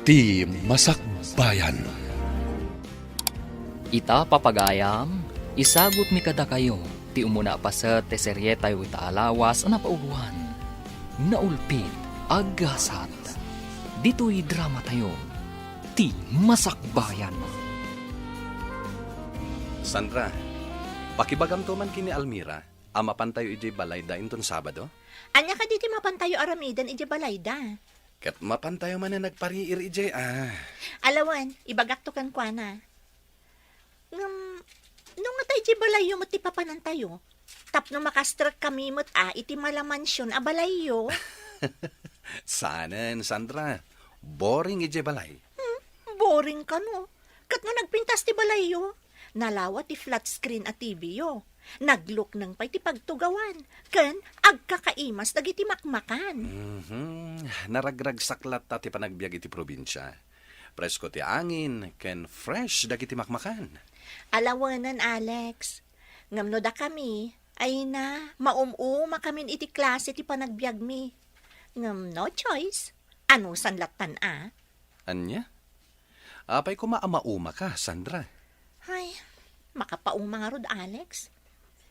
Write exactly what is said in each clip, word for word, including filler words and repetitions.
Ti Masakbayan. Ita, papagayam, isagutmi kadakayo ti umuna a paset ti serietayo ita a lawas a napauloan, Naulpit a Gasat. Ditoy dramatayo, Ti Masakbayan. Sandra, pakibagamto man ken ni Almira a mapantayo idiay balayda inton Sabado? Ania kadi ti mapantayo aramiden idiay balayda? Ket mapantayo manen agpariir idiay, a. Ala wen, ibagakto kenkuana. Ngem, no ngata idiay balayyo met ti papanantayo, tapno makastrekkami met a iti malamansion a balayyo. Saanen, Sandra. Boring idiay balay. Hmm, boring kano. Ket no nagpintas ti balayyo, nalawa ti flat screen a T V yo. Naglukneng pay ti pagtugawan, ken agkakaimas dagiti makmakan. Mhm. Naragragsak latta ti panagbiag iti probinsia. Presko ti angin, ken fresh dagiti makmakan. Ala wen, Alex. Ngem no dakami, ay na, maum-umakamin iti klase ti panagbiagmi. Ngem no choice, anusan lattan a? Ania? Apay koma a maumaka, Sandra? Ay, makapauma ngarud, Alex.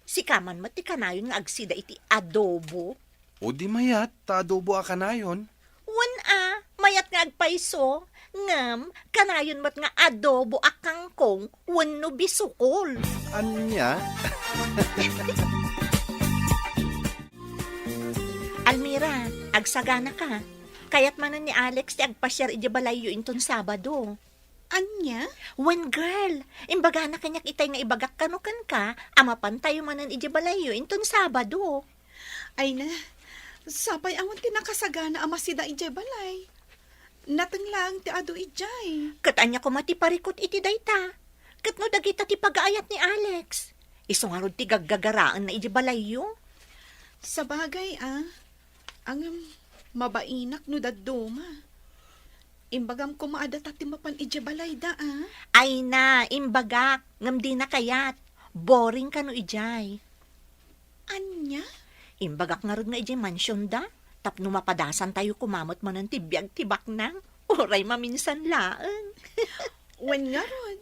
Sika man met ti kanayon nga agsida iti adobo. O di mayat, ta adobo a kanayon. Wen a, mayat nga agpayso, ngem kanayon met nga adobo a kangkong wenno bisukol. Ania? Almira, agsaganaka. Kayat manen ni Alex ti agpasiar idiay balayyo inton Sabado. Ania? Wen, girl, imbagana kaniak itay nga ibagak kano kenka a mapantayo manen idiay balayyo inton Sabado. Ay na, sapay awan ti nakasagana a masida idiay balay. Nateng laeng ti adu idiay. Ket ania koma ti parikut iti dayta? Ket no dagita ti pagaayat ni Alex, isu ngarud ti gaggagaraenna idiay balayyo? Sabagay, a. Ngem, mabainak no dadduma. Imbagam koma a data ti mapan idiay balayda, a. Ay na, imbagak, ngem dina kayat. Boring kano idiay. Ania? Imbagak ngarud nga idiay mansionda, tapno mapadasantayo koma met manen ti biag ti baknang, uray maminsan laeng. Wen ngarud.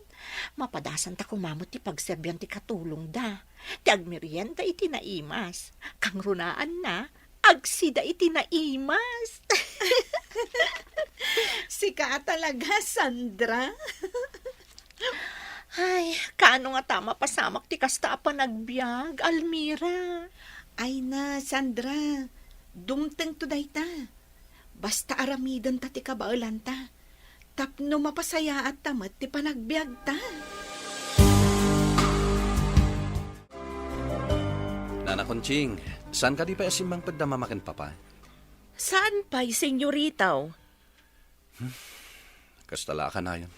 Mapadasanta koma met ti pagserbian ti katulongda, ti agmerienda iti naimas. Kangrunaanna, agsida iti naimas. Sika a talaga, Sandra. Ay, kaano ngata mapasamak ti kasta a panagbiag, Almira? Ay na, Sandra, dumtengto dayta. Basta aramidenta ti kabaelanta, tapno mapasayaatta met ti panagbiagta. Nana Conching, saan kadi pay a simmangpetda Mama ken Papa? Saan pay, senyorita? Kasta la a kanayon.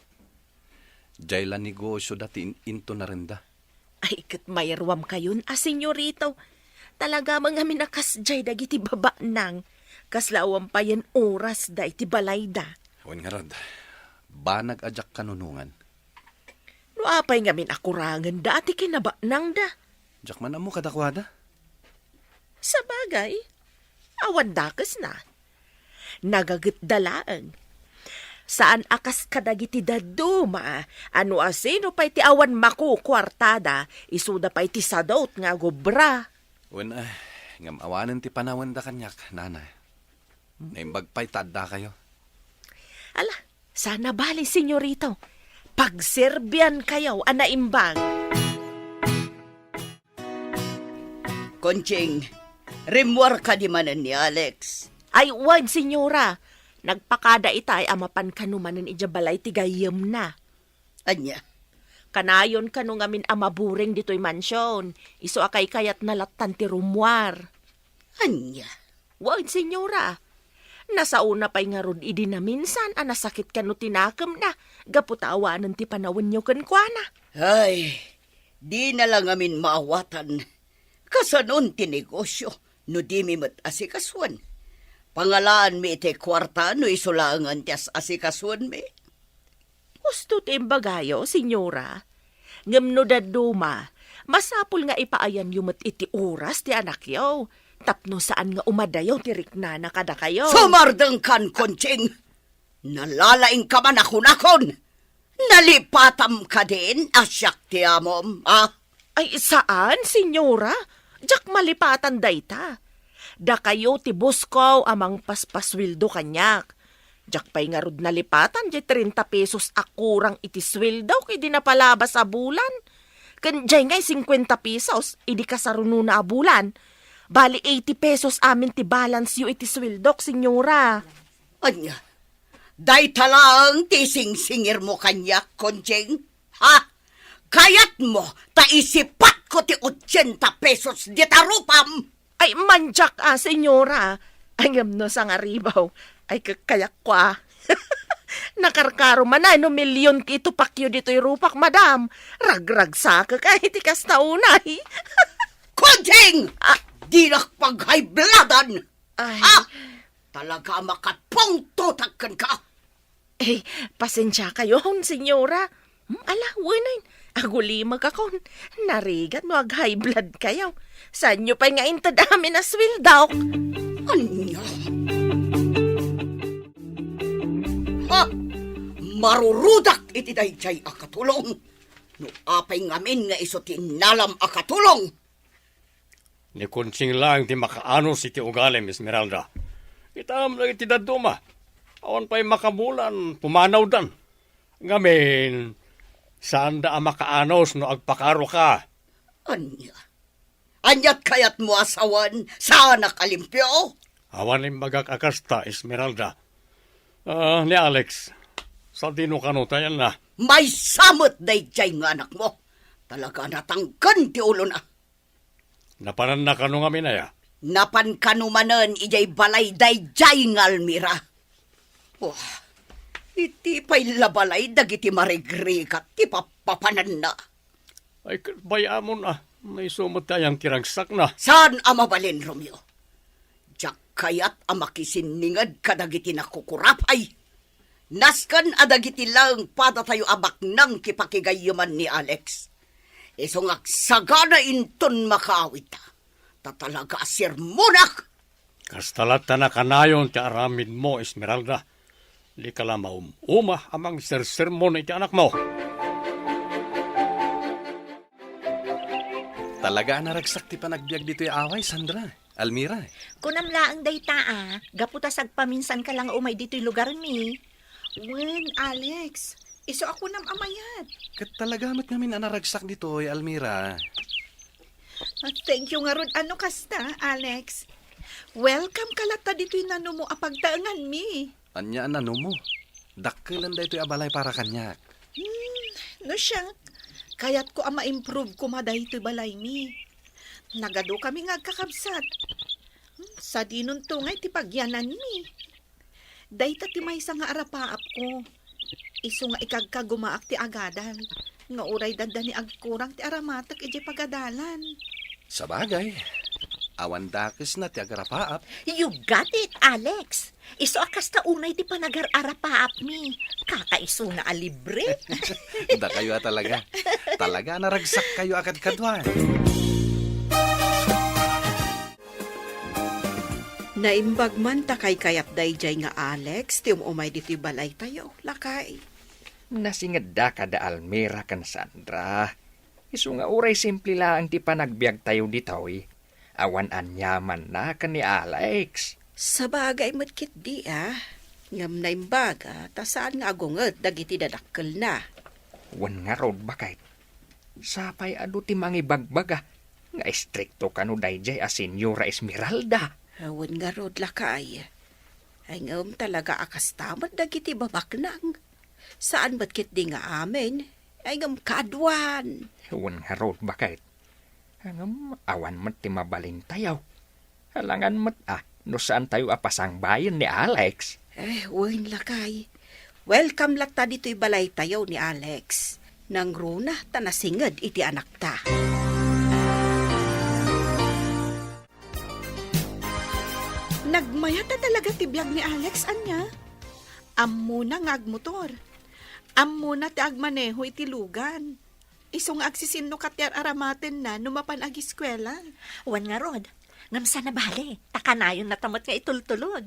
Diay la negosioda ti in-, intunarenda. Ay, ket mayruamkayon a, senyorita. Talaga man ngamin a kasdiay dagiti babaknang. Kasla awan payen orasda iti balayda. Wen ngarud, banag a diak kanunongan. No apay ngamin a kurangenda ti kinabaknangda? Diak man ammo kadakuada. Sabagay, awan dakesna. Nagagetda laeng. Saan a kas kadagiti dadduma a no asino pay ti awan makukuartada, isuda pay ti sadut nga agobra. Wen, ay, ngem awanen ti panawenda kaniak, Nana. Naimbag pay ta addakayo. Ala, sana bale, senyorita. Pagserbiankayo a naimbag. Conching, rimmuar kadi manen ni Alex? Ay, wen, senyora. Nagpakada itay a mapan kano manen idiay balay ti gayyemna. Ania? Kanayon kano ngamin a maburing ditoy mansion, isu a kaykayatna lattan ti rummuar. Ania? Wen, senyora. Nasaona pay ngarud idi naminsan a nasakit kano ti nakemna gapu ta awanen ti panawenyo kenkuana. Ay, dina la ngamin maawatan. Kasanon ti negosio no dimi met asikasuen? Pangalaanmi itay kuarta no isu laengen ti as-asikasuenmi. Husto ti imbagayo, senyora. Ngem no dadduma, masapul nga ipaayanyo met iti oras ti anakyo, tapno saan nga umadayo ti riknana kadakayo. Sumardengkan, Conching! Nalalaingka man a kunakon. Nalipatam kadin a siak ti amom, a? Ay, saan, senyora. Diak malipatan dayta. Dakayo ti boss ko a mangpaspasueldo kaniak. Diak pay ngarud nalipatan diay trenta pesos a kurang iti sueldok idi napalabas a bulan. Ken diay ngay singkuenta pesos idi kasarunona a bulan. Bali, eighty pesos amin ti balance yo iti sueldok, senyora. Ania, dayta laeng ti singsingirmo kaniak, Conching? Ha? Kayatmo ta isipatko ti ochenta pesos dita rupam? Ay, mandiak a, senyora. Ay, ngem no sangaribaw, ay, kakayatko a. Nakarkaro man a no milyon ti itupakyo ditoy rupak, madam. Ragragsakek ay ti kasta unay. Conching! Ah. Dinak pag-high bloodan! Ay. Ah! Talaga a makapungtotak kenka. Eh, pasensiakayon, senyora. Hmm, ala, wen, agulimekakon. Narigat no ag-high blood kayo. Saanyo pay nga inted amin a sueldok? Ania? Ha? Marurudak iti daydiay a katulong. No apay ngamin nga isu ti innalam a katulong? Ni Conching laeng ti makaanos iti ugalim, Esmeralda. Kitam dagiti dadduma. Awan pay makabulan, pumanawdan. Ngamin, saanda a makaanos no agpakaroka. Ania? Aniat kayatmo a sawen, saanak a limpio? Awan imbagak a kasta, Esmeralda. Ah, ni Alex, sadino kano tayanna? Maysa met daydiay nga anakmo. Talaga a natangken ti ulona. Napananna kano ngamin aya? Napan kano manen idiay balay daydiay nga Almira. Wah, iti pay la balay dagiti marigrigat ti pappapananna. Ay, ket bay-amon a, maysa met ti ayang ti ragsakna. Saan a mabalin, Romeo? Diak kayat a makisinninged kadagiti nakukurapay. Nasken a dagiti laeng padatayo a baknang ti pakigayyeman ni Alex. Isu nga agsagana inton makaawidta. Ta talaga a sermonak! Kasta latta nakanayon ti aramidmo, Esmeralda. Dika la maum-uma a mangsersermon iti anakmo. Talaga a naragsak ti panagbiag ditoy away, Sandra. Almira. Kunam laeng dayta a, gapu ta sagpaminsanka la nga umay ditoy lugarmi. Wen, Alex, isu a kunam a mayat. Ket talaga met ngamin a naragsak ditoy, Almira. Ah, thank you ngarud a no kasta, Alex. Welcome ka latta ditoy nanumo a pagtaenganmi. Ania a nanumo? Dakkel daytoy a balay para kaniak. Hmm, no siak, kayatko a ma-improve koma daytoy balaymi. Nagadukami nga agkakabsat. Hmm, sadinonto ngay ti pagyananmi. Dayta ti maysa nga arapaapko. Isu nga ikagkagumaak ti agadal, nga uray dadda ni agkurang ti aramatek idiay pagadalan. Sabagay, awan dakesna ti agarapaap. You got it, Alex. Isu a kasta unay ti panagar-arapaapmi. Kakaisuna a libre. Dakayo a talaga. Talaga a naragsakkayo a kadkaduan. Naimbag man ta kaykayat daydiay nga Alex ti um-umay ditoy balaytayo, lakay. Nasingedda kada Almira ken Sandra. Isu nga uray simple laeng ti panagbiagtayo ditoy, awan aniamanna ken ni Alex. Sabagay met ketdi a, ngem naimbaga ta saan nga agunged dagiti dadakkelna. Wen ngarud, baket. Sapay adu ti mangibagbaga nga istrikto kano daydiay a Senyora Esmeralda. Wen ngarud, lakay. Ay, ngem talaga a kasta met dagiti babaknang. Saan met ketdi nga amin. Ay, ngem kaduan. Wen ngarud, baket. Ngem awan met ti mabalintayo. Alangan met a no saantayo a pasangbayen ni Alex. Eh, wen, lakay. Welcome latta ditoy balaytayo ni Alex. Nangruna ta nasinged iti anakta. Nagmayat a talaga ti biag ni Alex, ania? Ammona nga agmotor. Ammona ti agmaneho iti lugan. Isu nga agsisinnukat ti ar-aramatenna no mapan agiskuela. Wen ngarud, ngem saan a bale, ta kanayonna ta met nga itultulod.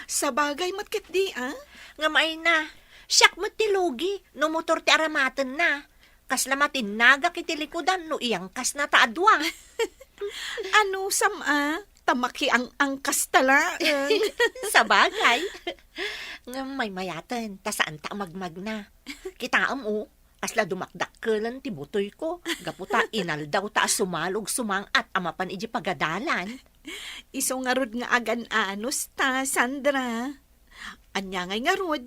Sabagay met ketdi, a? Ngem ay na, siak met ti lugi no motor ti aramatenna. Kasla matinnagak iti likudan no iyangkasna ta a dua. Anusam a, ta makiang-angkasta laeng. Sabagay. Ngem maymayaten, ta saanta a magmagna. Kitaem, o, kasla dumakdakkelen ti butoyko. Gapu ta inaldaw ta a sumalog sumang-at a mapan iti pagadalan. Isu ngarud nga agan-anusta, Sandra. Ania ngay ngarud?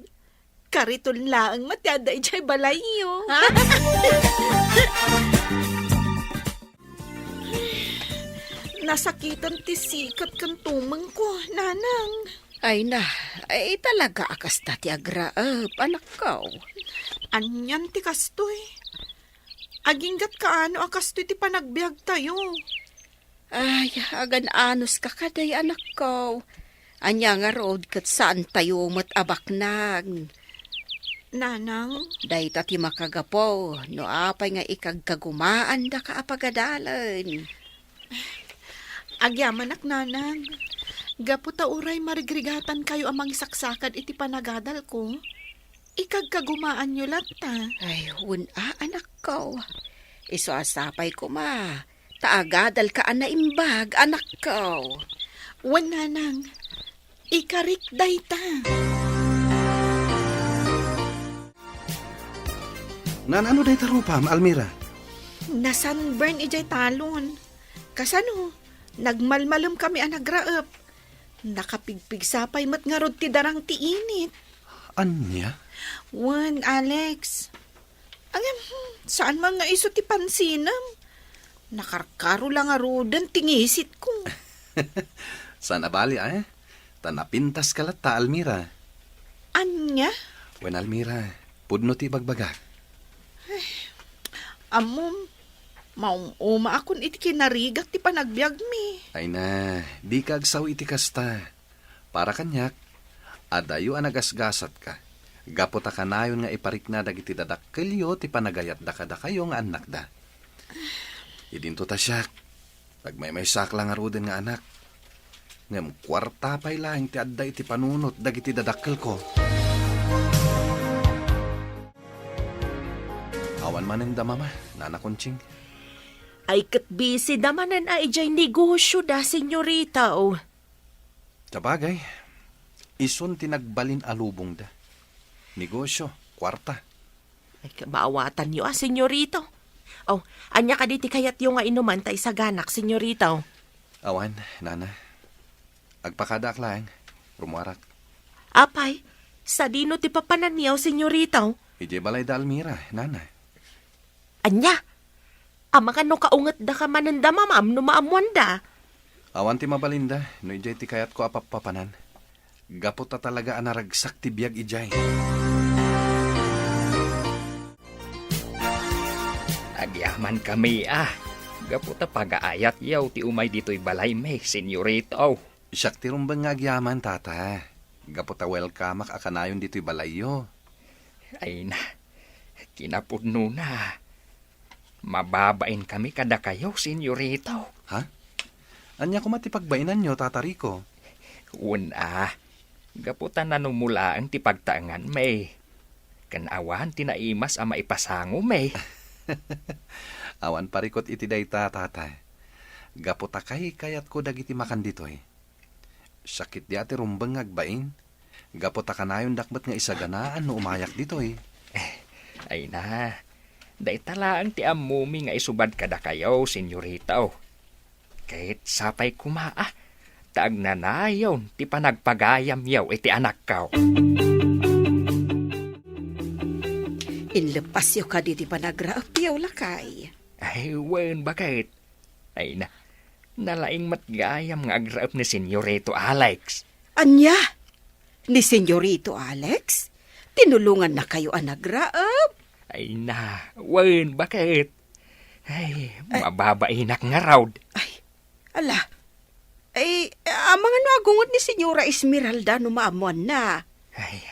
Kariton laeng met ti adda idiay balayyo. Ha? Nasakitan ti sikat ken tumengko, Nanang. Ay na, ay talaga a kasta ti agraep, anakko. Anian ti kastoy? Aginggat kaano a kastoy ti panagbiagtayo? Ay, agan-anuska kadi, anakko. Ania ngarud ket saantayo met a baknang. Nanang? Dayta ti makagapu no apay nga ikagkagumaandaka a pagadalen. Agyamanak, Nanang. Gapu ta uray marigrigatankayo a mangisaksakad iti panagadalko, ikagkagumaanyo latta. Ay, wen a, anakko. Isu a sapay koma ta agadalka a naimbag, anakko. Wen, Nanang. Ikarik dayta. Naan-ano dayta rupam, Almira? Na-sunburn idiay talon. Kasano? Nagmalmalem kami a nagraep. Nakapigpigsa pay met ngarud ti darang ti init. Ania? Wen, Alex. Ngem, hmm, saan man nga isu ti pansinem. Nakarkaro la ngaruden ti ngisitko. Saan a bali, eh? Ta napintaska latta, Almira. Ania? Wen, Almira, pudno ti ibagbagak. Ammom, maum-umaakon iti kinarigak ti panagbiagmi. Ay na, dika agsao iti kasta. Para kaniak, adayo a nagasgasatka, gapu ta kanayon nga iparikna dagiti dadakkelyo ti panagayatda kadakayo nga annakda. Idinto ta siak, nagmaymaysaak la ngaruden nga anak. Ngem kuarta pay laeng ti adda iti panunot dagiti dadakkelko. Awan manen da, Mama, Nana Conching. Ay ket busy da manen a idiay negosyo da, senyorita, o. Sabagay, isun ti nagbalin a lubongda. Negosyo, kuarta. Ay, kabaawatanyo a, senyorita. O, ania kadi ti kayatyo nga inuman ta isaganak, senyorita? Awan, Nana. Agpakadaak laeng. Rumuarak. Apay, sadino ti papananyo, senyorita? Idiay balay da Almira, Nana. Ania? Amangan no kaungetdaka manen da, Mama, no maammoanda. Awan ti mabalinda no idiay ti kayatko a pappapanan. Gapu ta talaga a naragsak ti biag idiay. Agyamankami a, gapu ta pagaayatyo ti umay ditoy balaymi, senyorita. Siak ti rumbeng nga agyaman, Tata. Gapu ta welcomeak a kanayon ditoy balayyo. Ay na, kinapudnona. Mababainkami kadakayo, senyorita. Ha? Ania koma ti pagbainanyo, Tata Rico? Wen a, gapu ta nanumolaen ti pagtaenganmi. Ken awan ti naimas a maipasangomi. Awan parikut iti dayta, Tata. Gapu ta kaykayatko dagiti makan ditoy. Sakit di a ti rumbeng nga agbain. Gapu ta kanayondak met nga isaganaan no umayak ditoy. Eh, ay na. Dayta laeng ti ammomi nga isubad kadakayo, senyorita. Ket sapay koma a, ta agnanayon ti panagpagayamyo iti anakko. Inleppasyo kadi ti panagraepyo, lakay? Ay, wen, baket. Ay na, nalaing met gayam nga agraep ni Senyorito Alex. Ania? Ni Senyorito Alex? Tinulongannakayo a nagraep? Ay na, wen, baket? Ay, ay, mababainak ngarud. Ay, ala. Ay, amangan no agungot ni Senyora Esmeralda no maammoanna. Ay,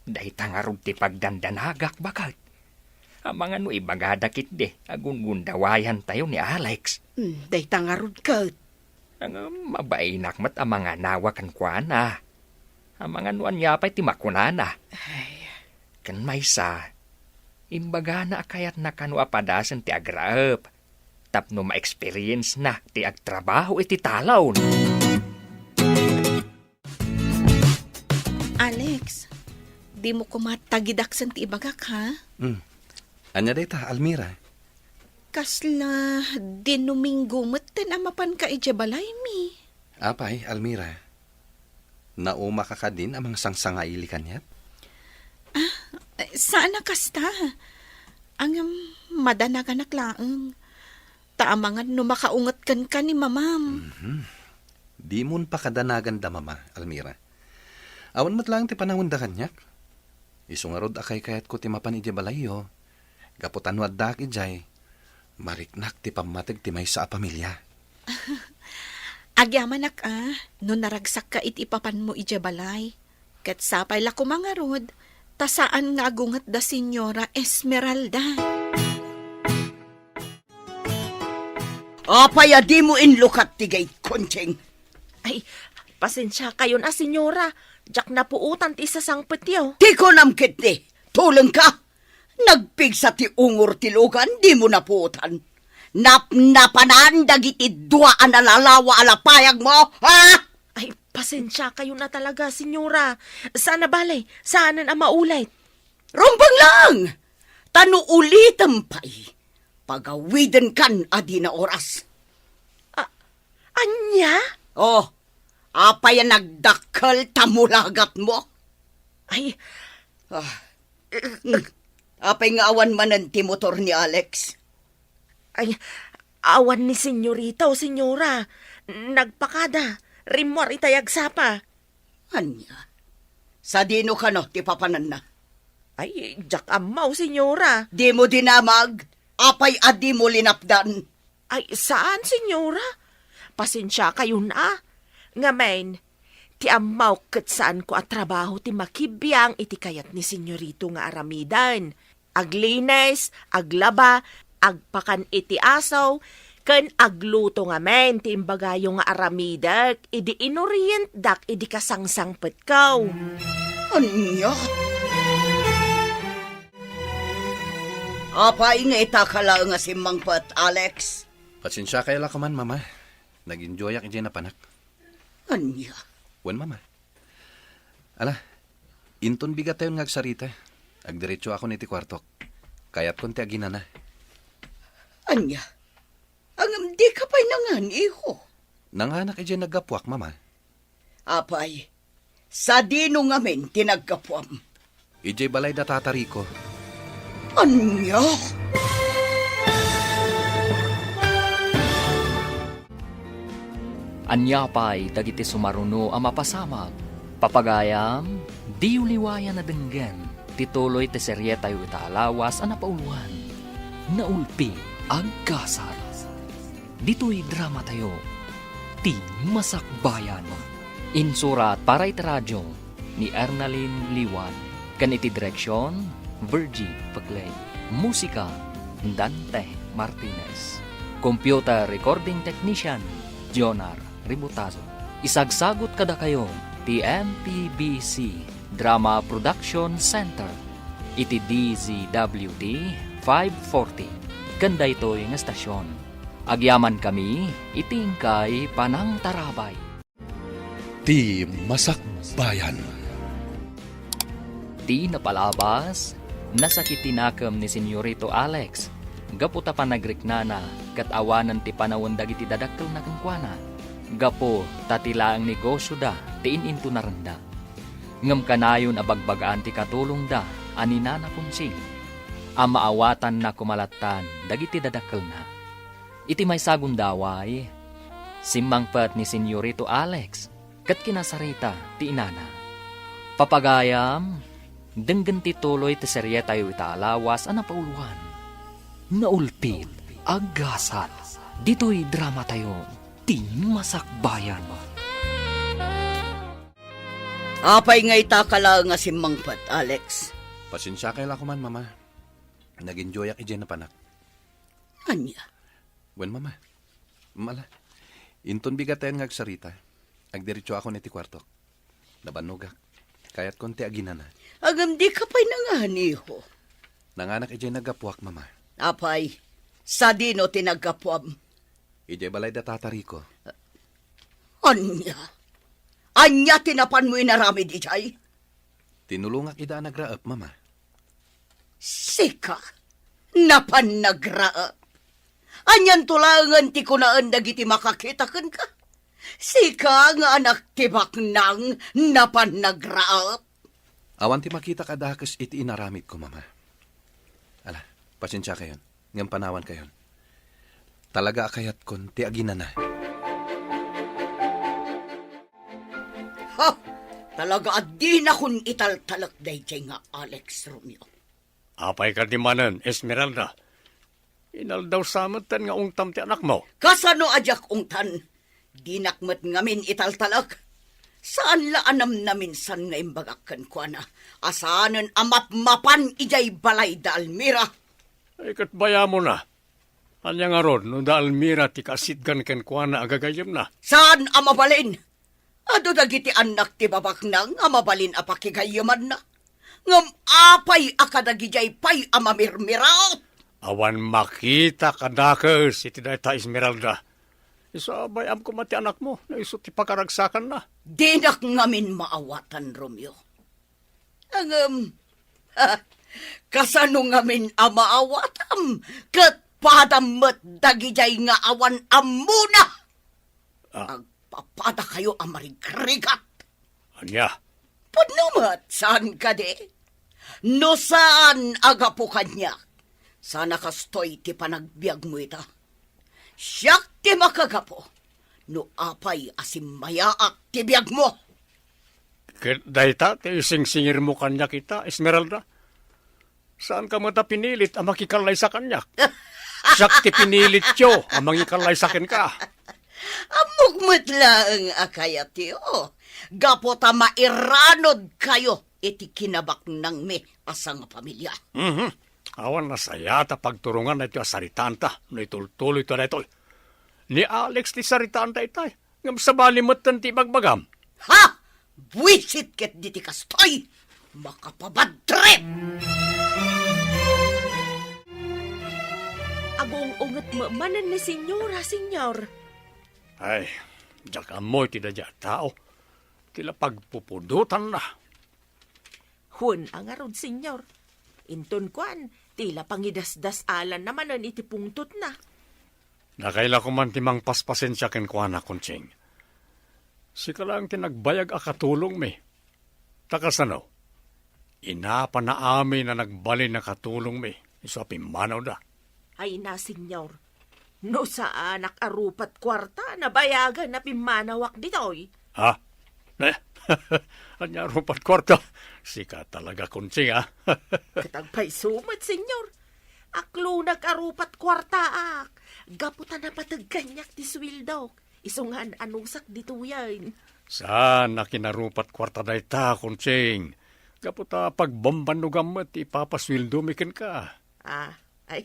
dayta ngarud ti pagdandanagak, baket. Amangan no ibagada ketdi a gungundawayantayo ni Alex. Hmm, dayta ngarud ket. Ngem mabainak met a manganawa kenkuana. Amangan no ania pay ti makunana. Ay. Ken maysa, imbagana a kayatna kano a padasen ti agraep tapno ma-experience-na ti agtrabaho iti talon. Alex, dimo koma tagidaksen ti ibagak, ha? Hmm. Ania dayta, Almira? Kasla Domingo metten a mapanka idiay balaymi. Apay, Almira? Naumakaka din a mangsangsangaili kaniak? Ah, saan a kasta. Ngem madanaganak laeng. Ta amangan no makaunget kenka ni mamam. Mhm. Dimon pakadanaganda, Mama, Almira. Awan met laeng ti panawenda kaniak. Isu ngarud a kaykayatko ti mapan idiay balayyo. Gapu ta no addaak idiay, mariknak ti pammateg ti maysa a pamilia. Agyamanak a, no naragsakka iti ipapanmo idiay balay. Ket sapay la koma ngarud, ta saan nga agunget da Señora Esmeralda. Apay a dimo inlukat ti gate, Conching? Ay, pasensiakayon a, Señora. Diak napuotan ti isasangpetyo. Ti kunam ketdi, tulengka. Nagpigsa ti ungor ti lugan, dimo napuotan. Napnapanan dagiti dua a nalalawa a lapayagmo, ha? Ay, pasensiakayon a talaga, Señora. Saan a bale, saanen a maulit. Rumbeng lang! Ta no ulitem pay, pagawidenkan a dina oras. A-, ania? Oh, apay a nagdakkel ta mulagatmo? Ay. Ah. Apay nga awan manen ti motor ni Alex? Ay, awan ni Senyorita o Senyora. Nagpakada. Rimmuar itay agsapa. Ania? Sadino kano ti papananna? Ay, diak ammo, Senyora. Dimo dinamag? Apay a dimo linapdan? Ay, saan, Senyora. Pasensiakayon a. Ngamin, ti ammok ket saanko a trabaho ti makibiang iti kayat ni Senyorito nga aramiden. Aglinis, aglaba, agpakan iti aso, ken agluto ngamin ti imbagayo nga aramidek idi inorientdak idi kasangsangpetko. Ania? Apay nga itaka laeng a simmangpet, Alex? Pasensiakayo la koman, Mama. Nag-enjoyak idiay napanak. Ania? Wen, Mama. Ala, inton bigatayon nga agsarita, agdiretsoakon iti kuartok. Kayatkon ti aginana. Ania? Ngem dika pay nangan, iho? Nanganak idiay naggapuak, Mama. Apay, sadino ngamin ti naggapuam? Idiay balay da Tata Rico. Ania? Ania pay dagiti sumaruno a mapasamak? Papagayam, diyo liwayan a denggen ti tuloy ti serietayo ita a lawas a napauluan, Naulpi, Agkasat. Ditoy dramatayo, Ti Masakbayan. Insurat para iti radio ni Ernalyn Liwan, ken iti direksion, Virgie Peclay. Musika, Dante Martinez. Computer recording technician, Jonar Ributazo. Isagsagut kadakayo ti M P B C Drama Production Center iti D Z W T five forty ken daytoy nga estasion. Agyamankami iti inkay panangtarabay. Ti Masakbayan. Ti napalabas, nasakit ti nakem ni Senyorito Alex gapu ta panagriknana ket awanen ti panawen dagiti dadakkelna kenkuana, gapu ta ti laeng negosioda ti in-intunarenda. Ngem kanayon a bagbagaan ti katulongda a ni Nana Conching a maawatanna koma lattan dagiti dadakkelna. Iti maysa a gundaway, simmangpet ni Senyorito Alex ket kinasarita ti inana. Papagayam, denggen ti tuloy ti serietayo ita a lawas a napauluan, Naulpit, Aggasat. Ditoy dramatayo, Ti Masakbayan. Apay nga itaka laeng a simmangpet, Alex? Pasensiakay la koman, Mama. Nag-enjoyak idiay napanak. Ania? Wen, Mama. Mala, inton bigatayon nga agsarita, agdiretsoakon iti kuartok. Nabannogak. Kayatkon ti aginana. Ngem dika pay nanganiho. Nanganak idiay naggapuak, Mama. Apay, sadino ti naggapuam? Idiay balay da Tata Rico. Ania? Ania ti napanmo inaramid idiay? Tinulongak ida a nagraep, Mama. Sika? Napan nagraep? Anianto laengen ti kunaen dagiti makakita kenka? Sika nga anak ti baknang napan nagraep? Awan ti makita kadakes iti inaramidko, Mama. Ala, pasensiakayon, ngem panawankayon. Talaga a kayatkon ti aginana. Ha! Talaga a dinakon italtalek daydiay nga Alex, Romeo. Apay kadi manen, Esmeralda? Inaldaw sa metten nga ungtam ti anakmo. Kasano a diak ungtan? Dinak met ngamin italtalek. Saan la a namnaminsan nga imbagak kenkuana a saanen a mapmapan idiay balay da Almira. Ay, ket bayamona. Ania ngarud no da Almira ti kaasitgan kenkuana a gagayyemna? Saan a mabalin? Adu dagiti annak ti babaknang a mabalin a pakigayyemanna. Ngem apay a kadagidiay pay a mamirmiraot? Awan makita kadakes iti dayta, Esmeralda. Isu a bay-am koma ti anakmo no isu ti pakaragsakanna. Dinak ngamin maawatan, Romeo. Ngem, kasano ngamin a maawatam ket padam met dagidiay nga awan ammona? Ah. Agpapadakayo a marigrigat. Ania? Pudno met, saan kadi? No saan a gapu kaniak, saan a kastoy ti panagbiagmo ita. Siak ti makagapu no apay a simmayaak ti biagmo. Ket dayta ti isingsingirmo kaniak ita, Esmeralda? Saanka met a pinilit a makikallaysa kaniak. Siak ti pinilityo a mangikallaysa kenka. Ammok met laeng a kayatyo, gapu ta mairanodkayo iti kinabaknangmi a sangapamilia. Mhm. Awan nasayaat a pagturongan daytoy a saritaanta no itultuloyto daytoy. Ni Alex ti saritaanta itay. Ngem sabali metten ti ibagbagam. Ha! Buisit ket diti kastoy! Makapabadtrip! Agung-unget met manen ni Senyora, Senyor. Ay, diak ammo iti daydiay a tao. Ti la pagpupudotanna. Wen a ngarud, Senyor. Inton kuan, ti la pangidasdas-alanna manen iti pungtotna. Dakay la koman ti mangpaspasensia kenkuana, Conching. Sika laeng ti nagbayag a katulongmi. Ta kasano? Inapana amin a nagbalin a katulongmi, isu a pimmanawda. Ay na, Senyor. No saanak a rupat kuarta, nabayagan a pimmanawak ditoy. Ha? Ne? Ania rupat kuarta? Sika talaga, Conching, ha? Ket agpayso met, Senyor. Aklonag a rupat kuartaak. Gapu ta napateg kaniak ti sueldok. Isu nga an-anusak ditoyen. Saan a kinarupat kuarta dayta, Conching. Gapu ta pagbambannogam met ti ipapasueldomi kenka. Ah, ay.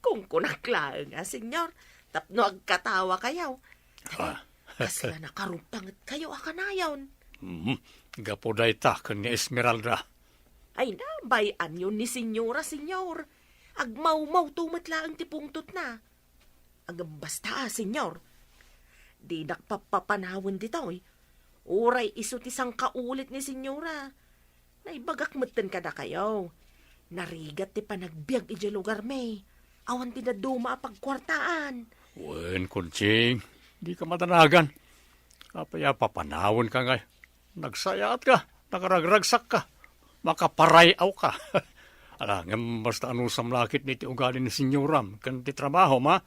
Kunkunak laeng, a, Senyor, tapno agkatawakayo. Ah. Kasla nakaruptangetkayo a kanayon. Mhm. Gapu dayta ken ni Esmeralda. Ay, nabay-anyo ni Senyora, Senyor. Agmawmawto met laeng ti pungtotna. Ngem basta, a, Senyor, dinak pappapanawen ditoy. Uray isu ti sangkaulit ni Senyora. Naibagak metten kadakayo. Narigat ti panagbiag idiay lugarmi. Awan ti dadduma a pagkuartaan. Wen, Conching, dika madanagan. Apay a papanawenka ngay? Nagsayaatka, nakaragragsakka, makaparay-awka. Ala, ngem basta anusam la ketdi ti ugali ni senyoram ken ti trabahom, a?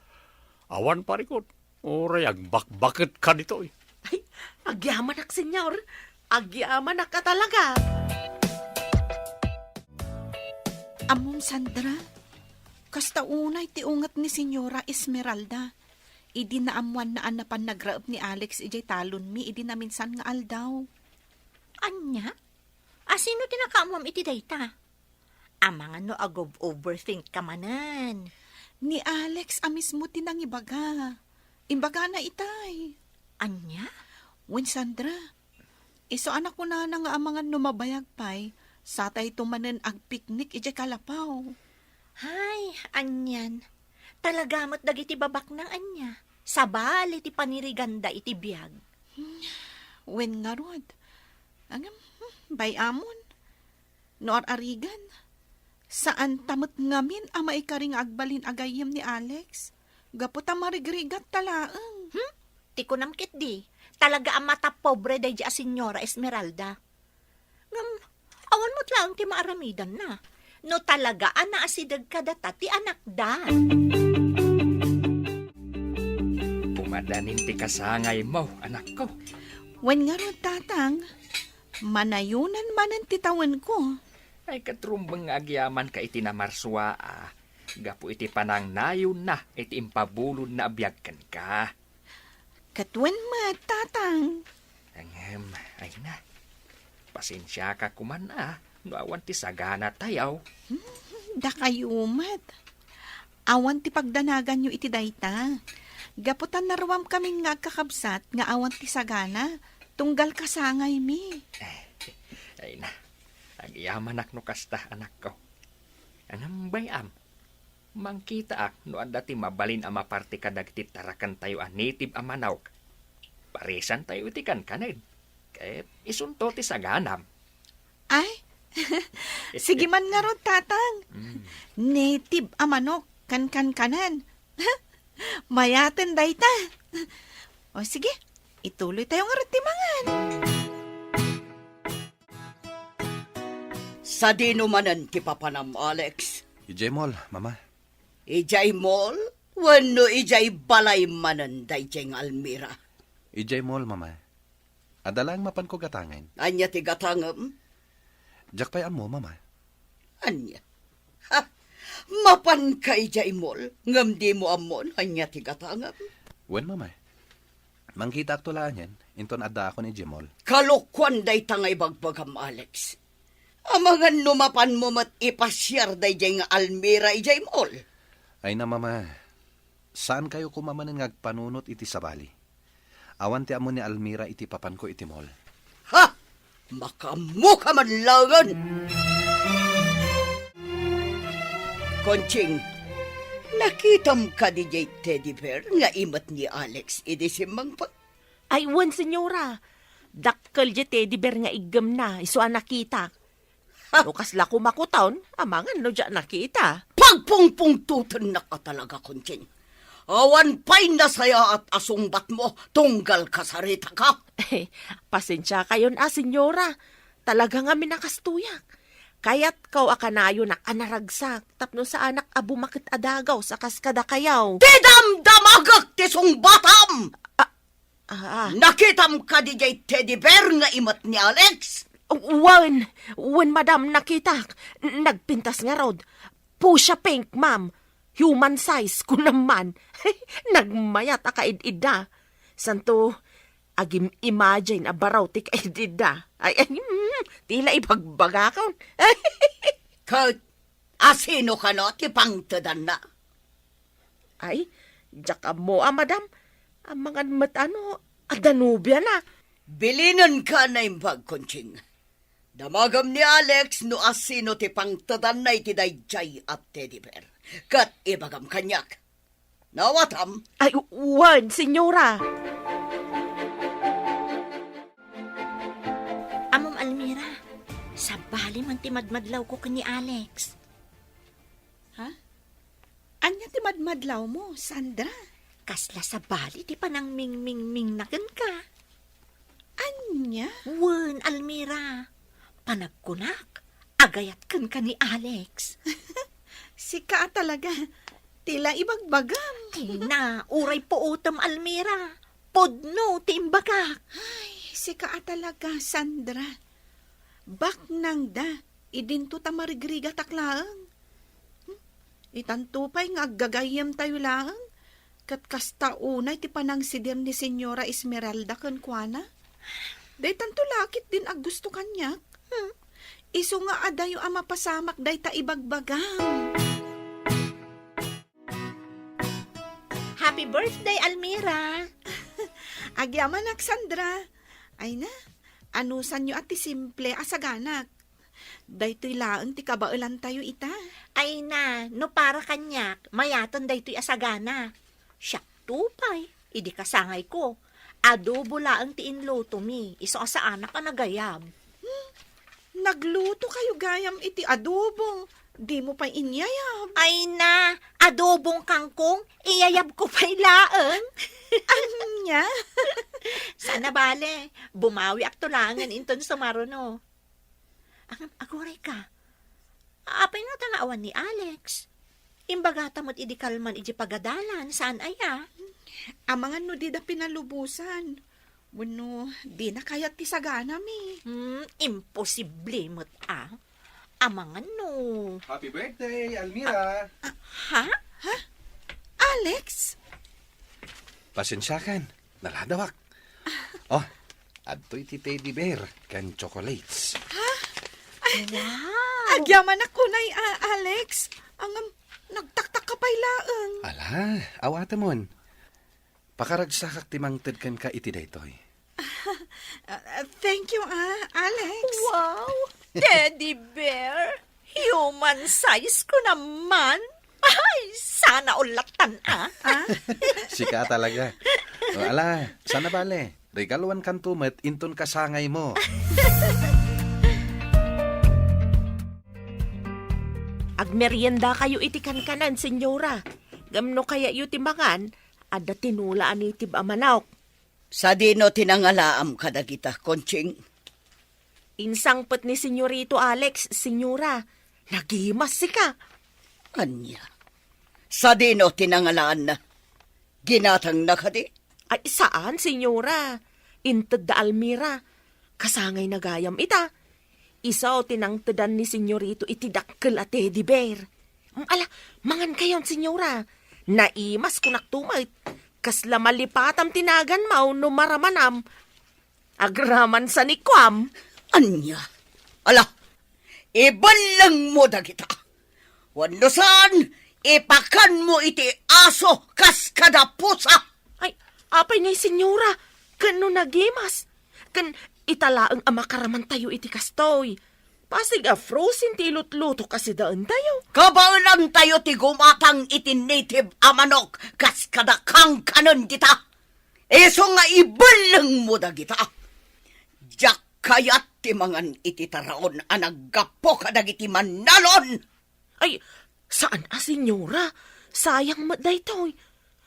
Awan parikut, uray agbakbaketka ditoy. Ay, agyamanak, Senyor. Agyamanak a talaga. Ammom, Sandra, kasta unay ti unget ni Senyora Esmeralda. Idi naammoanna a napan nagraep ni Alex idiay talonmi idi naminsan nga aldaw. Ania? A, sino ti nakaammoam iti dayta? Amangan no ag-overthink ka manen. Ni Alex a mismo ti nangibaga. Imbagana itay. Ania? Wen, Sandra, Isu a nakunana nga amangan no mabayag pay, satayto manen agpiknik idiay kalapaw. Hay, anian. Talaga met dagiti babaknang ania. Sabali ti paniriganda iti biag. Wen ngarud. Ngem, hmm, bay-amon. No ar-arigan, saanta met ngamin a maikari nga agbalin a gayyem ni Alex. Gapu ta marigrigat ta laeng. Hmm? Ti kunam ketdi, talaga a matapobre daydi a Señora Esmeralda. Ngem, awan met laeng ti maaramidanna. No talaga a naasideg kadata ti anakda. Pumadanin ti kasangaymo, anakko. Wen ngarud, Tatang, manayonan manen ti tawenko. Ay, ket rumbeng nga agyamanka iti namarsua a gapu iti panangnayonna iti impabulodna a biag kenka. Ket wen met, Tatang. Ngem, ay na. Pasensiaka koman a no awan ti saganatayo. Hmm, dakayo met. Awan ti pagdanaganyo iti dayta. Gapu ta naruamkamin nga agkakabsat nga awan ti sagana, tunggal kasangaymi. Ay na. Agyamanak no kasta, anakko. Ngem bay-am, mangkitaak no adda ti mabalin a maparti kadagiti tarakentayo a native a manok. Parisantayo iti kankanen. Ket isunto ti saganam. Ay, sige man ngarud, Tatang. Mm. Native a manok, kankankanen. Mayaten dayta. O sige, ituloytayo ngarud ti mangan. Sadino manen ti papanam, Alex? Idiay mall, Mama. Idiay mall? Wenno idiay balay manen daydiay nga Almira? Idiay mall, Mama. Adda laeng mapanko gatangen. Ania ti gatangem? Diak pay ammo, Mama. Ania? Ha? Mapanka idiay mall, ngem dimo ammo no ania ti gatangem? Wen, Mama. Mangkitaakto laengen, inton addaakon idiay mall. Kalokuan dayta nga ibagbagam, Alex. Amangan no mapanmo met ipasiar daydiay nga Almira idiay mall. Ay na, Mama. Saankayo koma manen nga agpanunot iti sabali. Awan ti ammo ni Almira iti papanko iti mall. Ha! Makaammoka man laengen! Conching, nakitam kadi diay teddy bear nga imet ni Alex idi simmangpet? Ay, wen, senyora. Dakkel diay teddy bear nga iggemna, isu a nakitak. Ha? No kasla kumakuton, amangan no diak nakita. Pagpungpungtotennaka talaga, Conching. Awan pay nasayaat a sungbatmo tunggal kasaritaka. Pasensiakayon a, senyora. Talaga ngamin a kastoyak. Kayatko a kanayonak a naragsak tapno saanak a bumaket a dagaw sa kas kadakayo. Ti damdamagek ti sungbatam! Ah, Ah. Nakitam kadi diay teddy bear nga imet ni Alex? Wen, wen, madam, nakitak. Nagpintas ngarud. Fuchsia pink, ma'am. Human size, kunam man. Nagmayat a kaid-idda. Santo, agim-imagine a baro ti kaid-idda. Ay, ay, mm, tila ibagbagakon. Ket asino kano ti pangtedanna? Ay, diak ammo a, madam. Amangan met a no, adda nobiana. Bilinenka a naimbag, Conching. Damagem ni Alex no asino ti pangtedanna iti daydiay a teddy bear. Ket ibagam kaniak. Nawatam? Ay, u-, wen, senyora. Ammom, Almira, sabali man ti madmadlawko ken ni Alex. Ha? Ania ti madmadlawmo, Sandra? Kasla sabali ti panangmingmingmingna kenka. Ania? Wen, Almira. Panagkunak, agayat kenka ni Alex. Sika a talaga. Tila ibagbagam. Ay na, uray puotem, Almira. Pudno ti imbagak. Ay, sika a talaga, Sandra. Baknangda, idinto ta marigrigatak laeng. Hmm? Itanto pay nga aggagayyemtayo laeng, ket kasta unay ti panangsidir ni Señora Esmeralda kenkuana. Daytanto la ketdin aggusto kaniak. Hmm? Isu nga adayo a mapasamak dayta ibagbagam. Happy birthday, Almira! Agyamanak, Sandra. Ay na, Anusanyo a ti simple a saganak. Daytoy laeng ti kabaelantayo ita. Ay na, no para kaniak, mayaten daytoy a sagana. Siakto pay, idi kasangayko, adobo laeng ti inlutomi, isu a saanak a nagayab. Hmm, nagluto kayo gayam iti adobo. Dimo pay inyayab. Ay na, adobong kangkong, iyayabko pay laeng. Ania? Saan a bale, bumawiakto laengen inton sumaruno. Ang aguray ka. Apay nga ta nga awan ni Alex? Imbagata met idi kalman iti pagadalan, saan aya? Amangan no dida pinalubosan. Wenno, dina kayat ti saganami. Hmm, imposible met a. Amangan no. Happy birthday, Almira! Ah, ha? Ha? Alex? Pasensiakan, naladawak. Oh, adtoy ti teddy bear ken chocolates. Ha? Ay, wow! Agyamanak unay a, Alex. Ngem, nagtaktak ka pay laeng. Ala, awatemon. Pakaragsakak ti mangted kenka iti daytoy. Ah, thank you, ah, Alex. Wow! Teddy bear! Human size ko naman! Ay, sana all lattan, ah! Ah? Sika talaga. O, ala, saan a bale? Regaluankanto met inton kasangaymo. Agmeriendakayo iti kankanan, senyora. Ngem no kayatyo ti mangan, adda tinola a native a manok. Sadino ti nangalaam kadagita, Conching? Insangpet ni Senyorito Alex, senyora. Nagimas sika. Ania? Sadino ti nangalaanna? Ginatangna kadi? Ay, saan, senyora. Inted da Almira. Kasangayna gayam ita. Isu ti nangtedan ni Senyorito iti dakkel a teddy bear. Mm, ala, mangankayon, senyora. Naimas, kunakto met. Kasla malipatam ti naganmo no maramanam. Agraman sa ni Kuam. Ania? Ala, ibellengmo dagita. Wenno saan, ipakanmo iti aso kas kada pusa. Ay, apay ngay, senyora? Ken no nagimas? Ken ita laeng a makaramantayo iti kastoy. Pasig a frozen ti ilutluto kas idaentayo. Kabaelantayo ti gumatang iti native a manok kas kada kankanen dita. Isu nga ibellengmo dagita. Diak kayat ti mangan iti taraon a naggapu kadagiti mannalon. Ay, saan a, senyora. Sayang met daytoy.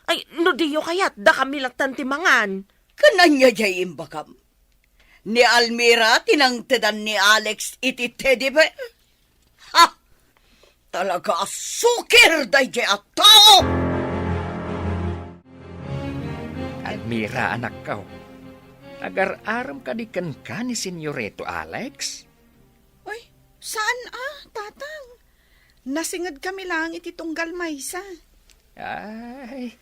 Ay, no diyo kayat, dakami lattan ti mangan. Ken ania diay imbagam? Ni Almira ti nangtedan ni Alex iti teddy bear? Ha! Talaga a sukir daydiay a tao! Almira, anakko, agar-arem kadi kenka ni Senyorito Alex? Ay, saan a, Tatang? Nasinged kami laeng iti tunggal maysa. Ay,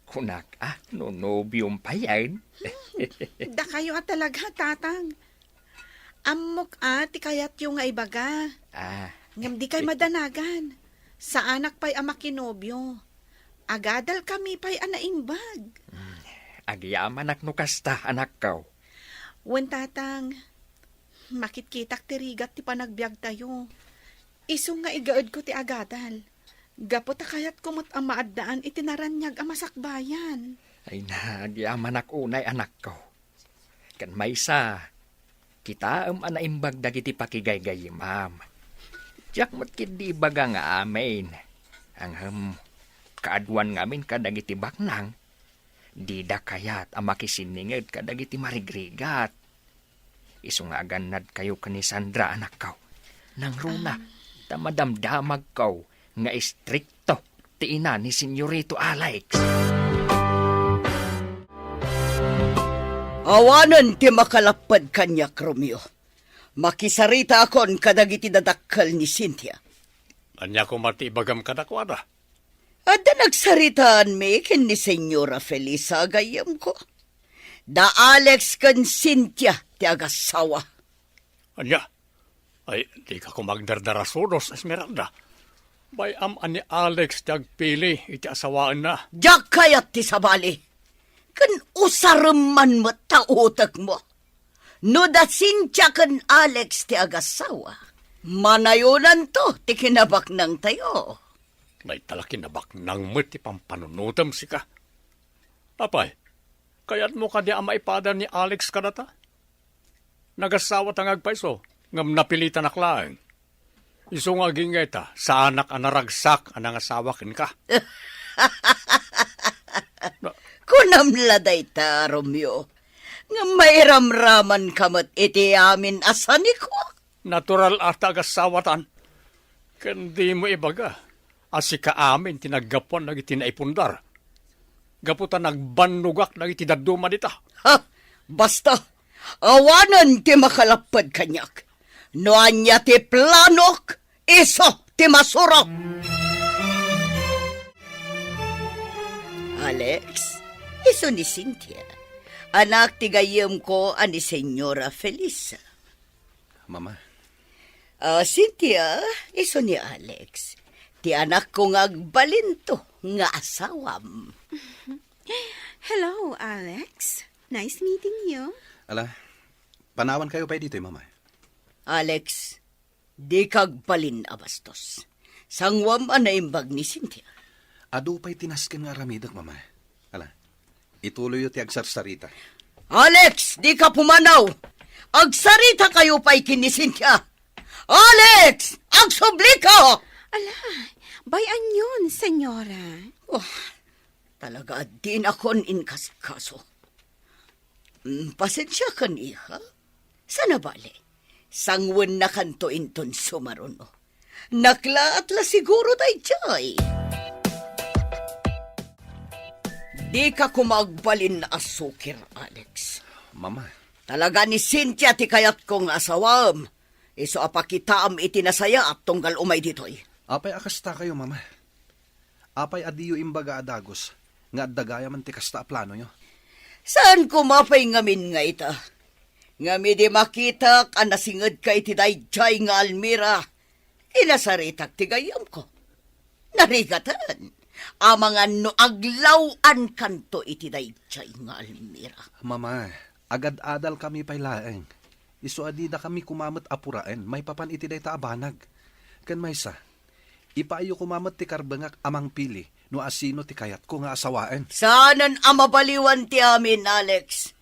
kunak a, no nobiom payen. Hmm, dakayo a talaga, Tatang. Ammok a ti kayatyo nga ibaga. Ah. Ngem dikay madanagan. Saanak pay a makinobio. Agadal kami pay a naimbag. Hmm. Agyamanak no kasta, anakko. Wen, Tatang, makitkitak ti rigat ti panagbiagtayo. Isu nga igaedko ti agadal. Gapu ta kayatko met a maaddaan iti naraniag a masakbayan. Ay na, agyamanak unay, anakko. Ken maysa, kitaem a naimbag dagiti pakigaygayyemam. Diak met ketdi ibaga nga amin. Ngem, kaaduan ngamin kadagiti baknang, dida kayat a makisinninged kadagiti marigrigat. Isu nga agannadkayo ken ni Sandra, anakko. Nangruna, ah, ta madamdamagko nga istrikto ti ina ni Senyorito Alex. Awanen ti makalapped kaniak, Romeo. Makisaritaakon kadagiti dadakkel ni Cynthia. Ania koma ti ibagam kadakuada? Adda nagsaritaanmi ken ni Senyora Felisa, gayyemko. Da Alex ken Cynthia ti agassawa. Ania? Ay, dika koma agdardarasudos, Esmeralda. Bay-am a ni Alex ti agpili iti asawaenna. Diak kayat ti sabali. Ken usarem man met ta utekmo. No da Cynthia ken Alex ti agasawa, manayonanto ti kinabaknangtayo. Dayta la kinabaknang met ti pampanunotem, sika. Apay, kayatmo kadi a maipada ni Alex kadata? Nagasawata nga agpayso, ngem napilitanak laeng. Isu nga agingga ita, saanak a naragsak a nangasawa kenka. Kunam la dayta, Romeo, nga mairamramanka met iti amin a sanikuak. Natural a ta agasawatan. Ken dimo ibaga a sika amin ti naggapuan dagiti naipundar. Gapu ta nagbannogak dagiti dadduma dita. Ha! Basta, awanen ti makalapped kaniak. No ania ti planok, isu ti masurot. Alex, isu ni Cynthia. Anak ti gayyemko a ni Señora Felisa. Mama. Ah, Cynthia, isu ni Alex. Ti anakko nga agbalinto nga asawam. Hello, Alex. Nice meeting you. Ala, panawankayo pay ditoy, Mama. Alex, dika agbalin a bastos. Sanguam a naimbag ni Cynthia. Adu pay ti nasken nga aramidek, Mama. Ala, ituloyyo ti agsarsarita. Alex, dika pumanaw! Agsaritakayo pay ken ni Cynthia! Alex! Agsublika! Ala, bay-anyon, senyora. Oh, talaga a dinakon inkasikaso. Mm, pasensiakan, iha. Saan a bale, sangwennakanto inton sumaruno. Naklaat la siguro daydiay. Dika koma agbalin a sukir, Alex. Mama. Talaga ni Cynthia ti kayatko nga asawaem. Isu a pakitaam iti nasayaat tunggal umay ditoy. Apay a kastakayo, Mama? Apay a diyo imbaga a dagus nga adda gayamen ti kasta a planoyo? Saan koma pay ngamin nga ita? Ngem idi makitak a nasingedka iti daydiay nga almira, kinasaritak ti gayyemko. Narigaten, amangan no aglaw-ankanto iti daydiay nga almira. Mama, agad-adalkami pay laeng. Isu a didakami koma met a puraen maipapan iti dayta a banag. Ken maysa, ipaayyo koma met ti karbengak a mangpili no asino ti kayatko nga asawaen. Saanen a mabaliwan ti amin, Alex.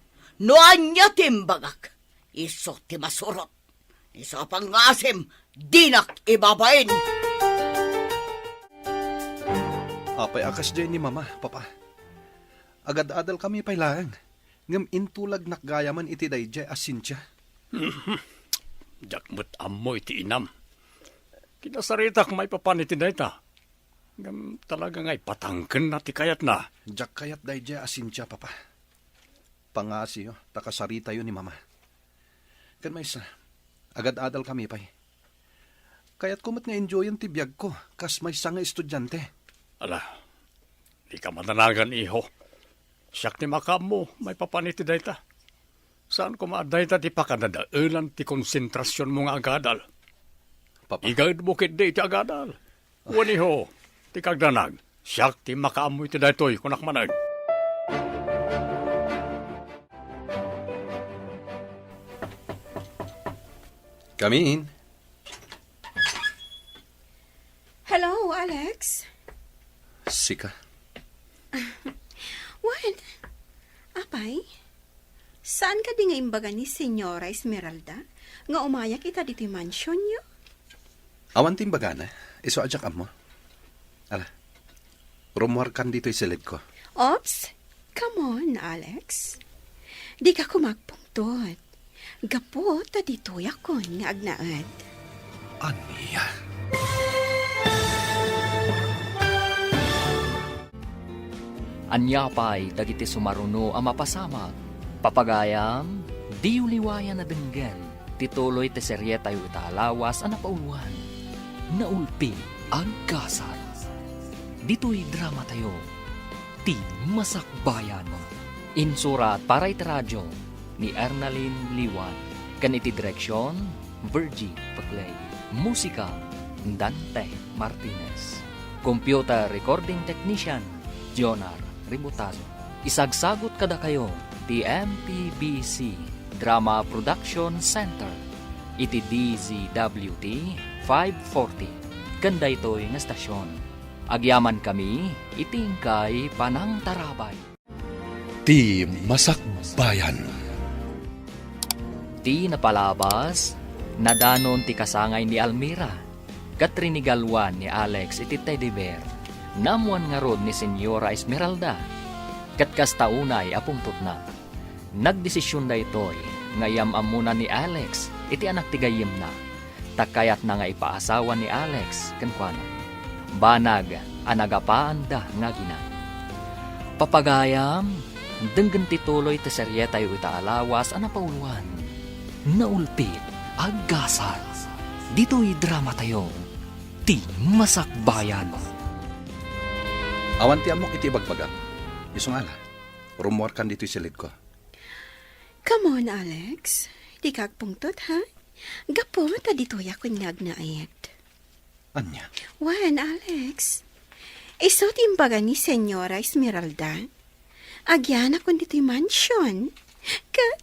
No ania ti imbagak, isu ti masurot. Isu a pangngasim, dinak ibabain. Apay a kasdiay ni Mama, Papa? Agad-adalkami pay laeng, ngem intulagnak gayamen iti daydiay a Cynthia. Diak met ammo iti inam. Kinasaritak maipapan iti dayta. Ngem talaga nga ipatangkenna ti kayatna. Diak kayat daydiay a Cynthia, Papa. Pangngasiyo, ta kasaritayo ni Mama. Ken maysa, agad-adalkami pay. Kayatko met nga enjoyen ti biagko kas maysa nga estudiante. Ala, dika madanagan, iho. Siak ti makaammo maipapan iti dayta. Saan koma a dayta ti pakadadaelan ti konsentrasionmo nga agadal. Papa. Igaedmo ketdi iti agadal. Wen, iho, ti kagdanag, siak ti makaammo iti daytoy, kunak manen. Come in. Hello, Alex. Sika. Wen, apay? Saan kadi nga imbaga ni Señora Esmeralda nga umayak ita ditoy mansionyo? Awan ti imbagana, isu a diak ammo. Ala, rumuarkan ditoy silidko. Oops, come on, Alex. Dika koma agpungtot. Gapu ta ditoyakon nga agnaed. Ania? Ania pay dagiti sumaruno a mapasamak? Papagayam, diyo liwayan a denggen ti tuloy ti serietayo ita a lawas a napauluan, Naulpi Agkasat. Ditoy dramatayo, Ti Masakbayan. Insurat para iti radio ni Ernalyn Liwan, ken iti direksion, Virgie Paclay. Musika, Dante Martinez. Computer recording technician, Jonar Ributazo. Isagsagut kadakayo ti M P B C Drama Production Center iti D Z W T five forty ken daytoy nga stasyon. Agyamankami iti inkay panangtarabay. Ti Masakbayan. Ti napalabas, nadanon ti kasangay ni Almira, ket rinigaluan ni Alex iti teddy bear. Naammuan ngarud ni Señora Esmeralda, ket kasta unay a pungtotna. Nagdesision daytoy nga iyam-ammona ni Alex iti anak ti gayyemna, ta kayatna nga ipaasawa ni Alex kenkuana. Banag a nagapaanda nga aginan. Papagayam, denggen ti tuloy ti serietayo ita a lawas a napauluan, Naulpit a Gasat. Ditoy dramatayo, Ti Masakbayan. Awan ti ammok iti ibagbagam. Isu nga ala, rummuarkan ditoy silidko. Come on, Alex. Dika agpungtot, ha? Gapu ta ditoyakon nga agnaed. Ania? Wen, Alex. Isu ti imbaga ni Señora Esmeralda. Agyanakon ditoy mansion. Ket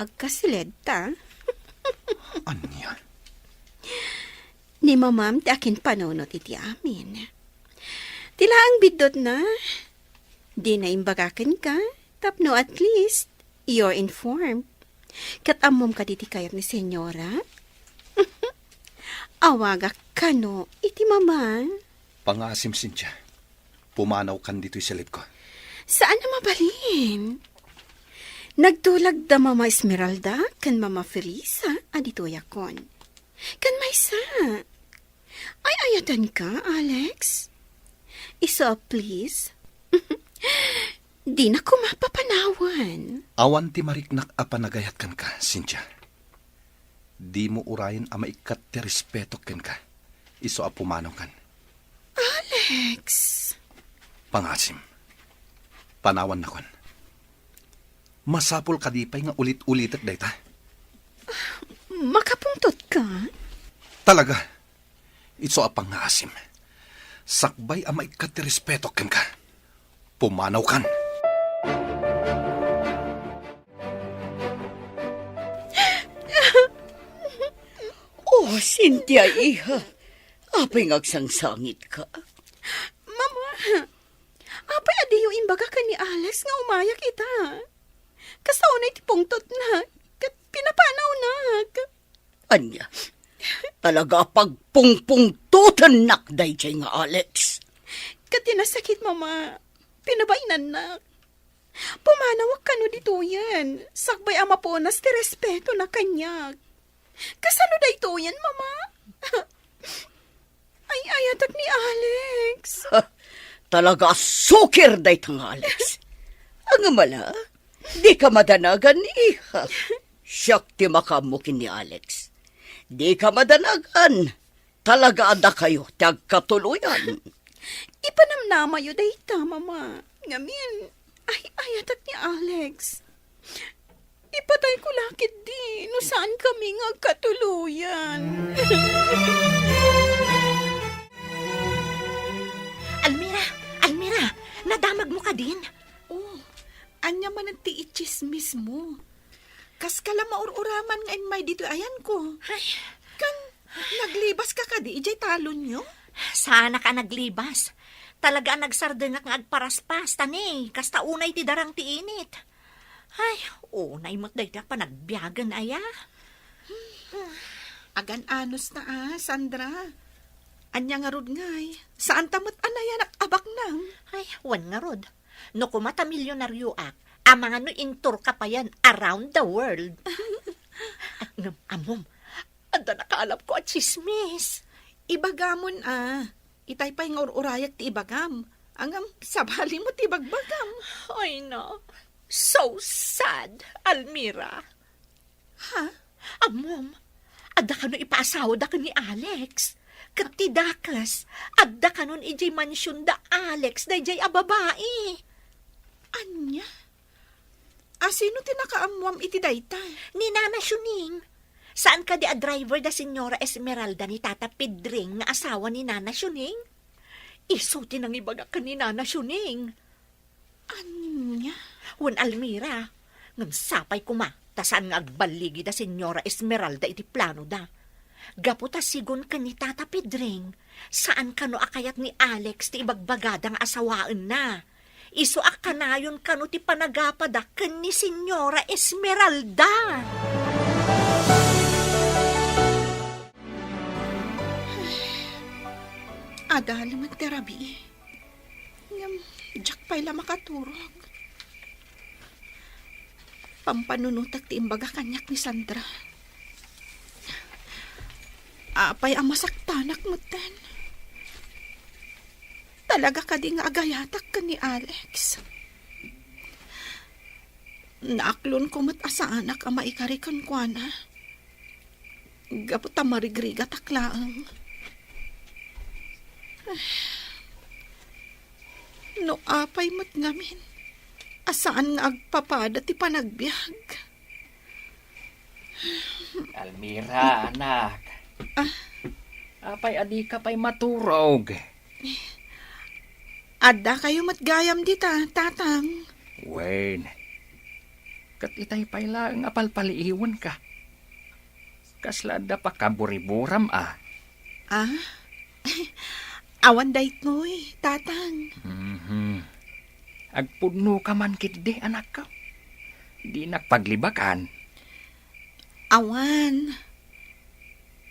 agkasiledta. Ania? Ni mamam ti akinpanunot iti amin. Ti laeng biddutna, dina imbaga kenka, tapno at least, you're informed. Ket ammom kadi ti kayat ni Señora? Awagak kano iti mama. Pangaasim, Cynthia. Pumanawkan ditoy silidko. Saan a mabalin? Nagtulag da Mama Esmeralda ken Mama Felisa a ditoyakon. Ken maysa, ay-ayatenka, Alex? Isu a please. Dina koma papanawan. Awan ti mariknak a panagayat kenka, Cynthia. Dimo urayen a maikkat ti respetok kenka. Isu a pumanawkan. Alex! Pangaasim. Panawannakon. Masapul kadi pay nga ulit-ulitek dayta? Makapungtotka? Talaga. Isu a pangaasim. Sakbay a maikkat ti respetok kenka. Pumanawkan. Oh, Cynthia, iha. Apay nga agsangsangitka? Mama, apay a diyo imbaga ken ni Alex nga umayak ita? Kasta unay ti pungtotna, ket pinapanawnak. Ania? Talaga a pagpungpungtotennak daydiay nga Alex. Ket ti nasakit, Mama, pinabainannak. Pumanawak kano ditoyen, sakbay a mapunas ti respetona kaniak. Kasano daytoyen, Mama? Ay-ayatek ni Alex. Ha, talaga a sukir dayta nga Alex. Ngem ala, dika madanagan, iha. Siak ti makaammo ken ni Alex. Dika madanagan. Talaga a dakayo ti agkatuloyan. Ipanamnamayo dayta, Mama. Ngamin, ay-ayatek ni Alex. Ipatayko la ketdi no saankami nga agkatuloyan. Almira! Almira! Nadamagmo kadin? Oh, ania manen ti itsismismo? Kaska la maur-uraman nga immay ditoy ayanko. Ay. Kan, naglebaska kadi idiay talonyo? Saanak a naglebas. Talaga a nagsardengak nga agparaspas, ta ne, kasta unay ti darang ti init. Ay, unay met dayta a panagbiagen aya. Agan-anos ta a, Sandra. Ania ngarud ngay, saanta met a nayanak a baknang? Ay, wen ngarud. No koma ta milyonarioak, amangan no intourka payen around the world. Ngem, ammom, adda nakaalapko a tsismis. Ibagamon a, itay pay nga ur-urayak ti ibagam. Ngem, sabalimo ti ibagbagam. Ay, na. So sad, Almira. Ha? Ammom, adda kano ipaasawada ken ni Alex. Ket ti dakes, adda kanon idiay mansion da Alex daydiay a babai. Ania? A, sino ti nakaammuam iti dayta? Ni Nana Shuning. Saan kadi a driver da Señora Esmeralda ni Tata Pedring nga asawa ni Nana Shuning? Isu ti nangibaga ken ni Nana Shuning. Ania? Wen, Almira, ngem sapay koma, Ta saan nga agballigi da Señora Esmeralda iti planoda. Gapu ta sigun ken ni Tata Pedring, saan kano a kayat ni Alex ti ibagbagada nga asawaenna. Isu a kanayon kano ti panagapada ken ni Señora Esmeralda. Adalem ti rabii. Ngem, diak pay la makaturog. Pampanunotek ti imbaga kaniak ni Sandra. Apay a masaktanak metten? Talaga kadi nga agayatak ken ni Alex? Naaklonko met a saanak a maikari kenkuana. Gapu ta marigrigatak laeng. No apay met ngamin a saan nga agpapada ti panagbiag. Almira, anak. Ah? Apay a dika pay maturog? Addakayo met gayam dita, Tatang. Wen, ket itay pay laeng a palpaliiwenka. Kasla adda pakaburiburam a? Ah? Awan daytoy, Tatang. Mhm. Agpudnoka man ketdi, anakko. Dinak paglibakan. Awan.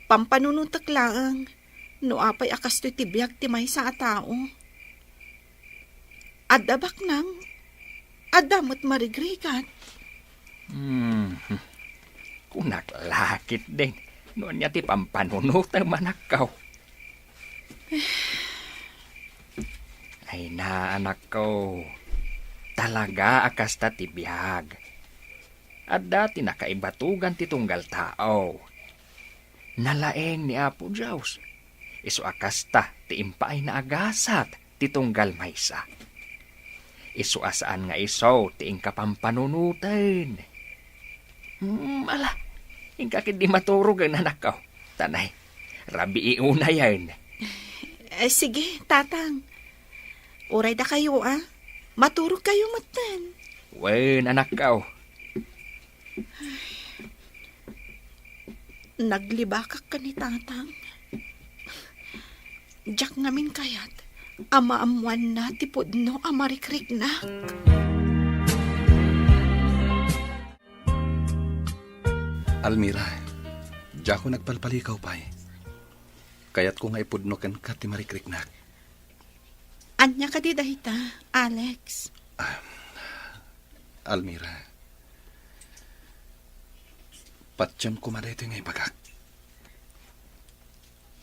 Pampanunotek laeng no apay a kastoy ti biag ti maysa a tao. Adda baknang, adda met marigrigat. Hmm. Kunak la ketdin no ania ti pampanunotem, anakko. Ay na, anakko. Talaga a kasta ti biag. Adda ti nakaibatugan ti tunggal tao. Nalaing ni Apo Dios. Isu a kasta ti impaayna a gasat ti tunggal maysa. Isu a saan nga isu ti inka pampanunoten. Hmm, ala, inka ketdi maturogen, anakko. Tanay, rabii unayen. Eh, sige, Tatang. Uray dakayo, a. Maturogkayo metten. Wen, anakko. Naglibakak ken ni Tatang. Diak ngamin kayat a maammoanna ti pudno a marikriknak. Almira, diakon agpalpalikaw pay. Kayatko nga ipudno kenka ti marikriknak. Ania kadi dayta, Alex? Ah, Almira, patiem koma daytoy nga ibagak.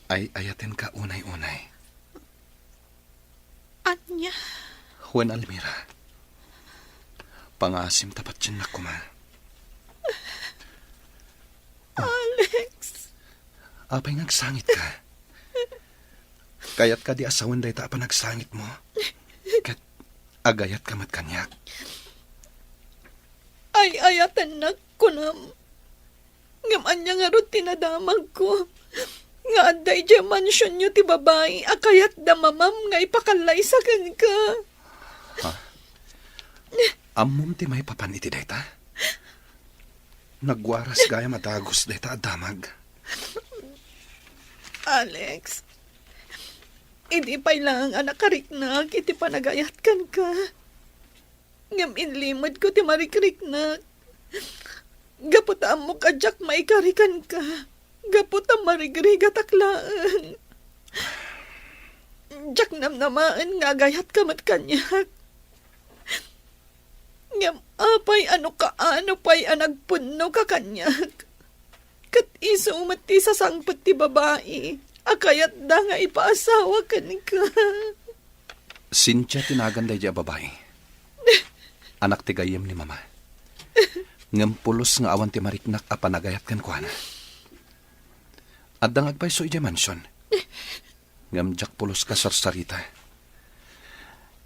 Ay-ayatenka unay-unay. Ania? Wen, Almira, pangaasim ta patiennak koma. Alex! Apay nga agsangitka? Kayat kadi a sawen dayta a panagsangitmo? Ket agayatka met kaniak? Ay-ayatennak, kunam. Ngem ania ngarud ti nadamagko nga adda idiay mansionyo ti babai a kayatda mamam nga ipakallaysa kenka? Ha? Ammom ti maipapan iti dayta? Nagwaras gayam a dagus dayta a damag. Alex, idi pay laeng a nakariknak iti panagayat kenka, ngem inlimedko ti marikriknak. Gapu ta ammok a diak maikari kenka, gapu ta marigrigatak laeng. Diak namnamaen nga agayatka met kaniak. Ngem apay a no kaano pay a nagpudnoka kaniak? Ket isu met ti sasangpet ti babai a kayatda nga ipaasawa kenka. Cynthia ti nagan daydiay a babai. Anak ti gayyem ni Mama. Ngem pulos nga awan ti mariknak a panagayat kenkuana. Adda nga agpayso idiay mansion. Ngem diak pulos kasarsarita.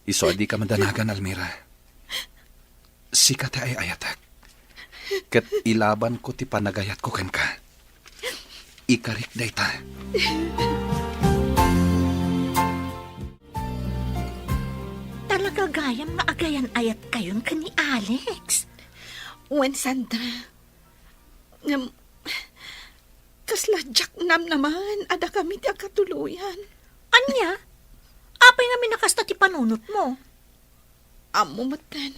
Isu a dika madanagan, Almira. Sika ti ay-ayatek. Ket ilabanko ti panagayatko kenka. Ikarik dayta. Talaga gayam nga agayan-ayatkayon ken ni Alex. Wen, Sandra, Ngem, kasla diak namnaman a dakami ti agkatuloyan. Ania? Apay ngamin a kasta ti panunotmo? Ammo metten,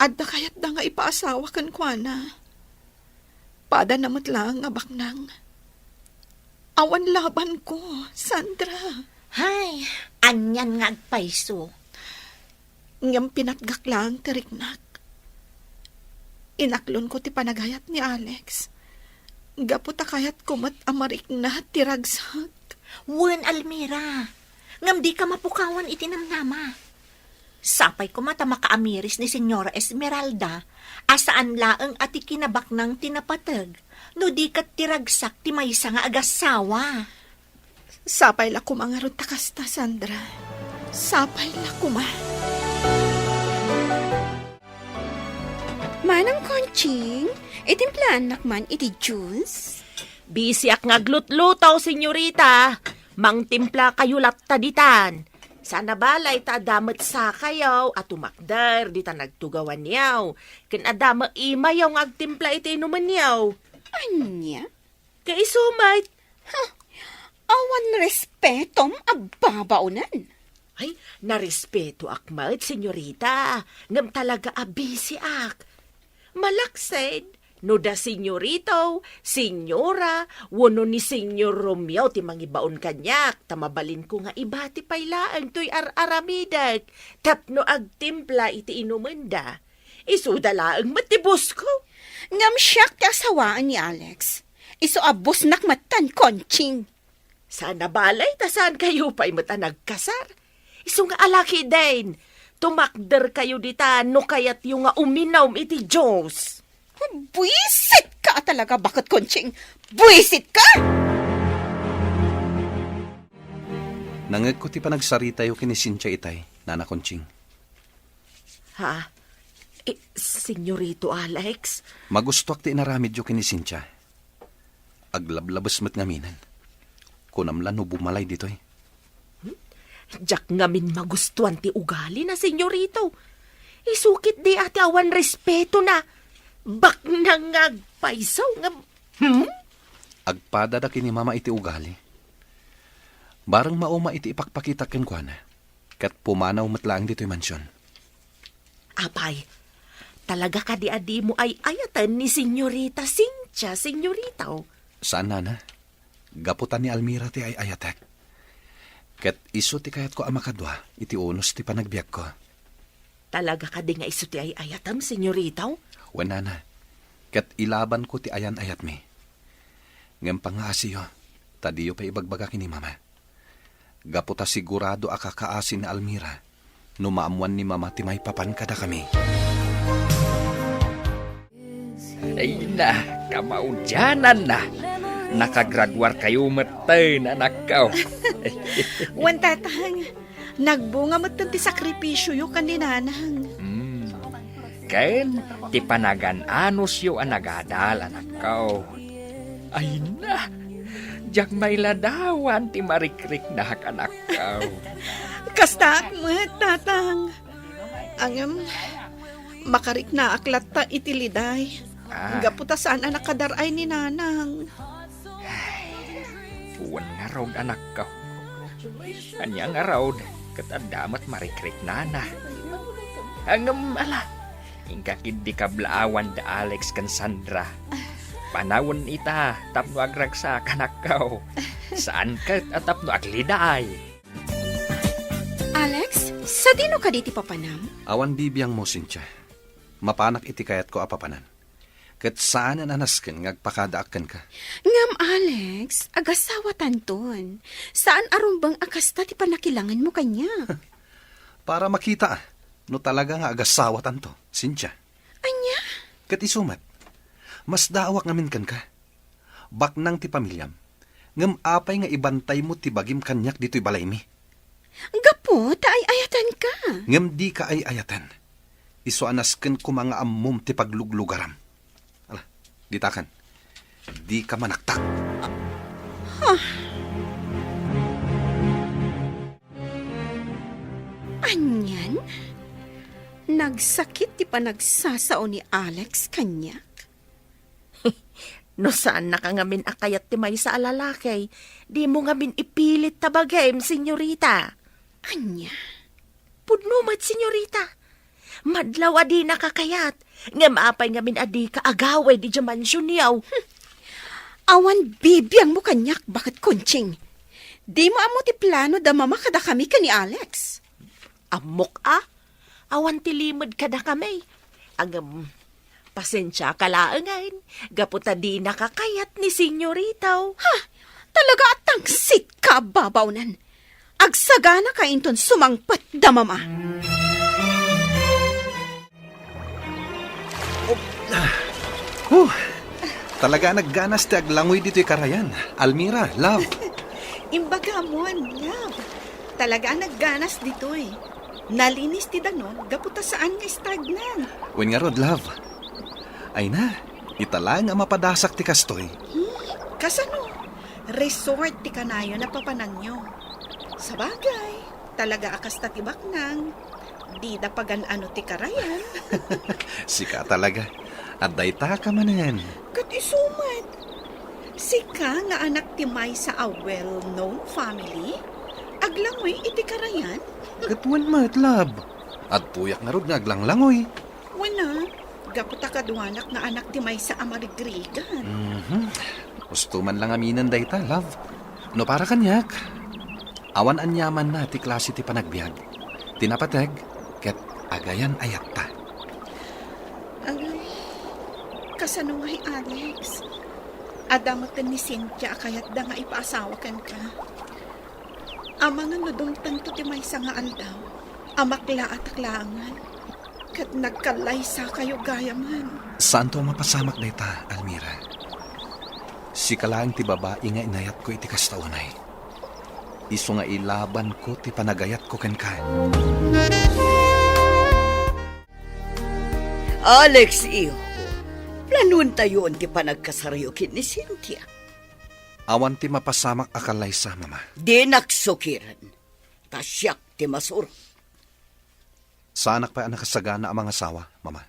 adda kayatda nga ipaasawa kenkuana. Padana met laeng a baknang. Awan labanko, Sandra. Hay, anian nga agpayso. Ngem pinatgak laeng ti riknak. Inaklonko ti panagayat ni Alex. Gapu ta kayatko met a marikna ti ragsak. Wen, Almira. Ngem dika mapukawan iti namnama. Sapay koma ta makaamiris ni Señora Esmeralda a saan laeng a ti kinabaknang ti napateg, no di ket ti ragsak ti maysa nga agassawa. Sapay la koma ngarud ta kasta, Sandra. Sapay la koma. Manang Conching, itimplaannak man iti juice? Bisiak nga aglutluto, senyorita. Mangtimplakayo latta ditan. Sana balay ta adda met sakayo a tumakder ditan agtugawanyo. Ken adda met imayo nga agtimpla iti inumenyo. Ania? Kaiso met. Huh. Awan respetom a babaonen. Ay, narespetoak met, senyorita. Ngem talaga a bisiak. Malaksid, no da senyorito, senyora, wenno ni Senyor Romeo ti mangibaon kaniak, ta mabalinko nga ibati pay laeng toy ar-aramidek tapno agtimpla iti inumenda. Isuda laeng met ti boss ko. Ngem siak ti asawaen ni Alex. Isu a bossnak metten, Conching. Sana balay ta saankayo pay met a nagkasar. Isu nga alakiden, tumakderkayo dita no kayatyo nga uminum iti juice. Buisitka a talaga, baket Conching! Buisitka! Nangngegko ti panagsaritayo ken ni Cynthia itay, Nana Conching. Ha? Eh, Senyorito Alex? Magustuak ti inaramidyo ken ni Cynthia. Aglablabes met ngaminen. Kunam la no bumalay ditoy. Hmm? Diak ngamin magustuan ti ugalina, senyorito. Isu ketdi a ti awan respetona. Baknang nga agpayso nga, hmm? Agpadada ken ni Mama iti ugali. Bareng mauma iti ipakpakitak kenkuana. Ket pumanaw met laeng ditoy mansion. Apay, talaga kadi a dimo ay-ayaten ni Senyorita Cynthia, senyorito? Saan, Nana. Gapu ta ni Almira ti ay-ayatek. Ket isu ti kayatko a makadua iti unos ti panagbiagko. Talaga kadi nga isu ti ay-ayatem, senyorito? Wen, Nana. Ket ilabanko ti ayan-ayatmi. Ngem pangngaasiyo, ta diyo pay ibagbaga ken ni Mama. Gapu ta sigurado a kakaasi ni Almira no maammoan ni Mama ti maipapan kadakami. Ay na, kamaudiananna. Nakagraduarkayo metten, anakko. Wen, Tatang, nagbunga metten ti sakripisioyo ken ni Nanang. Hmm. Ken ti panagan-anosyo a nagadal, anakko. Ay na, diak mailadawan ti marikriknak, anakko. Kastaak met, Tatang. Ngem, makariknaak latta iti liday. Ah. Gapu ta saan a nakadar-ay ni Nanang. Ay, wen ngarud, anakko. Ania ngarud, ket adda met marikriknana. Ngem ala, inka ketdi kablaawan da Alex ken Sandra. Panawen ita tapno agragsak, anakko. Saan ket a tapno agliday. Alex, sadino kadi ti papanam? Awan bibiangmo, Cynthia. Mapanak iti kayatko a papanan. Ket saanen a nasken nga agpakadaak kenka. Ngem, Alex, agasawatanton. Saan a rumbeng a kasta ti pannakilangenmo kaniak. Para makita no talaga nga agasawatanto, Cynthia. Ania? Ket isu met, masdaawak ngamin kenka. Baknang ti pamiliam. Ngem apay nga ibantaymo ti bagim kaniak ditoy balaymi? Gapu ta ay-ayatenka. Ngem dika ay-ayaten. Isu a nasken koma nga ammom ti pagluglugaram. Ala, ditakan. Dika manaktak. Huh. Anian? Nagsakit ti panagsasao ni Alex kaniak? No saannaka ngamin a kayat ti maysa a lalaki, dimo ngamin ipilit ta bagim, senyorita. Ania? Pudno met, senyorita. Madlaw a dinaka kayat, ngem apay ngamin a dika agawid idiay mansionyo? Awan bibiangmo kaniak, baket Conching. Dimo ammo ti plano da Mama kadakami ken ni Alex. Ammok a, awan ti limed kadakami. Ngem, pasensiaka laengen, gapu ta dinaka kayat ni senyorita. Ha? Talaga a tangsit ka a babawnan. Agsaganaka inton sumangpet da Mama. Huh, talaga a nagganas ti aglangoy ditoy karayan. Almira, love. Imbagamon, love. Talaga a nagganas ditoy. Nalinis ti danum gapu ta saan nga stagnan. Wen ngarud, love. Ay na, ita laeng a mapadasak ti kastoy. Hmm, kasano? Resort ti kanayon a papananyo. Sabagay, talaga a kasta ti baknang. Dida pagan-ano ti karayan. Sika talaga. Adda ita ka manen. Ket isu met. Sika nga anak ti maysa a well-known family? Aglangoy iti karayan? Ket wen met, love. Adtoyak ngarud nga aglanglangoy. Wen a, gapu ta kaduanak nga anak ti maysa a marigrigan. Mhm. Usto man lang aminen dayta, love. No para kaniak, awan aniamanna ti klase ti panagbiag. Ti napateg, ket agayan-ayatta. Agay, kasano ngay, Alex? Adda metten ni Cynthia a kayatda nga ipaasawa kenka. Amangan no dumtengto ti maysa nga aldaw, a maklaatak laengen, ket nagkallaysakayo gayamen. Saanto a mapasamak dayta, Almira. Sika laeng ti babai nga inayatko iti kasta unay. Isu nga ilabanko ti panagayatko kenka. Alex, iho, planuentayon ti panagkasaryo ken ni Cynthia. Awan ti mapasamak a kallaysa, Mama. Dinak sukiren, ta siak ti masuro. Saanak pay a nakasagana a mangasawa, Mama.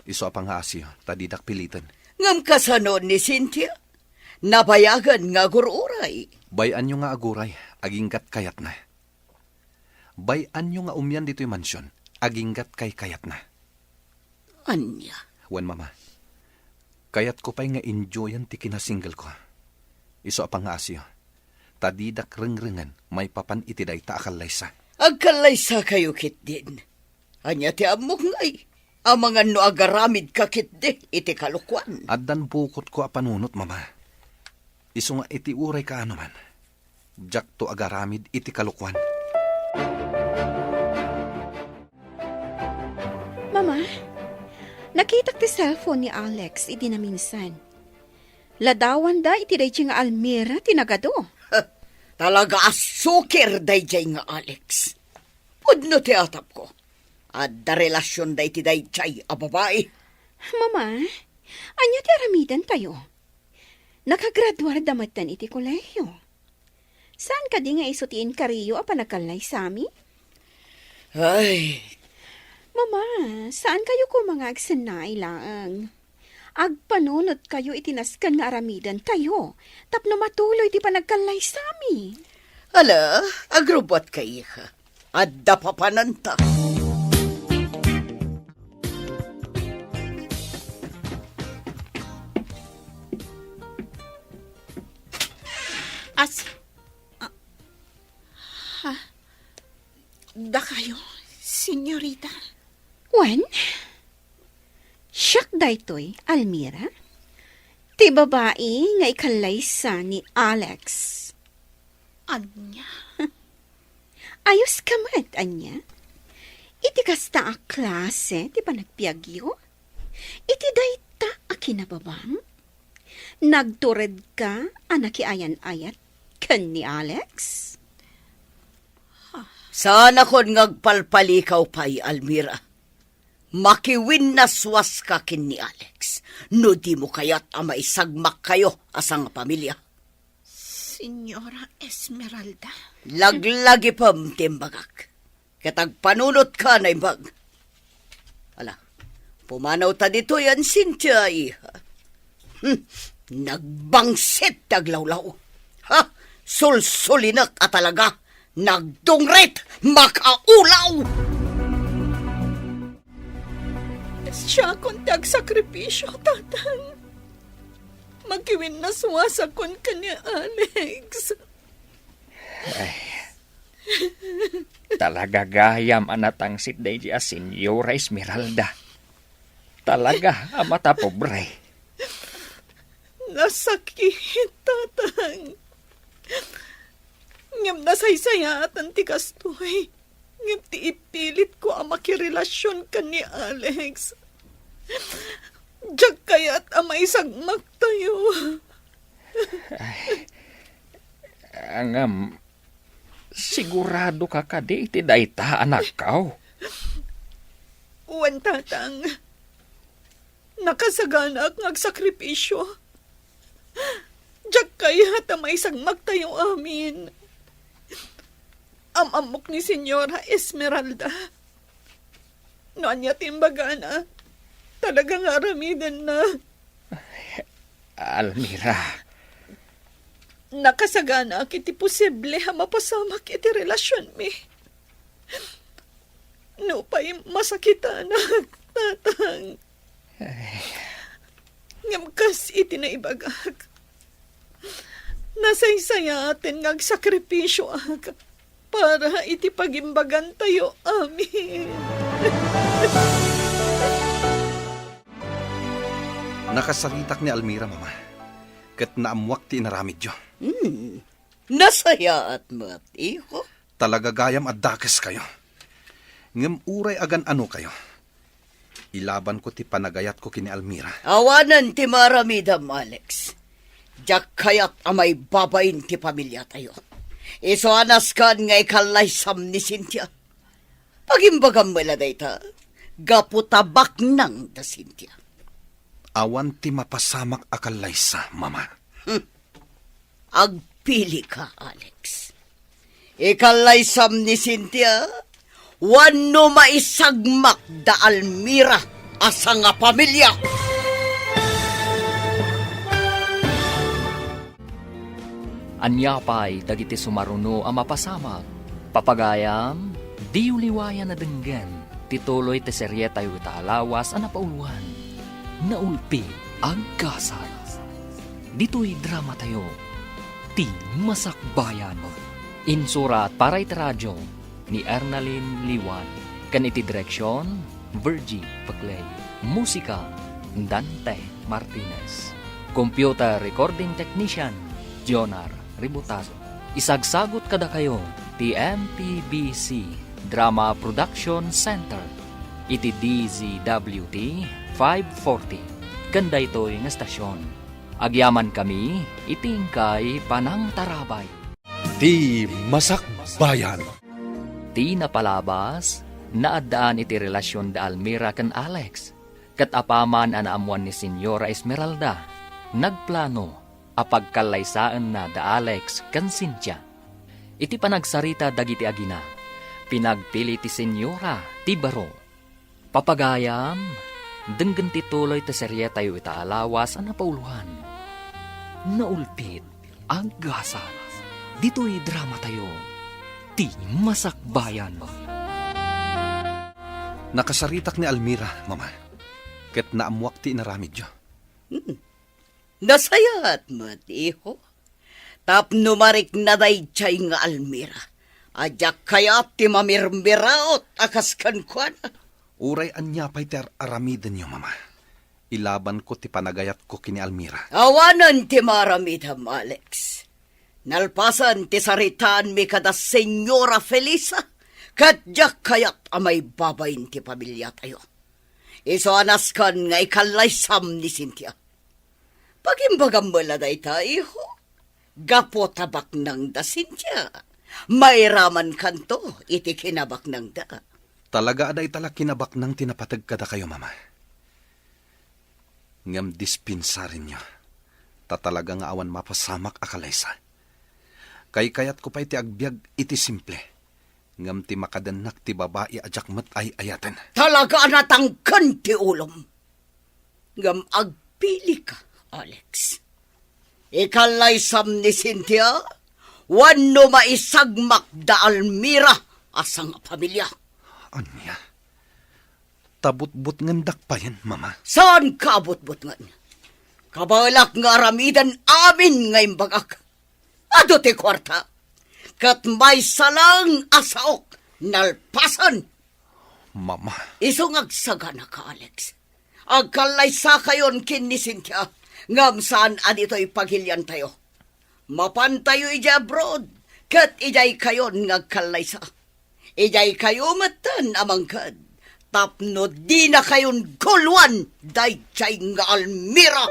Isu a pangngaasiyo, ta didak piliten. Ngem kasano ni Cynthia? Nabayagen nga agur-uray. Bay-anyo nga aguray, aginggat kayatna. Bay-anyo nga umian ditoy mansion, aginggat kaykayatna. Ania? Wen, Mama. Kayatko pay nga enjoyan ti kinasinggelko. Isu a pangngaasiyo, ta didak rengrengen maipapan iti dayta a kallaysa. Agkallaysakayo ketdin. Ania ti ammok ngay? Amangan no agaramidka ketdi iti kalokuan. Addan bukotko a panunot, Mama. Isu nga iti uray kaano man, diakto agaramid iti kalokuan. Mama, nakitak ti cellphone ni Alex idi naminsan. Ladawanda iti daydi nga Almira ti nagadu. Talaga a sukir daydi nga Alex. Pudno ti atapko. Adda relasionda iti daydi a babai. Mama, ania ti aramidentayo? Nakagraduarda metten iti kolehiyo. Saan kadi nga isu ti inkariyo a panagkallaysami? Ay. Mama, saan kayo koma nga agsennaay laeng? Agpanunot kayo iti nasken nga aramidentayo tapno matuloy ti panagkallaysami. Ala, agrubbuat ka, iha. Adda papananta. As-, ah, ha? Dakayo, senyorita? Wen, siak daytoy, Almira. Ti babai nga ikallaysa ni Alex. Ania? Ayos ka met, ania? Iti kasta a klase ti panagbiagyo? Iti dayta a kinababam? Nagtured ka a nakiayan-ayat ken ni Alex? Saanakon nga agpalpalikaw pay, Almira. Makiwinnaswas ka ken ni Alex no dimo kayat a maisagmak kayo a sangapamilia. Señora Esmeralda? Laglagipem ti imbagak. Ket agpanunot ka, naimbag. Ala, pumanaw ta ditoy, Cynthia, iha. Hmm, nagbangsit ti aglawlaw. Ha? Sulsulinek a talaga. Nagdungrit, makaulaw! Siakon ti agsakripisio, Tatang. Makiwinnaswasakon ken ni Alex. Ay, talaga gayam a natangsit daydi a Senyora Esmeralda. Talaga a matapobre. Nasakit, Tatang. Ngem nasaysayaaten ti kastoy. Ngem ti ipilitko a makirelasion ken ni Alex, diak kayat a maisagmaktayo. Ay, ngem, sigurado ka kadi iti dayta, anakko? Wen, Tatang. Nakasaganaak nga agsakripisio. Diak kayat a maisagmaktayo amin. Am-ammok ni Senyora Esmeralda. No ania ti imbagana, talaga nga aramidenna. Almira. Nakasaganaak iti posible a mapasamak iti relasionmi. Nupay masakitanak, Tatang. Ay. Ngem kas iti naibagak, nasaysayaaten nga agsakripisioak para iti pagimbagantayo amin. Nakasaritak ni Almira, Mama, ket naammuak ti inaramidyo. Hmm. Nasayaat met, iho. Talaga gayam a dakeskayo. Ngem uray agan-anokayo, ilabanko ti panagayatko ken ni Almira. Awanen ti maaramidem, Alex. Diak kayat a maibabain ti pamiliatayo. Isu a nasken nga ikallaysam ni Cynthia. Pagimbagam met la dayta, gapu ta baknang da Cynthia. Awan ti mapasamak a kallaysa, Mama. Hmm. Agpilika, Alex. Ikallaysam ni Cynthia, wenno maisagmak da Almira a sangapamilia. Ania pay dagiti sumaruno a mapasamak? Papagayam, diyo liwayan a denggen ti tuloy ti serietayo ita a lawas a napauloan, Naulpi a Gasat. Ditoy dramatayo, Ti Masakbayan. Insurat para iti radio ni Ernalyn Liwan, ken iti direksion, Virgie Peclay. Musika, Dante Martinez. Computer recording technician, Jonar Ributazo. Isagsagut kadakayo ti M P B C Drama Production Center iti D Z W T five forty ken daytoy nga estasion. Agyamankami iti inkay panangtarabay. Ti Masakbayan. Ti napalabas, naaddaan iti relasion da Almira ken Alex, ket apaman a naammuan ni Senyora Esmeralda, nagplano a pagkallaysaenna da Alex ken Cynthia. Iti panagsarita dagiti agina, pinagpili ti Senyora ti baro. Papagayam, denggen ti tuloy ti serietayo ita a lawas a napauloan, Naulpit a Gasat. Ditoy dramatayo, Ti Masakbayan. Nakasaritak ni Almira, Mama, ket naammuak ti inaramidyo. Hmm. Nasayaat met, iho. Tapno marikna daydiay nga Almira a diak kayat ti mamirmiraot a kas kenkuana. Uray ania pay ti ar-aramidenyo, Mama, ilabanko ti panagayatko ken ni Almira. Awanen ti maaramidem, Alex. Nalpasen ti saritaanmi kada Senyora Felisa, ket diak kayat a maibabain ti pamiliatayo. Isu a nasken nga ikallaysam ni Cynthia. Pagimbagam met la dayta, iho. Gapu ta baknang da Cynthia, mairamankanto iti kinabaknangda. Talaga a dayta la kinabaknang ti napateg kadakayo, Mama. Ngem dispensarenyo, ta talaga nga awan mapasamak a kalaysa. Kaykayatko pay ti agbiag iti simple, ngem ti makadennak ti babai a diak met ay-ayaten. Talaga a natangken ti ulom. Ngem agpilika, Alex, ikallaysam ni Cynthia wenno maisagmak da Almira a sangafamilia? Ania? Ta butbutngendak payen, Mama. Saanka a butbutngen. Kabaelak nga aramiden amin nga imbagak. Adu ti kuarta. Ket maysa laeng a saok nalpasen. Mama. Isu nga agsaganaka, Alex. Agkallaysakayon ken ni Cynthia, ngem saan a ditoy pagiliantayo. Mapantayo idiay abroad, ket idiaykayon nga agkallaysa. Idiaykayo metten a mangted, tapno dinakayon guluan daydiay nga Almira.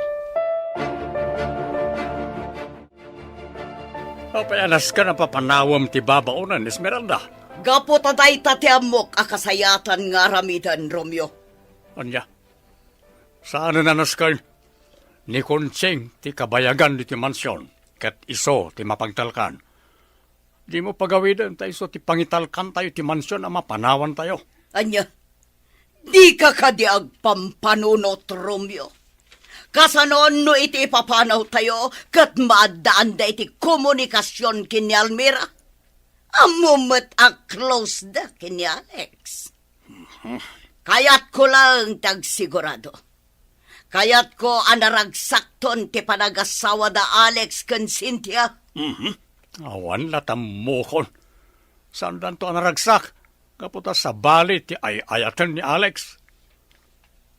Apay a nasken a papanawem ti babaonen, Esmeralda? Gapu ta dayta ti ammok a kasayaatan nga aramiden, Romeo. Ania? Saanen a nasken? Ni Conching ti kabayagan ditoy mansion, ket isu ti mapagtalkan. Dimo pagawiden ta isu ti pangitalkantayo ti mansion a mapanawantayo. Ania? Dika kadi agpampanunot, Romeo? Kasano no iti ipapanawtayo ket maaddaanda iti komunikasion ken ni Almira? Ammom met a close da ken ni Alex. Kayatko laeng ti agsigurado. Kayatko a naragsakton ti panagasawa da Alex ken Cynthia. Mhm. Awan la tammokon. Saandanto a naragsak, gapu ta sabali ti ay-ayaten ni Alex.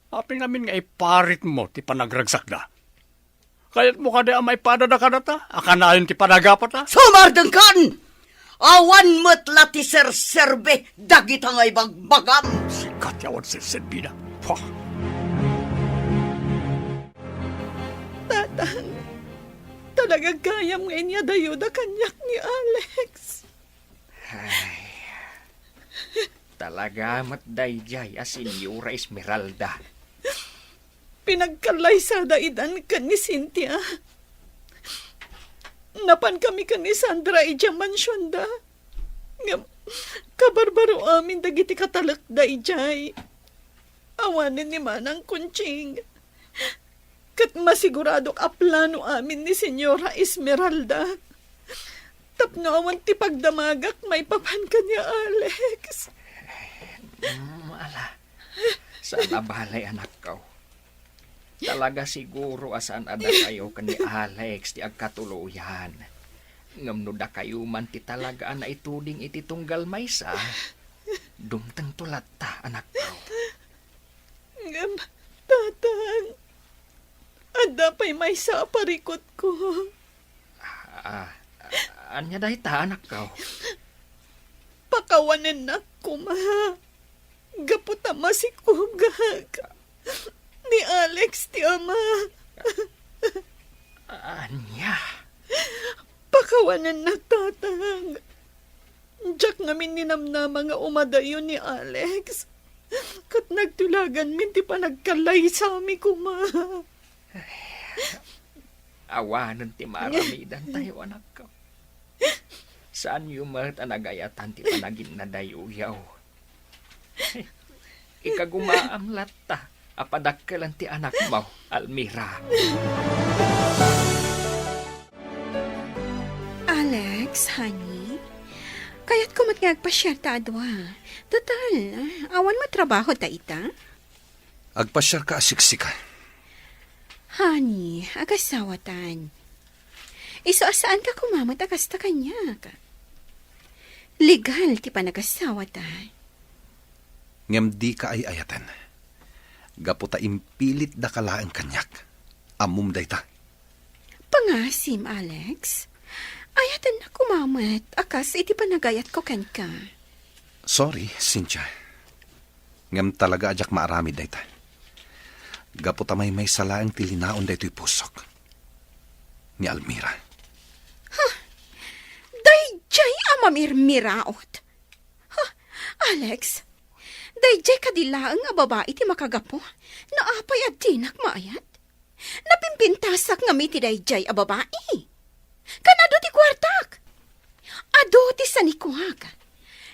Apay ngamin nga iparitmo ti panagragsakda? Kayatmo kadi a maipadada kadata a kanayon ti panagapata? Sumardengkan! Awan met la ti serserbi dagita nga ibagbagam. Sika ti awan serserbina. Pah! Tatang, talaga gayam nga inyadayoda kaniak ni Alex. Ay, talaga met daydiay a Senyora Esmeralda. Pinagkallaysada idan ken ni Cynthia. Napankami ken ni Sandra idiay mansionda. Ngem, kabarbaro amin dagiti katalekda idiay. Awanen ni Manang Conching. Ket masiguradok a plano amin ni Senyora Esmeralda tapno awan ti pagdamagak maipapan ken ni Alex. Mm, ala. Saan a bale, anakko. Talaga siguro a saan a dakayo ken ni Alex ti agkatuloyan. Ngem no dakayo man ti talaga a naituding iti tunggal maysa, dumtengto latta, anakko. Ngem, Tatang, adda pay maysa a parikutko. Ah, ania dayta, anakko? Pakawanennak koma. Gapu ta masikugak. Ni Alex ti ama. Ania? Pakawanennak, Tatang. Diak ngamin ninamnama nga umadayo ni Alex. Ket nagtulaganmin ti panagkallaysami koma. Awanen ti maaramidantayo, anakko. Saanyo met a nagayatan ti panaginnadayoyo. Ikagumaam latta a padakkelen ti anakmo, Almira. Alex, honey, kayatko met nga agpasiarta a dua. Total, awan met trabaho ta ita. Agpasiarka a siksika. Honey, agasawatan. Isu a saanka koma met a kasta kaniak. Legal ti panagasawata. Ngem dika ay-ayaten. Gapu ta impilitdaka laeng kaniak. Ammom dayta. Pangasim, Alex. Ayatennak koma met a kas iti panagayatko kenka. Sorry, Cynthia. Ngem talaga a diak maaramid dayta. Gapu ta maymaysa laeng ti linaon daytoy pusok. Ni Almira. Huh! Daydiay a mamirmiraot. Huh! Alex, daydiay kadi laeng a babai ti makagapu no apay a dinak maayat? Napimpintasak ngamin ti daydiay a babai. Kan adu ti kuartak. Adu ti sanikuak.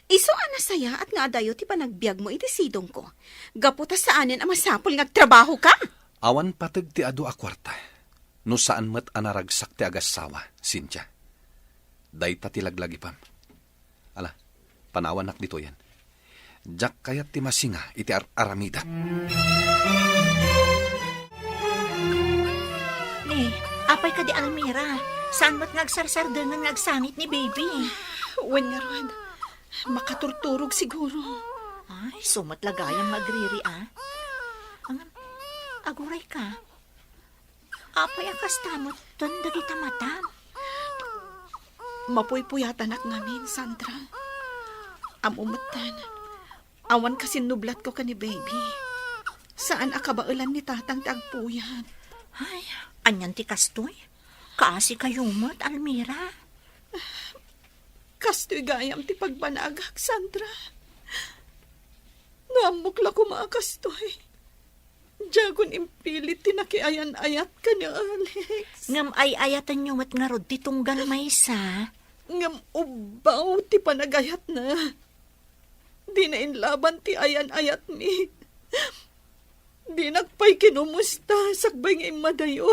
Isu a nasayaat nga adayo ti panagbiagmo iti sidongko. Gapu ta saanen a masapul nga agtrabahoka. Awan pateg ti adu a kuarta. no saan met a naragsak ti agassawa, Cynthia. Dayta ti laglagipam. Ala, panawannak ditoyen. Diak kayat ti masinga iti ar-aramidek. Ni, apay kadi, Almira? Saan met nga agsarsardengen nga agsangit ni baby? Wen ngarud, makaturturog siguro. Ay, isu met la gayam nga agriri, a. Ngem, aguray ka. Apay a kasta metten dagita matam? Mapuypuyatanak ngamin, Sandra. Ammo metten, awan kasinnublatko ken ni baby. Saan a kabaelan ni tatang ti agpuyat. Ay, anian ti kastoy? Kaasi kayo met, Almira. Kastoy gayam ti pagbanagak, Sandra. No ammok la koma a kastoy, diakon impilit ti nakiayan-ayat ken ni Alex. Ngem ay-ayatenyo met ngarud ti tunggal maysa. Ngem ubbaw ti panagayatna. Dina inlaban ti ayan-ayatmi. Dinak pay kinumusta sakbay nga immadayo.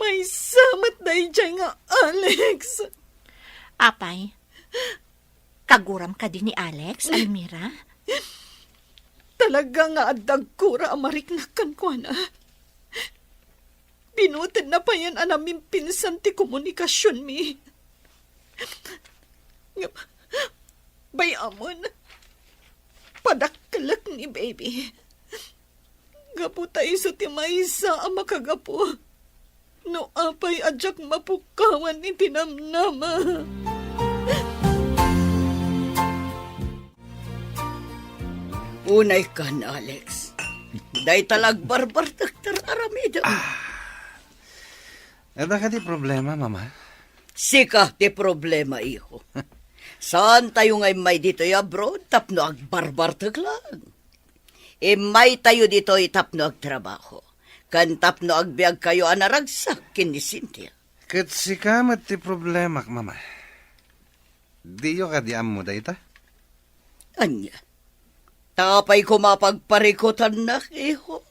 Maysa met daydiay nga Alex. Apay, kaguram kadi ni Alex, Almira? Talaga nga adda agkura a mariknak kenkuana. Binutedna payen a namimpinsan ti komunikasionmi. Ngem, bay-amon, padakkelek ni baby. Gapu ta isu ti maysa a makagapu no apay a diak mapukawan iti namnama. Unay kan, Alex. Dayta la agbarbartek ti aramidem. Ah. Adda kadi problema, Mama? Sika ti problema, iho. Saantayo nga immay ditoy abroad tapno agbarbartek laeng. Immaytayo ditoy tapno agtrabaho, ken tapno agbiagkayo a naragsak ken ni Cynthia. Ket sika met ti problemak, Mama. Diyo kadi ammo dayta? Ania? Ta apay koma a pagparikutannak, iho?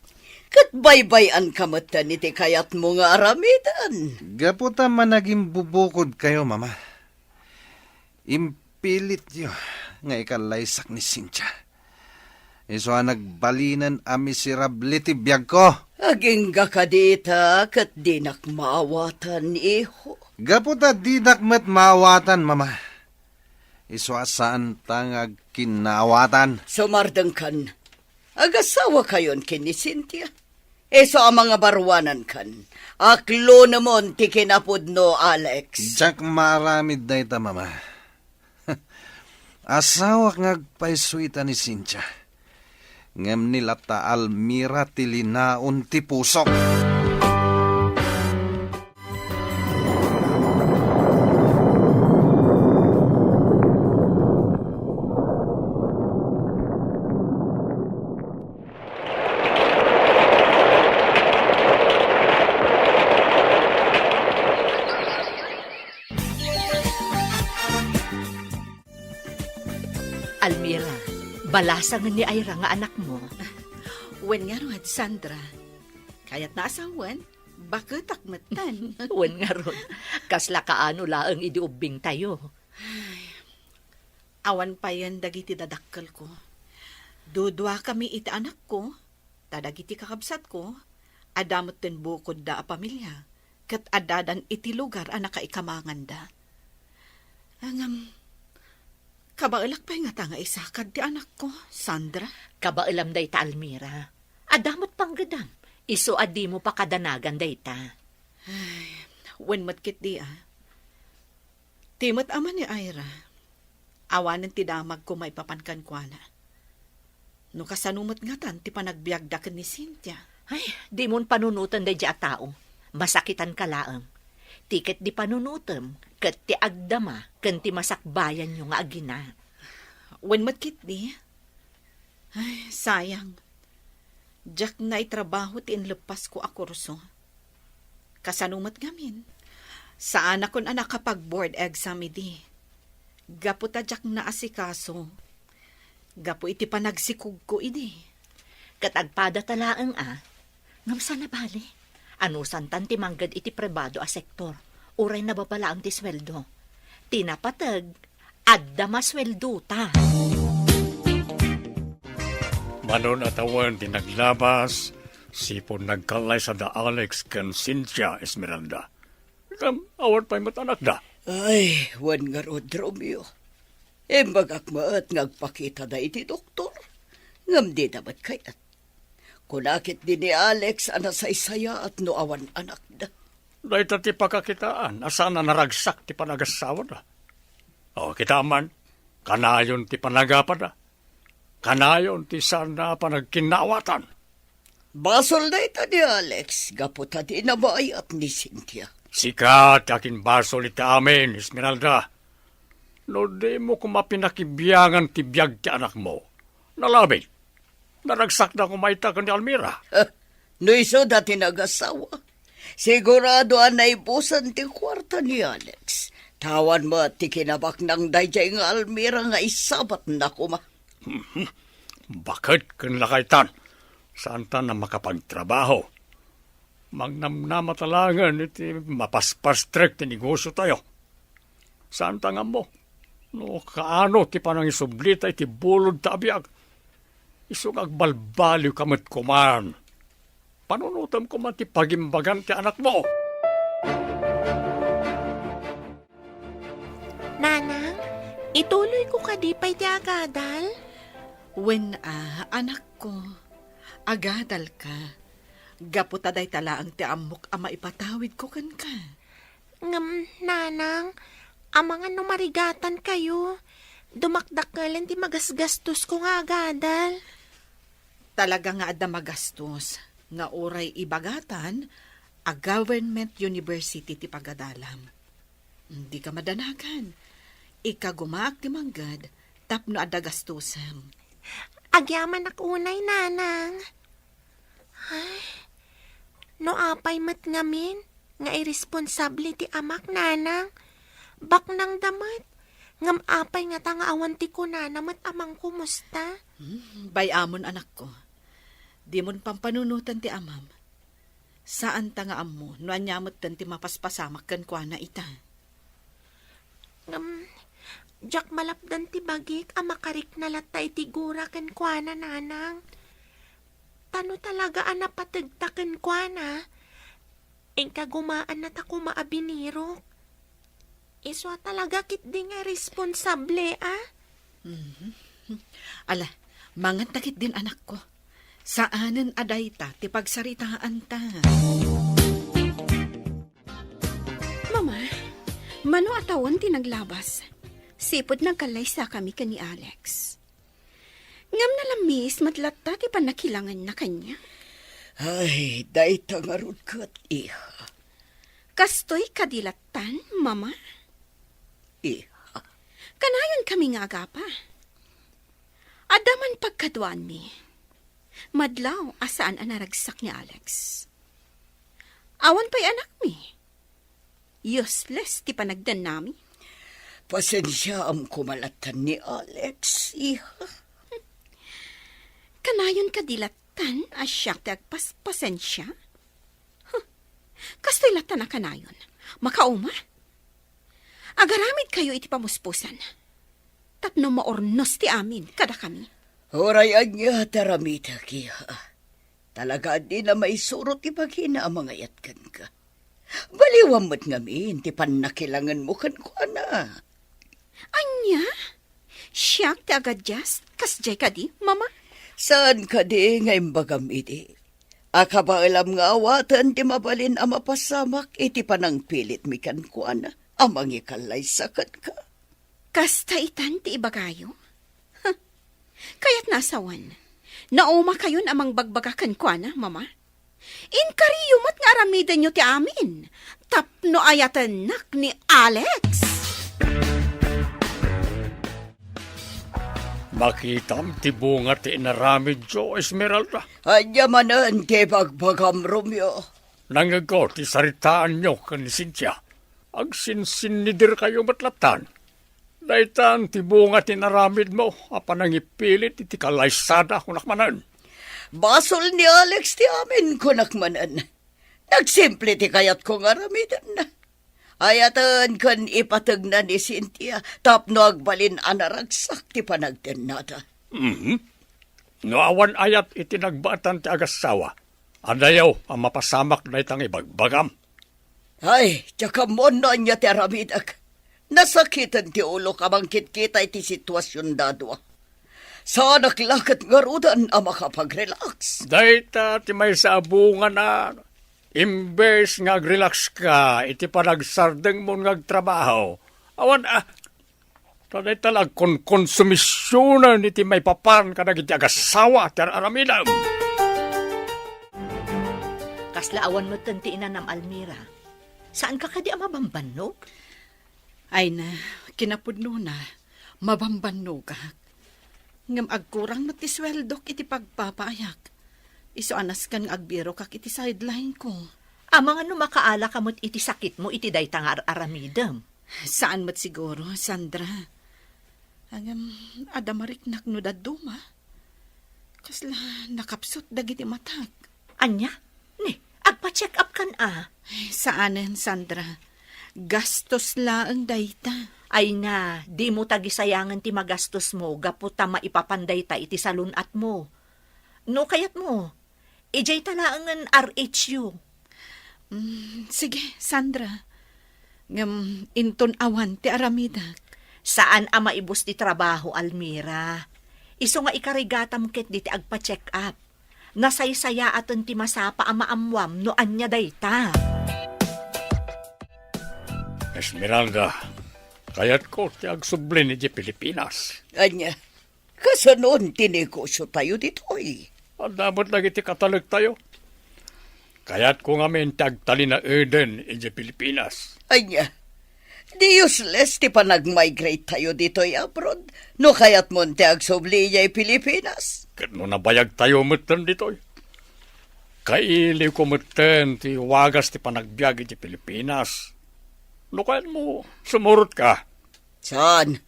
Ket baybay-anka metten iti kayatmo nga aramiden. Gapu ta managimbubukodkayo, Mama. Impilityo nga ikallaysak ni Cynthia. Isu a nagbalinen a miserable ti biagko. Agingga kadi ita ket dinak maawatan, iho. Gapu ta dinak met maawatan, Mama. Isu a saanta nga agkinnaawatan. Sumardengkan. Agasawakayon ken ni Cynthia. Isu a mangabaruanankan. Aklonemon ti kinapudno, Alex. Diak maaramid dayta, Mama. Asawak nga agpayso ita ni Cynthia. Ngem ni latta Almira ti linaon ti pusok. Almira, balasangen ni Ira nga anakmo. Wen ngarud, Sandra. Kayatna a sawen, baketak metten. Wen ngarud, kasla kaano laeng idi ubbingtayo. Ay, awan payen dagiti dadakkelko. Duduakami iti anakko, ta dagiti kakabsatko, adda metten bukodda a pamilia, ket addadan iti lugar a nakaikamanganda. Ngem, kabaelak pay ngata nga isakad ti anakko, Sandra? Kabaelam dayta, Almira. Adda met panggedam, isu a dimo pakadanagan dayta. Ay, wen met ketdi, a. Ti met ama ni Ira, awanen ti damagko maipapan kenkuana. No kasano met ngatan ti panagbiagda ken ni Cynthia? Ay, dimon panunoten daydiay a tao. Masakitanka laeng. Ti ketdi panunotem ket ti agdama ken ti masakbayanyo nga agina. Wen met ketdi. Ay, sayang. Diak naitrabaho ti inleppasko a kurso. Kasano met ngamin? Saanakon a nakapag-board exam idi. Gapu ta diak naasikaso. Gapu iti panagsikogko idi. Ket agpadata laeng a. Ngem saan a bale? Anusantan ti mangged iti pribado a sektor, uray nababa laeng ti sueldo. Ti napateg, adda masueldota. Manon a tawen ti naglabas, sipud nagkallaysada Alex ken Cynthia, Esmeralda. Ngem awan pay met anakda. Ay, wen ngarud, Romeo. Imbagak met nga agpakitada iti doktor. Ngem dida met kayat. Kuna ketdi ni Alex a nasaysayaat no awan anakda. Dayta ti pakakitaan a saan a naragsak ti panagasawana. O, kita man, kanayon ti panagapada. Kanayon ti saan a panagkinnaawatan. Basol dayta ni Alex gapu ta dina maayat ni Cynthia. Sika ti akinbasol iti amin, Esmeralda. No dimo koma pinakibiangan ti biag ti anakmo, nalabit. Naragsakda koma ita ken ni Almira. No isuda ti nagasawa, sigurado a naibusan ti kuarta ni Alex. Ta awan met ti kinabaknang daydiay nga Almira nga isabatna koma. Baket ken lakaytan, saanta a makapagtrabaho. Mangnamnamata laengen iti mapaspastrek ti negosiotayo. Saanta nga ammo no kaano ti panangisublita iti bulodta a biag. Isu nga agbalbaliwka met koman. Panunotem koma ti pagimbagan ti anakmo. Nanang, ituloyko kadi pay ti agadal? Wen a, anakko, agadalka. Gapu ta dayta laeng ti ammok a maipatawidko kenka. Ngem, Nanang, amangan no marigatankayo, dumakdakkelen ti magasgastosko nga agadal. Talaga nga adda magastos nga uray ibagatan a government university ti pagadalam. Dika madanagan. Ikagumaak ti mangged tapno adda gastosem. Agyamanak unay, Nanang. Ay, no apay met ngamin nga iresponsable ti amak, Nanang. Baknangda met. Ngem apay ngata nga awan ti kunana met a mangkumusta? Hmm, bay-amon, anakko. Dimon pampanunotan ti amam. Saanta nga ammo no ania metten ti mapaspasamak kenkuana ita. Ngem, diak malapdan ti bagik a makarikna latta iti gura kenkuana, Nanang. Ta no talaga a napategta kenkuana, inka gumaanna ta koma a binirok. Isu a talaga ketdi nga responsable, a? Mhm. Ala, manganta ketdin, anakko. Saanen a dayta ti pagsaritaanta. Mama, mano a tawen ti naglabas? Sipud nagkallaysakami ken ni Alex. Ngem nalamis met latta ti pannakilangenna kaniak. Ay, dayta ngarud ket, iha. Kastoy kadi lattan, Mama? Iha. Kanayonkami nga agapa. Adda man pagkaduaanmi. Madlaw a saan a naragsak ni Alex. Awan pay anakmi. Useless ti panagdannami. Pasensiaam koma lattan ni Alex, iha. Kanayon kadi lattan a siak ti agpaspasensia? Huh. Kastoy lattan a kanayon. Makauma? Agaramidkayo iti pamuspusan. Tapno maurnos ti amin kadakami. Uray ania ti aramidek, iha. Talaga a dina maisuro ti bagina a mangayat kenka. Baliwam met ngamin ti pannakilangenmo kenkuana. Ania? Siak ti agadias? Kasdiay kadi, Mama? Saan kadi nga imbagam idi a kabaelam nga awaten ti mabalin a mapasamak iti panangpilitmi kenkuana a mangikallaysa kenka? Kasta itan ti ibagayo? Huh. Kayatna a sawen, naumakayon a mangbagbaga kenkuana, Mama? Inkariyo met nga aramidenyo ti amin tapno ayatennak ni Alex. Makitam ti bunga ti inaramidyo, Esmeralda. Ania manen ti ibagbagam, Romeo? Nangngegko ti saritaanyo ken ni Cynthia. Agsinsinnidirkayo met lattan. Daytan ti bunga ti inaramidmo a panangipilit iti kalaysada, kunak manen. Basol ni Alex ti amin, kunak manen. Nagsimple ti kayatko nga aramidenna. Ayaten ken ipategna ni Cynthia tapno agbalin a naragsak ti panagtennada. Mhm. No awan ayat iti nagbaetan ti agassawa, adayo a mapasamak dayta nga ibagbagam. Ay, diak ammo no ania ti aramidek. Nasakiten ti ulok a mangkitkita iti situasionda a dua. Saanak la ket ngaruden a makapag-relax. Dayta ti maysa a bungana. Imbes nga ag-relax ka iti panagsardengmo nga agtrabaho, awan a, ta dayta la agkonkonsumisionen iti maipapan kadagiti agassawa ti ar-aramidem. Kasla awan metten ti inanam, Almira. Saanka kadi a mabambannog? Ay na, kinapudnona, mabambannogak. Ngem agkurang met ti sueldok iti pagpapaayak. Isu a nasken nga agbirokak iti sideline-ko. Amangan no makaalaka met iti sakitmo iti dayta nga ar-aramidem. Saan met siguro, Sandra. Ngem adda mariknak no dadduma. Kasla nakapsut dagiti matak. Ania? Ni, agpa-check up kan a? Ay, saanen, Sandra. Gastos laeng dayta. Ay na, dimo tagisayangen ti magastosmo gapu ta maipapan dayta iti salun-atmo. No kayatmo, idiay ta laengen R H U. Mm, sige, Sandra. Ngem inton awan ti aramidek. Saan a maibus ti trabaho, Almira. Isu nga ikarigatam ket diti agpa-check up. Nasaysayaaten ti masapa a maammuam no ania dayta. Esmeralda, kayatko ti agsubli idiay Pilipinas. Ania? Kasanon ti negosyo tayo ditoy? Adda met dagiti katalektayo. Kayatko ngamin ti agtalinaeden idiay Pilipinas. Ania? Di useless ti panag-migrate tayo ditoy abroad no kayatmon ti agsubli idiay Pilipinas. Ket no nabayag tayo metten ditoy, kailiwko metten ti wagas ti panagbiag idiay Pilipinas. No kayatmo, sumurot ka. Saan?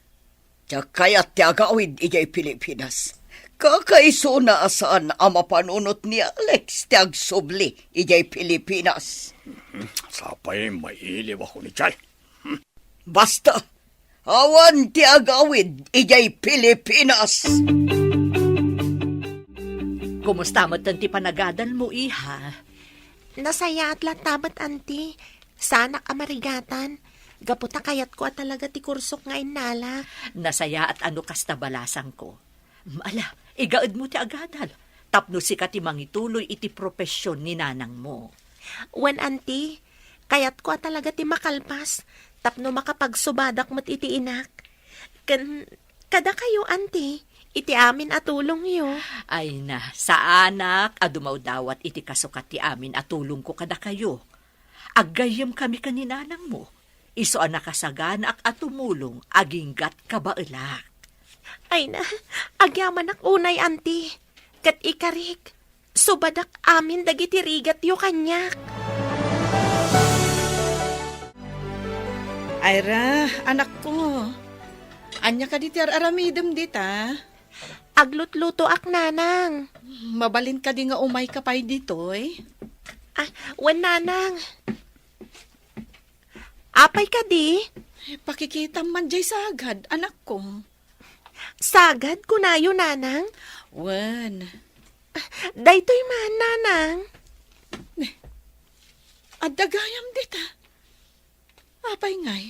Diak kayat ti agawid idiay Pilipinas. Kakaisuna a saan a mapanunot ni Alex ti agsubli idiay Pilipinas. Sapay mailiwko ni Chay. Basta, awan ti agawid idiay Pilipinas. Kumusta met ti panagadalmo, iha? Nasayaat latta met, Auntie. Saanak a marigatan. Gapu ta kayatko a talaga ti kursok nga innalak. Nasayaat a no kasta, balasangko. Ala, igaedmo ti agadal. Tapno sika ti mangituloy iti profession ni nanangmo. Wen, Auntie, kayatko a talaga ti makalpas tapno makapagsubadak met iti inak. Ken kadakayo, Auntie, iti amin a tulongyo. Ay na, saanak a dumawdawat iti kasukat ti amin a tulongko kadakayo. Aggayyemkami ken ni nanangmo, isu a nakasaganaak a tumulong aginggat kabaelak. Ay na, agyamanak unay, Auntie. Ket ikarik, subadak amin dagiti rigatyo kaniak. Ayra, anakko, ania kadi ti ar-aramidem dita? Aglutlutoak, Nanang. Mabalin kadi nga umayka pay ditoy? Ah, wen, Nanang. Apay kadi? Pakikitam man jay sagad, anakko. Sagad, kunayo, Nanang? Wen. Daytoy man, Nanang. Ne, adda gayam dita. Apay ngay?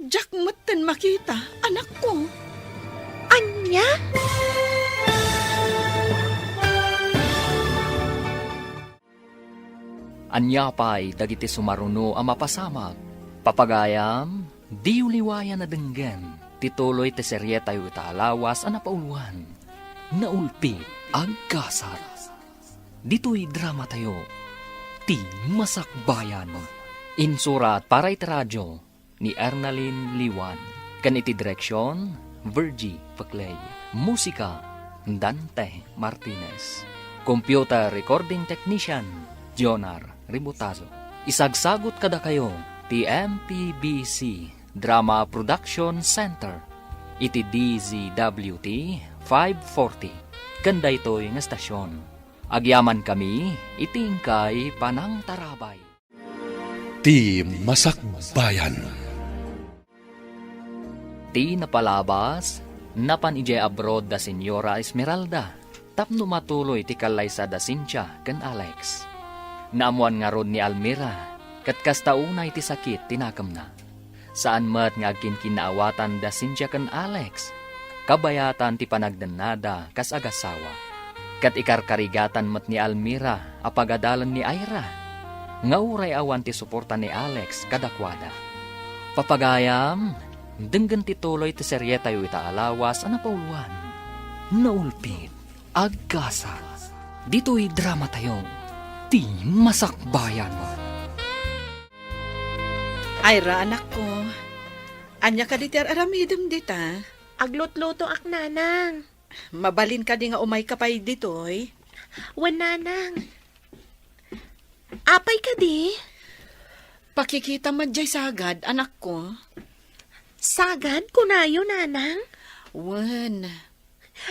Diak metten makita, anakko. Ania? Ania pay dagiti sumaruno a mapasamak? Papagayam, diyo liwayan a denggen ti tuloy ti serietayo ita a lawas a napauluan, Naulpit Agkasat. Ditoy dramatayo, Ti Masakbayan. Insurat para iti radio ni Ernalyn Liwan, ken iti direksion, Virgie Peclay. Musika, Dante Martinez. Computer recording technician, Jonar Ributazo. Isagsagut kadakayo ti M P B C Drama Production Center iti D Z W T five forty ken daytoy nga stasyon. Agyamankami iti inkay panangtarabay. Ti Masakbayan. Ti napalabas, napan idiay abroad da Señora Esmeralda tapno matuloy ti kallaysa da Cynthia ken Alex. Naammoan ngarud ni Almira, ket kasta unay ti sakit ti nakemna. Saan met nga agkinkinnaawatan da Cynthia ken Alex, kabayatan ti panagdennada kas agasawa. Ket ikarkarigatan met ni Almira a pagadalen ni Ira, nga uray awan ti suporta ni Alex kadakuada. Papagayam, denggen ti tuloy ti serietayo ita a lawas a napauluan, Naulpit, Agkasa. Ditoy dramatayo, Ti Masakbayan. Ira, anakko, ania kadi ti ar-aramidem dita? Aglutlutoak, nanang. Mabalin kadi nga umayka pay ditoy? Wen, nanang. Apay kadi? Pakikita met diay sagad, anakko. Sagad, kunayo, nanang? Wen.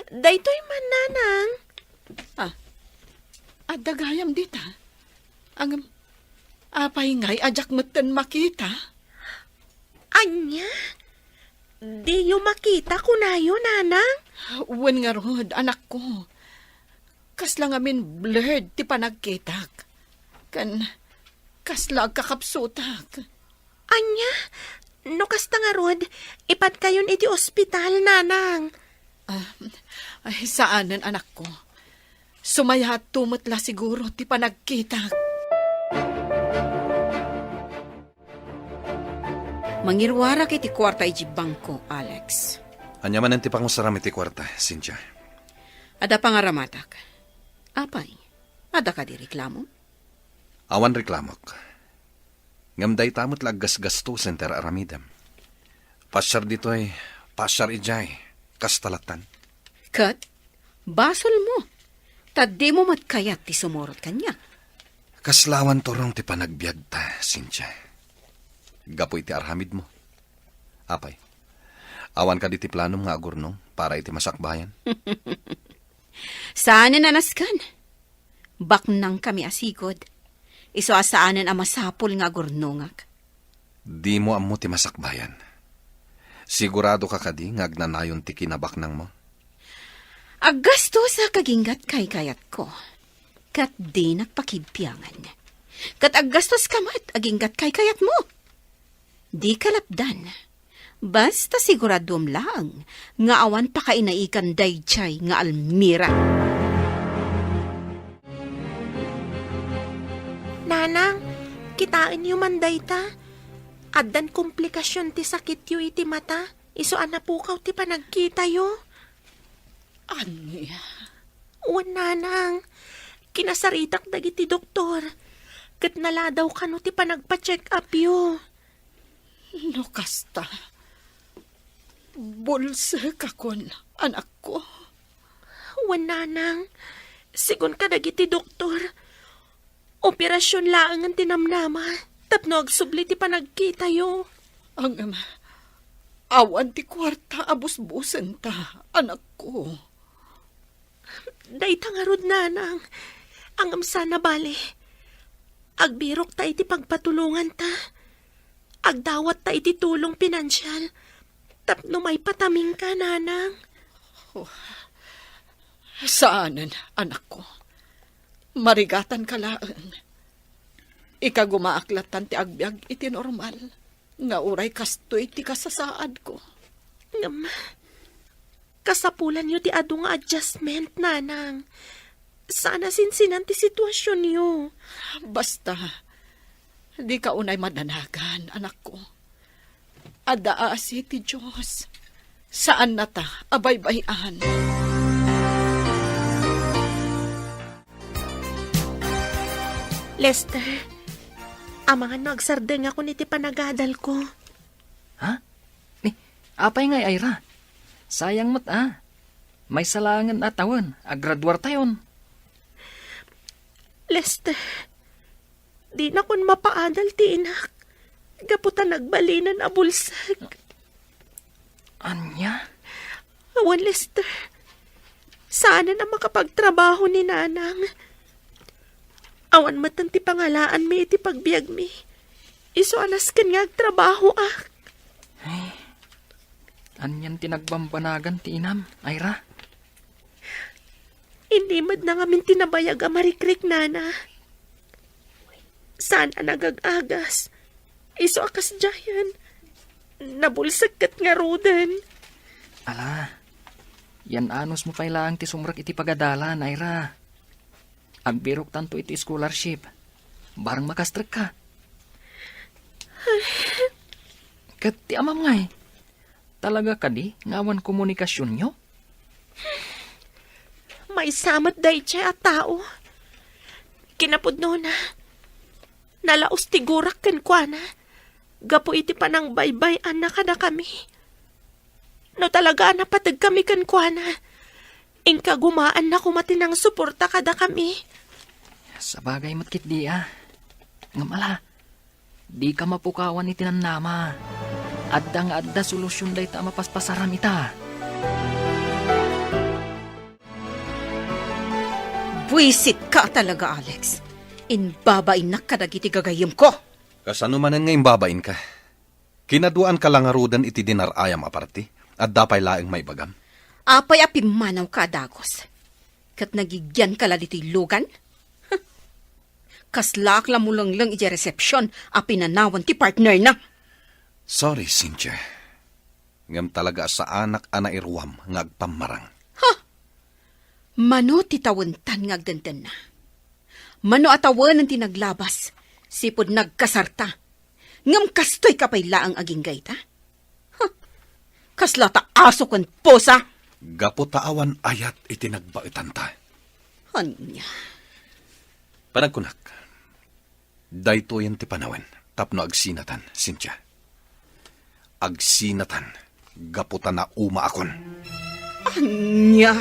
Daytoy man, nanang. Ah, adda gayam dita. Ngem, apay ngay a diak metten makita? Ania? Diyo makita, kunayo, nanang? Wen ngarud, anakko. Kasla ngamin blurred ti panagkitak. Ken kasla agkakapsutak. Ania? No kasta ngarud, ipadkayon iti ospital, nanang. Ah, ay, saanen, anakko. Sumayatto met la siguro ti panagkitak. Mangiruarak iti kuarta iti bangko, Alex. Ania manen ti pangusaram iti kuarta, Cynthia? Adda pangaramatak. Apay? Adda kadi reklamo? Awan reklamok. Ngem dayta met la aggasgastosen ti ar-aramidem. Pasiar ditoy, pasiar idiay, kasta lattan. Ket, basolmo, ta dimo met kayat ti sumurot kaniak. Kasla awan turong ti panagbiagta, Cynthia. Gapu iti aramidmo. Apay, awan kadi ti planom nga agurnong para iti masakbayan? Saanen a nasken. Baknangkami a sigud. Isu a saanen a masapul nga agurnongak. Dimo ammo ti masakbayan. Siguradoka kadi nga agnanayon ti kinabaknangmo? Aggastosak aginggat kaykayatko, ket dinak pakibbiangan. Ket aggastoska met aginggat kaykayatmo. Dika lapdan. Basta siguraduem laeng nga awan pakainaikan daydiay nga Almira. Nanang, kitaenyo man dayta. Addan komplikasion ti sakityo iti mata, isu a napukaw ti panagkitayo. Ania? Wen, nanang, kinasaritak dagiti doktor, ket naladaw kano ti panagpa-check-upyo. No kasta, bulsekakon, anakko. Wen, nanang, sigun kadagiti doktor, operasion laengen ti namnama tapno agsubli ti panagkitayo. Ngem, awan ti kuarta a busbusenta, anakko. Dayta ngarud, nanang. Ngem sana bale, agbirokta iti pagpatulonganta. Agdawatta iti tulong pinansial tapno maipataminka, nanang. Oh, saanen, anakko. Marigatanka laeng. Ikagumaak lattan ti agbiag iti normal nga uray kastoy ti kasasaadko. Ngem, kasapulanyo ti adu nga adjustment, nanang. Saan a sinsinan ti situasionyo. Basta, dika unay madanagan, anakko. Adda aasi ti Dios. Saannata a baybay-an. Lester, amangan no agsardengakon iti panagadalko. Ha? Ni, apay ngay, Ira? Sayang met a. Maysa laengen a tawen, agraduartayon. Lester, dinakon mapaadal ti inak gapu ta nagbalinen a bulsek. Ania? Awan, Lester. Saanen a makapagtrabaho ni nanang. Awan metten ti pangalaanmi iti pagbiagmi. Isu a nasken nga agtrabahoak. Ay, anian ti nagbambanagan ti inam, Ira? Inimed na ngamin ti nabayag a marikriknana. Saan a nagag-agas. Isu a kasdiayan. Nabulsek ket ngaruden. Ala, yan anusmo pay laeng ti sumrek iti pagadalan, Ira. Agbiroktanto iti scholarship. Barang makastrekka. Ket ti amam ngay, talaga kadi nga awan komunikasionyo? Maysa met daydiay a tao. Kinapudnona, nalaus ti gurak kenkuana gapu iti panangbaybay-anna kadakami. No talaga a napategkami kenkuana, inka gumaanna koma ti nangsuporta kadakami. Sabagay met ketdi a. Ngem ala, dika mapukawan iti namnama. Adda nga adda solusion dayta a mapaspasaram ita. Buisitka talaga, Alex. Imbabainnak kadagiti gagayyemko. Kasano manen nga imbabainka? Kinaduaanka la ngaruden iti dinar-ayam a parti? Adda pay laeng maibagam? Apay a pimmanawka a dagus? Ket nagigianka la ditoy lugan? Kaslaak la mulengleng idiay resepsion a pinanawan ti partnerna. Sorry, Cynthia. Ngem talaga a saanak a nairuam nga agpammarang. Ha? Mano ti tawentan nga agdendenna? Mano a tawenen ti naglabas, sipud nagkasarta? Ngem kastoyka pay laeng aginggayta? Huh! Kasla ta aso ken pusa! Gapu ta awan ayat iti nagbaetanta. Ania? Panagkunak, daytoyen ti panawen tapno agsinatan, Cynthia. Agsinatan gapu ta naumaakon. Ania?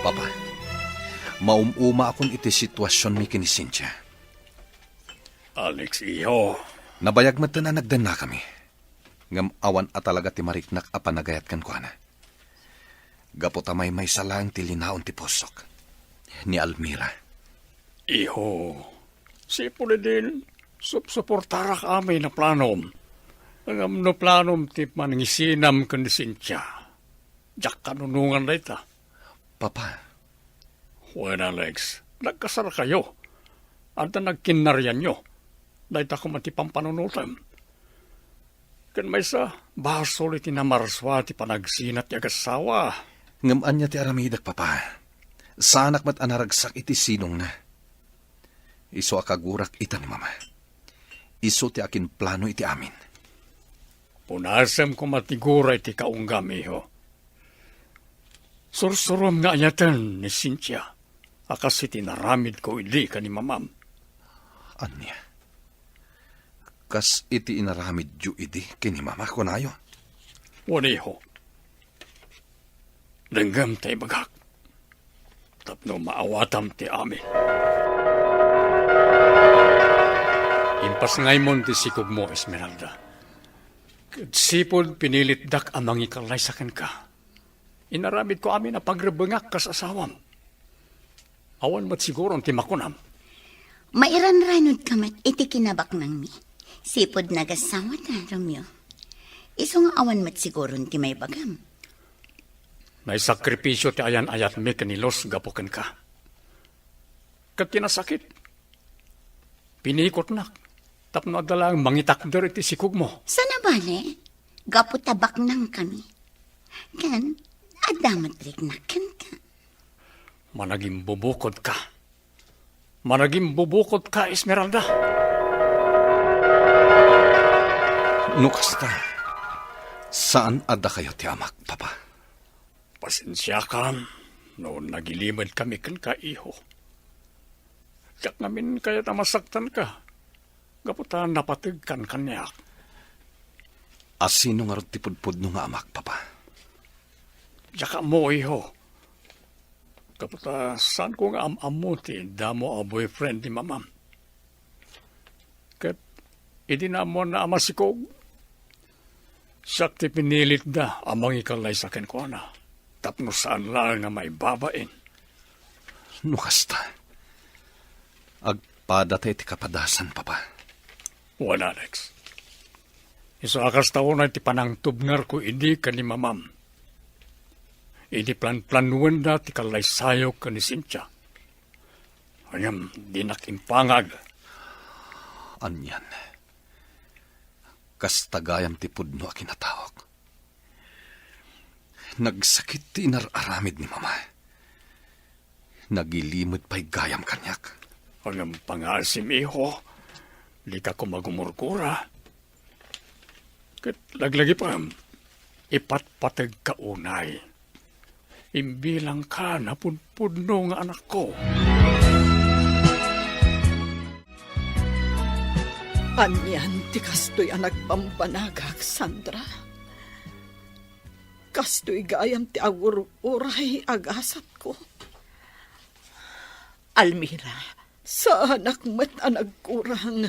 Papa, maum-umaakon iti situasionmi ken ni Cynthia. Alex, iho. Nabayag metten a nagdennakami. Ngem awan a talaga ti mariknak a panagayat kenkuana. Gapu ta maymaysa laeng ti linaon ti pusok ni Almira. Iho, sipud idin, supsuportarak amin a planom. Ngem no planom ti panangisinam ken ni Cynthia, diak kanunongan dayta. Papa. Wen, Alex, nagkasarkayo. Adda nagkinnarianyo. Dayta koma ti pampanunotem. Ken maysa, basol iti namarsua ti panagsinat ti agassawa. Ngem ania ti aramidek, Papa? Saanak met a naragsak iti sidongna. Isu a kagurak ita ni Mama. Isu ti akinplano iti amin. Punasem koma ti gura iti kaunggam, iho. Sursurom nga ayaten ni Cynthia a kas iti naramidko idi ken ni Mamam. Ania? Kas iti inaramidyo idi ken ni Mama, kunayo? Wen, iho. Denggem ta ibagak tapno maawatam ti amin. Impasngaymon ti sikogmo, Esmeralda. Ket sipud pinilitdak a mangikallaysa kenka, inaramidko amin a pagrebbengak kas asawam. Awan met siguron ti makunam. Mairanranudka met iti kinabaknangmi. Sipud nagasawata, Romeo. Isu nga awan met siguron ti maibagam. Naisakripisio ti ayan-ayatmi ken ni Luz gapu kenka. Ket ti nasakit, pinikotnak tapno adda laeng mangitakder iti sikogmo. Saan a bale, gapu ta baknangkami. Ken, adda met riknak kenka. Managimbubukodka. Managimbubukodka, Esmeralda. No kasta, saan a dakayo ti amak, Papa? Pasensiakam no nagilimedkami kenka, iho. Diak ngamin kayat a masaktanka gapu ta napategkan kaniak. A sino ngarud ti pudpudno nga amak, Papa? Diak ammo, iho. Gapu ta saanko nga am-ammo ti damo a boyfriend ni Mamam. Ket idi naammoanna a masikog, siak ti pinilitda a mangikallaysa kenkuana tapno saan laeng nga maibabain. No kasta, agpadata iti kapadasan, Papa. Wen, Alex. Isu a kasta unay ti panangtubngarko idi ken ni Mamam. Idi planplanuenda ti kallaysayok ken ni Cynthia. Ngem dinak impangag. Anian? Kasta gayam ti pudno a kinataok. Nagsakit ti inar-aramid ni Mama. Nagilimed pay gayam kaniak. Ngem pangaasim, iho. Dika koma gumurgura. Ket laglagipem, ipatpategka unay. Imbilangka napudpudno nga anakko. Anian ti kastoy a nagbambanagak, Sandra? Kastoy gayam ti agur-uray a gasatko. Almira. Saanak met a nagkurang.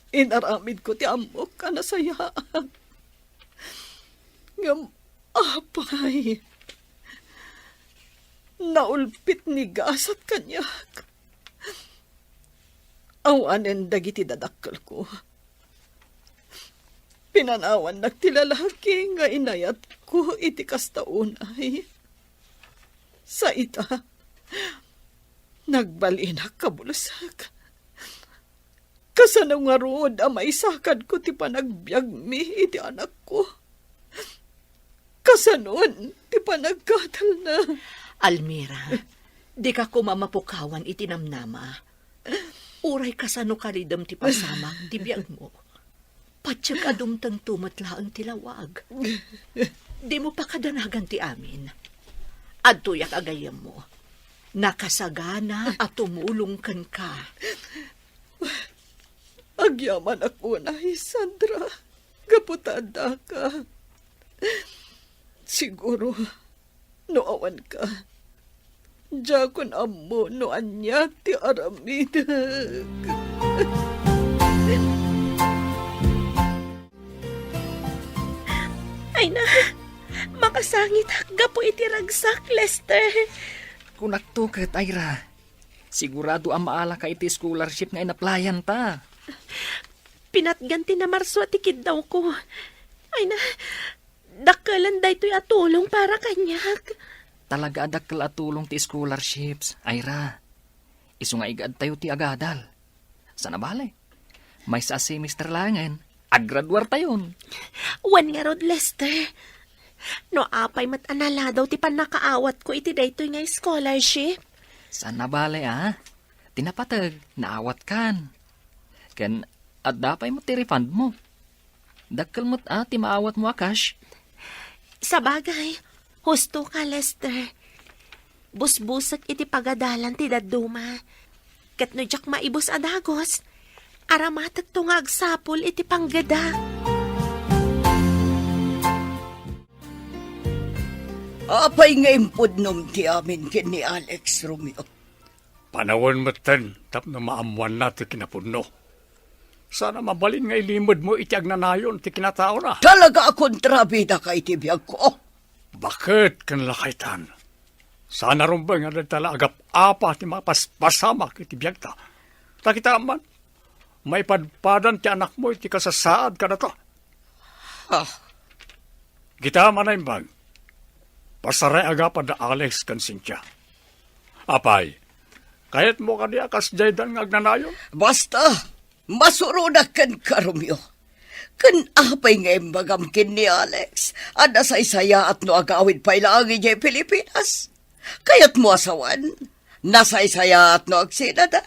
Inaramidko ti ammok a nasayaat. Ngem apay, naulpit ni gasat kaniak. Awanen dagiti dadakkelko. Pinanawannak ti lalaki nga inayatko iti kasta unay. Sa ita, nagbalinak kabulsek. Kasano ngarud a maisakadko ti panagbiagmi iti anakko? Kasanon ti panagkatelna? Almira, dika koma mapukawan iti namnama. Uray kasano karidem ti pasamak ti biagmo, patiek a dumtengto met laeng ti lawag. Dimo pakadanagan ti amin. Adtoyak a gayyemmo. Nakasagana a tumulong kenka. Agyamanak unay, Sandra, gapu ta addaka. Siguro, no awanka, diakon ammo no ania ti aramidek. Ay na, makasangitak gapu iti ragsak, Lester. Kunakto ket, Ira. Sigurado a maalaka iti scholarship nga inapplyanta. Pinatgan ti namarsua ti kiddawko. Ay na, dakkelen daytoy a tulong para kaniak. Talaga a dakkel a tulong ti scholarships, Ira. Isu nga igaadtayo ti agadal. Sana bale, maysa a semester laengen, agraduartayon. Wen ngarud, Lester. No apay met a naladaw ti pannakaawatko iti daytoy nga scholarship. Saan a bale, a? Ti napateg, naawatkan. Ken adda pay met ti refund mo. Dakkel met a ti maawatmo a cash. Sabagay, husto ka, Lester. Busbusek iti pagadalan ti dadduma. Ket no diak maibus a dagus, aramatekto nga agsapul iti panggeda. Apay nga impudnom ti amin ken ni Alex, Romeo? Panawen metten tapno maammoanna ti kinapudno. Saan a mabalin nga ilimedmo iti agnanayon ti kinataona. Talaga a kontrabidaka iti biagko. Baket ken lakaytan. Saan a rumbeng a dagita la agap-apa ti mapaspasamak iti biagta. Ta kitaem man, maipadpadan ti anakmo iti kasasaad kadata. Ah. Kitaem a naimbag. Pasaray agapa da Alex ken Cynthia. Apay, kayatmo kadi a kasdiaydan nga agnanayon? Basta, masuronak kenka, Romeo. Ken apay nga imbagam ken ni Alex a nasaysayaat no agawid pay laeng idiay Pilipinas? Kayatmo a sawen? Nasaysayaat no agsinada?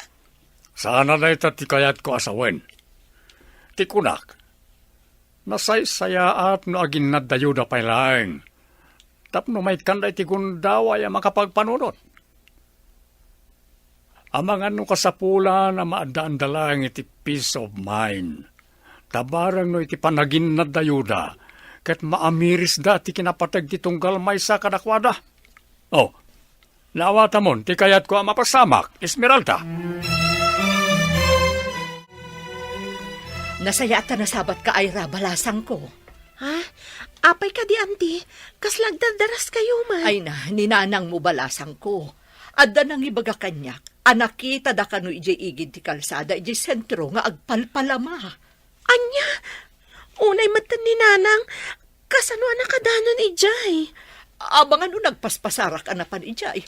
Saan a dayta ti kayatko a sawen. Ti kunak, nasaysayaat no aginnadayuda pay laeng tapno maikkanda iti gundaway a makapagpanunot. Amangan no kasapulan a maaddaanda laeng iti peace of mind. Ta bareng no iti panaginnadayuda, ket maamirisda ti kinapateg ti tunggal maysa kadakuada. Oh, naawatamon ti kayatko a mapasamak, Esmeralda. Nasayaat ta nasabatka, Ira, balasangko. Ha? Apay kadi, Auntie? Kasla agdardaraskayo man? Ay na, ni nanangmo, balasangko. Adda nangibaga kaniak a nakitada kano idiay igid ti kalsada idiay sentro nga agpalpalama. Ania? Unay metten ni Nanang, kasano a nakadanon idiay? Amangan no nagpaspasarak a napan idiay.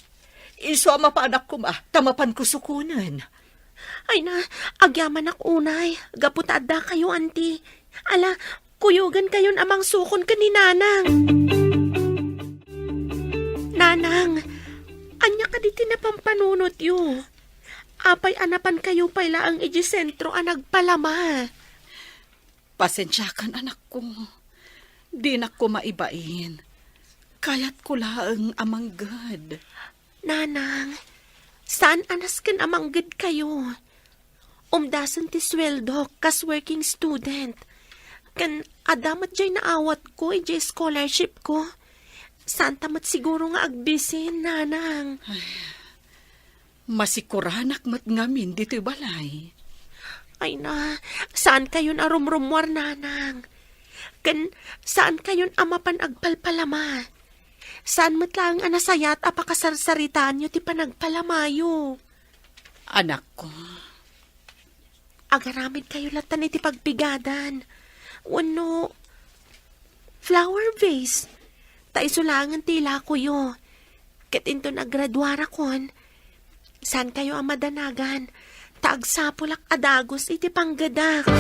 Isu a mapanak koma, ta mapan kusukonen. Ay na, agyamanak unay, gapu ta adda kayo, anti. Ala, kuyogan kayon a mangsukon ken ni Nanang. Nanang, ania kadi ti napampanunotyo? Apay a napan kayo pay laeng iti sentro a nagpalama? Pasensiakan, anakko. Dinak ko maibain. Kayatko laeng a mangged. Nanang, saan a nasken a mangged kayo? Umdasen ti sueldok kas working student. Ken adda met jay naawatko idiay scholarship ko. Saan ta met siguro nga agbisin, Nanang? Masikuranak met ngamin ditoy balay. Ay na, saan kayon a rumrummuar, Nanang? Ken saan kayon a mapan agpalpalama? Saan met laeng a nasayat a pakasarsaritaanyo ti panagpalamayo? Anakko. Agaramid kayo latan iti pagpigadan. Wenno flower vase. Ta isu laengen ti ilakoyo. Ket inton agraduarakon, saan kayo a madanagan, ta agsapulak a dagus iti panggedak.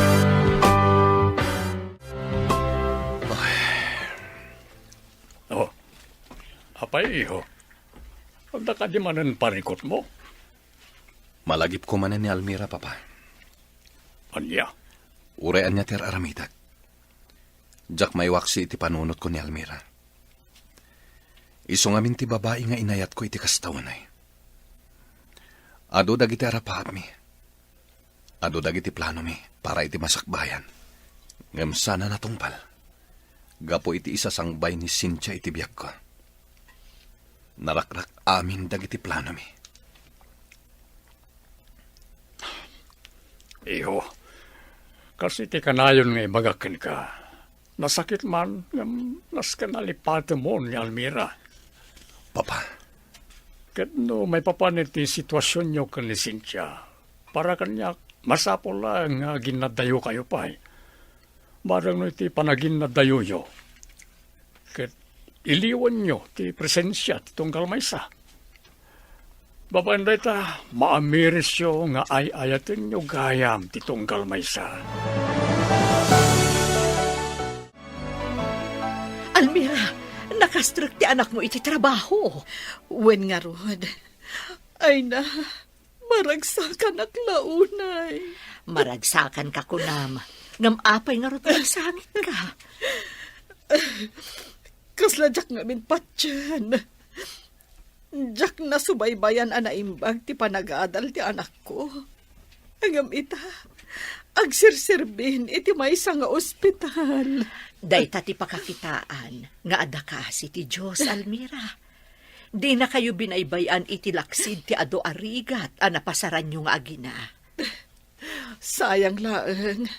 Oh, apay, iho? Adda kadi manen parikutmo? Malagipko manen ni Almira, Papa. Ania? Uray ania ti ar-aramidak, diak maiwaksi iti panunotko ni Almira. Isu ngamin ti babai nga inayatko iti kasta unay. Adu dagiti arapaatmi. Adu dagiti planomi para iti masakbayan. Ngem saan a natungpal. Gapu iti isasangbay ni Cynthia iti biagko. Narakrak amin dagiti planomi. Iho, kas iti kanayon nga ibagak kenka, nasakit man ngem nasken a lipatemon ni Almira. Papa. Ket no maipapan iti situasionyo ken ni Cynthia, para kaniak, masapul laeng nga aginnadayokayo pay. Bareng no iti panaginnadayoyo, ket iliwanyo ti presensia ti tunggal maysa. Babaen dayta, maamirisyo nga ay-ayatenyo gayam ti tunggal maysa. Almira, nakastrek ti anakmo iti trabaho. Wen ngarud. Ay na, maragsakanak la unay. Maragsakanka kunam, ngem apay ngarud nga nasangitka? Kasla diak ngamin patien. Diak nasubaybayan a naimbag ti panagadal ti anakko. Ngem ita, agsirserbin iti maysa nga ospital. Dayta ti pakakitaan nga adda kaasi ti Dios, Almira. Dinakayo binaybay-an iti laksid ti adu a rigat a napasaranyo nga agina. Sayang laeng,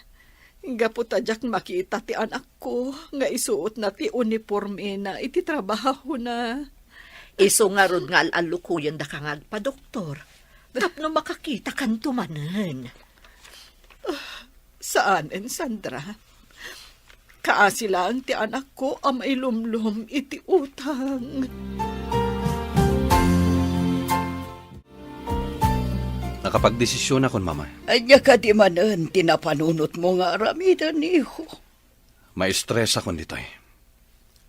gapu ta diak makita ti anakko nga isuotna ti unipormena iti trabahona. Isu ngarud nga al-allukoyendaka nga agpadoktor, tapno makakitakanto manen. Saanen, Sandra. Kaasi laeng ti anakko a mailumlom iti utang. Nakapagdesisionakon, Mama. Ania kadi manen ti napanunotmo nga aramiden, iho? Maestresakon ditoy.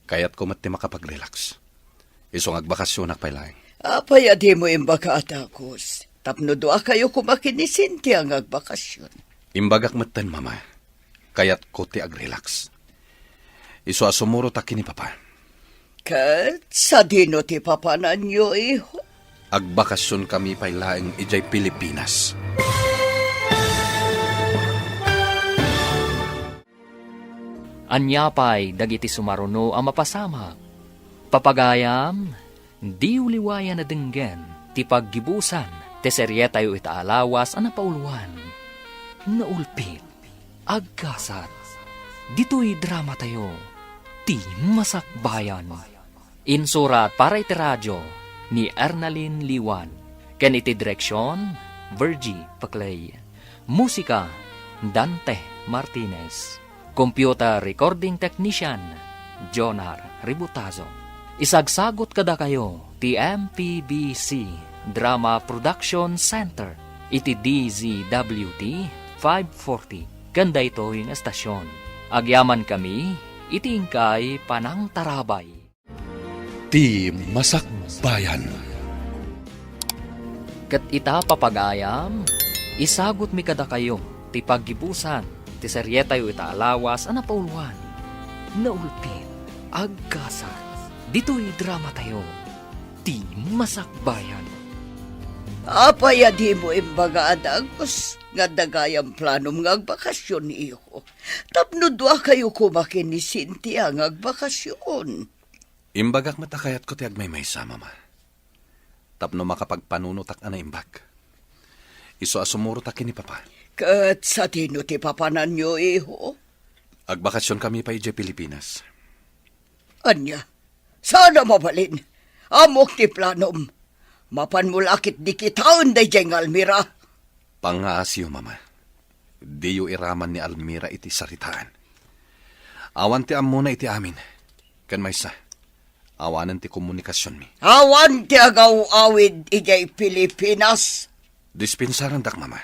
Kayatko met ti makapag-relax. Isu nga agbakasionak pay laeng. Apay a dimo imbaga a dagus? Tapno duakayo koma ken ni Cynthia nga agbakasion. Imbagak metten, Mama. Kayatko ti ag-relax. Isu a sumurotak ken ni Papa. Ket sadino ti papananyo, iho? Agbakasionkami pay laeng idiay Pilipinas. Ania pay dagiti sumaruno a mapasamak? Papagayam, diyo liwayan a denggen ti paggibusan ti serietayo ita a lawas a napauluan, Naulpit, Agkasat. Ditoy dramatayo, Ti Masakbayan. Insurat para iti radio, ni Ernalyn Liwan, ken iti direksion, Virgie Paclay. Musika, Dante Martinez. Computer recording technician, Jonar Ributazo. Isagsagut kadakayo ti M P B C Drama Production Center iti D Z W T five forty ken daytoy nga estasion. Agyamankami iti inkay panangtarabay. Ti Masakbayan. Ket ita, papagayam, isagutmi kadakayo ti paggibusan ti serietayo ita a lawas a napauluan. Naulpit, agkasar, ditoy dramatayo, Ti Masakbayan. Apay a dimo imbaga a dagus nga adda gayam planom nga agbakasyon, iho? Tapno duakayo koma ken ni Cynthia nga agbakasyon. Imbagak met a kayatko ti agmaymaysa, Mama. Tapno makapagpanunotak a naimbag. Isu a sumurotak ken ni Papa. Ket sadino ti papananyo, iho? Agbakasyonkami pay idiay Pilipinas. Ania? Saan a mabalin? Ammok ti planom. Mapanmo la ketdi kitaen daydiay nga Almira. Pangngaasiyo, Mama. Diyo iraman ni Almira iti saritaan. Awan ti ammona iti amin. Ken maysa, awanen ti komunikasionmi. Awan ti agaw-awid idiay Pilipinas. Dispensarandak, Mama.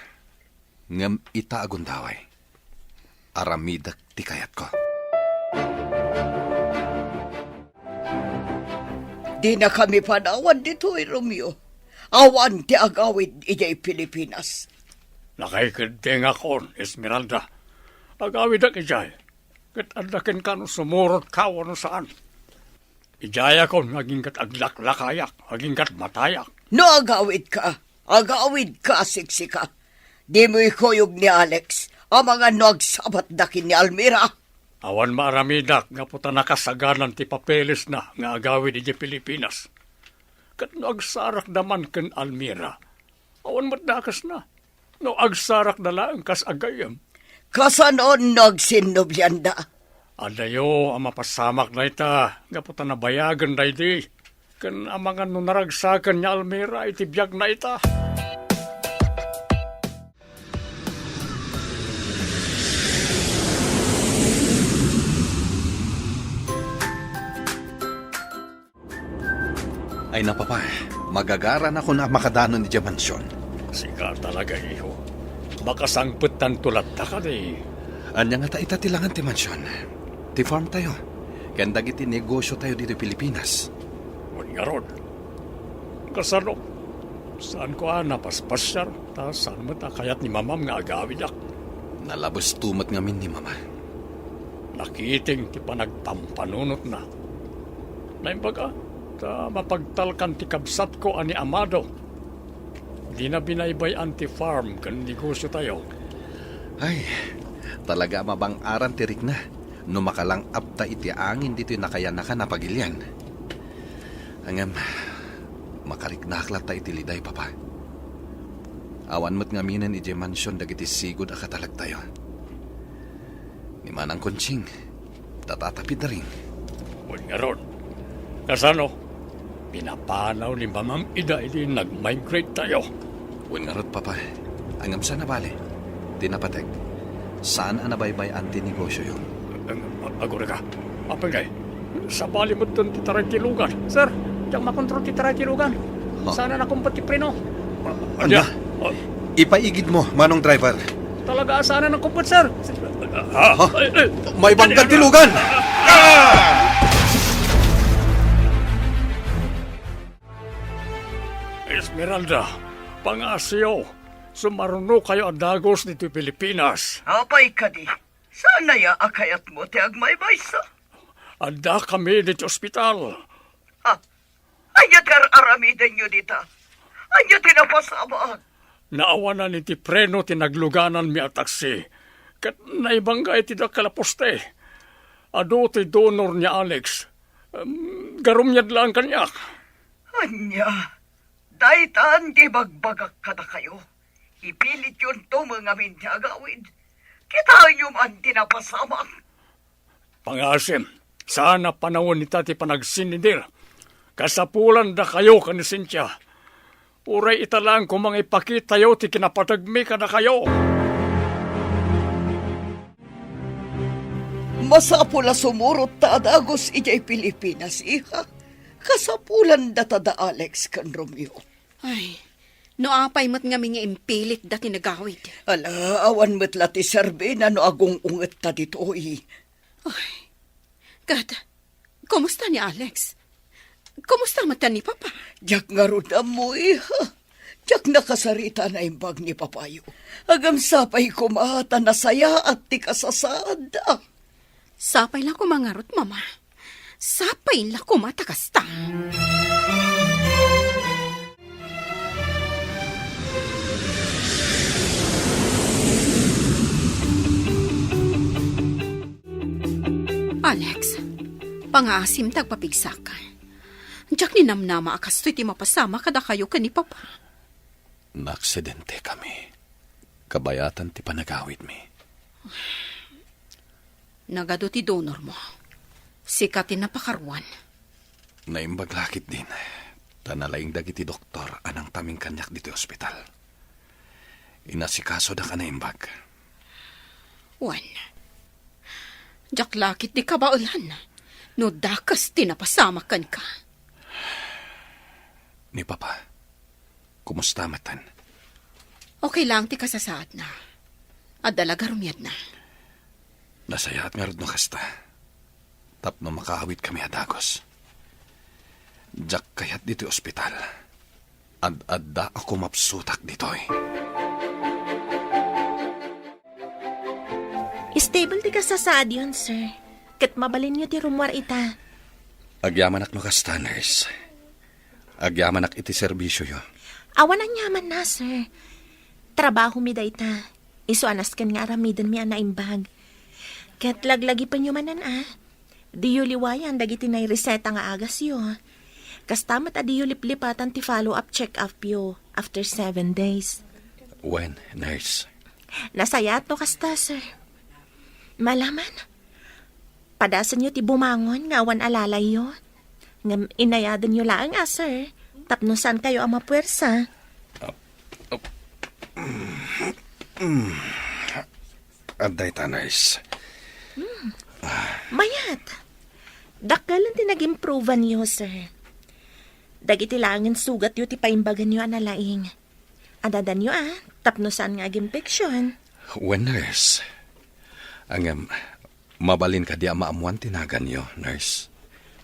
Ngem ita a gundaway, aramidek ti kayatko. Dinakami panawan ditoy, Romeo. Awan ti agawid idiay Pilipinas. Nakaikeddengakon, Esmeralda. Agawidek idiay. Ket adda kenka no sumurotka wenno saan. Idiayakon nga aginggat aglaklakayak, aginggat matayak. No agawidka, agawidka a siksika. Dimo ikuyog ni Alex, amangan no agsabatda ken ni Almira. Awan maaramidak gapu ta nakasaganan ti papelesna nga agawid idiay Pilipinas. Ket no agsarakda man ken Almira, awan met dakesna. No agsarakda laeng kas agayyem. Kasano no agsinnoblianda? Adayo a mapasamak dayta, gapu ta nabayagen daydi. Ken amangan no naragsaken ni Almira iti biagna ita. Ay, napapa, magagaranakon a makadanon idiay mansion. Sika talaga, iho. Makasangpettanto latta kadi? Ania ngata ita ti langan ti mansion? Ti farm tayo, ken dagiti negosio tayo ditoy Pilipinas. Wen ngarud, kasano? Saanko a napaspasiar, ta saan met a kayat ni Mamam nga agawidak. Nalabesto met ngamin ni Mama. Nakiting ti panagpampanunotna. Naimbag a, ta mapagtalkan ti kabsatko a ni Amado. Dina binaybay-an ti farm ken negosio tayo. Ay, talaga a mabang-aran ti rikna no makalang-apta iti angin ditoy nakayanakan a pagilian. Ngem, makariknaak latta iti liday, Papa. Awan met ngaminen idiay mansion dagiti sigud a katalektayo. Ni Manang Conching, tatatapidaring. Wen ngarud, kasano? Pinapanaw ni Mamam ida idi nag-migrate tayo. Wen ngarud, Papa. Ngem saan a bale. Ti napateg, saan a nabaybay-an ti negosioyo. Ag-, agurayka. Apay ngay, sabali met ti taray ti lugan. Sir, diak makontrol ti taray ti lugan. Ha? Saan a nakumpet ti preno. Ania? Ania? Ipaigid mo, manong driver. Talaga a saan a nakumpet, sir. Ha? Ha? Ay, ay. Maibanggan ti lugan! Ah! Esmeralda, pangngasiyo, sumarunokayo a dagus ditoy Pilipinas. Apay kadi, saan aya a kayatmo ti agmaymaysa? Addakami ditoy ospital. Ha? Ania ti ar-aramidenyo dita? Ania ti napasamak? Naawanan iti preno ti naglugananmi a taksi, ket naibangga iti dakkel a poste. Adu ti donor ni Alex. Em, garumiad laeng kaniak. Ania? Daytan ti ibagbagak kadakayo. Ipilityonto met ngamin ti agawid. Kitaenyo man ti napasamak. Pangasim, saan a panawen ita ti panagsinnidir. Kasapulanda kayo ken ni Cynthia. Uray ita laeng koma nga ipakitayo ti kinapategmi kadakayo. Masapul a sumurot ta a dagus idiay Pilipinas, iha. Kasapulanda ta da Alex ken Romeo. Ay, no apay met ngamin nga impilit da ti nagawid. Ala, awan met la ti serbina no agung-ungetta ditoy. Ay, ket, kumusta ni Alex? Kumusta met ni Papa? Diak ngarud ammo, iha. Diak nakasarita a naimbag ni Papayo. Agam sapay koma ta nasayaat ti kasasaadda. Sapay la koma ngarud, Mama. Sapay la koma ta kasta. Alex, pangaasim ta agpapigsak. Diak ninamnama a kastoy ti mapasamak kadakayo ken ni Papa. Naaksidente kami. Kabayatan ti panagawidmi. Nagadu ti donor mo. Sika ti napakaruan. Naimbag la ketdin, ta nalaing dagiti doktor a nangtaming kaniak ditoy ospital. Inasikasodak a naimbag. Wen, diak la ketdi kabaelan no dakes ti napasamak kenka. Ni Papa, kumusta metten? Okay lang ti kasasaadna. Adda la garumiadna. Nasayaat ngarud no kasta. Tapno makaawidkami a dagus. Diak kayat ditoy ospital. Ad-adda a kumapsutak ditoy. Stable ti kasasaadyon, sir. Ket mabalinyo ti rummuar ita. Agyamanak no kasta, nurse. Agyamanak iti serbisioyo. Awan aniamanna, sir. Trabahomi dayta. Isu a nasken nga aramidenmi a naimbag. Ket laglagipenyo manen a, diyo liwayan dagiti naireseta nga agasyo. Kasta met a diyo liplipatan ti follow-up check-upyo after seven days. Wen, nurse. Nasayaat no kasta, sir. Malaman, padasenyo ti bumangon nga awan alalayyo. Ngem inayadenyo laeng a, sir, tapno saankayo a mapuersa. Adda ita, nurse. Mayat. Dakkel ti nag-improveanyo, sir. Dagiti laengen sugatyo ti paimbaganyo a nalaing. Adadanyo a, tapno saan nga aginfection. Wen, nurse. Ngem, mabalin kadi a maammuan ti naganyo, nurse?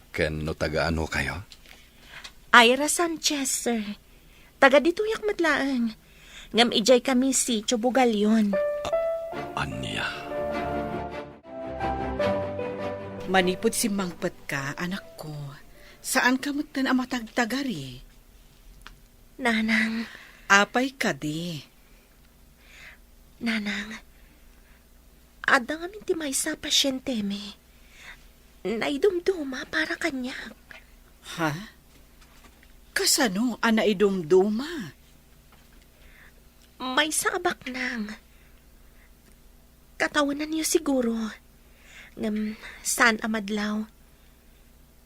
Ken no taga-ano kayo? Ira Sanchez, sir. Taga ditoyak met laeng. Ngem idiay kami Sitio Bugalion. Ania? Manipud simmangpetka, anakko, saanka metten a matagtagari. Nanang. Apay kadi? Nanang, adda ngamin ti maysa a pasientemi. Naidumduma para kaniak. Ha? Kasano a naidumduma? Maysa a baknang. Katawenanyo siguro. Ngem saan a madlaw.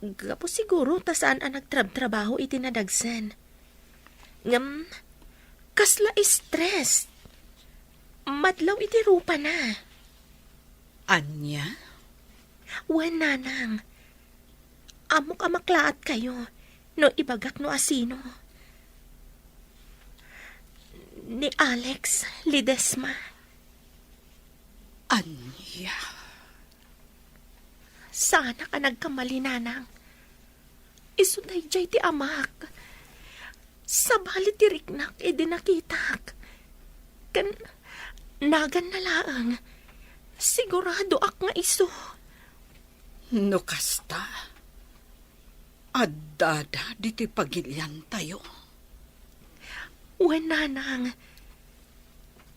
Gapu siguro ta saan a nagtrabtrabaho iti nadagsen. Ngem, kasla stress. Madlaw iti rupana. Ania? Wen, nanang. Ammok a maklaatkayo no ibagak no asino. Ni Alex Ledesma. Ania? Saanak a nagkamali, nanang. Isu daydiay ti amak. Sabali ti riknak idi nakitak. Ken naganna laeng, siguradoak nga isu. No kasta, addada ditoy pagiliantayo. Wen, nanang.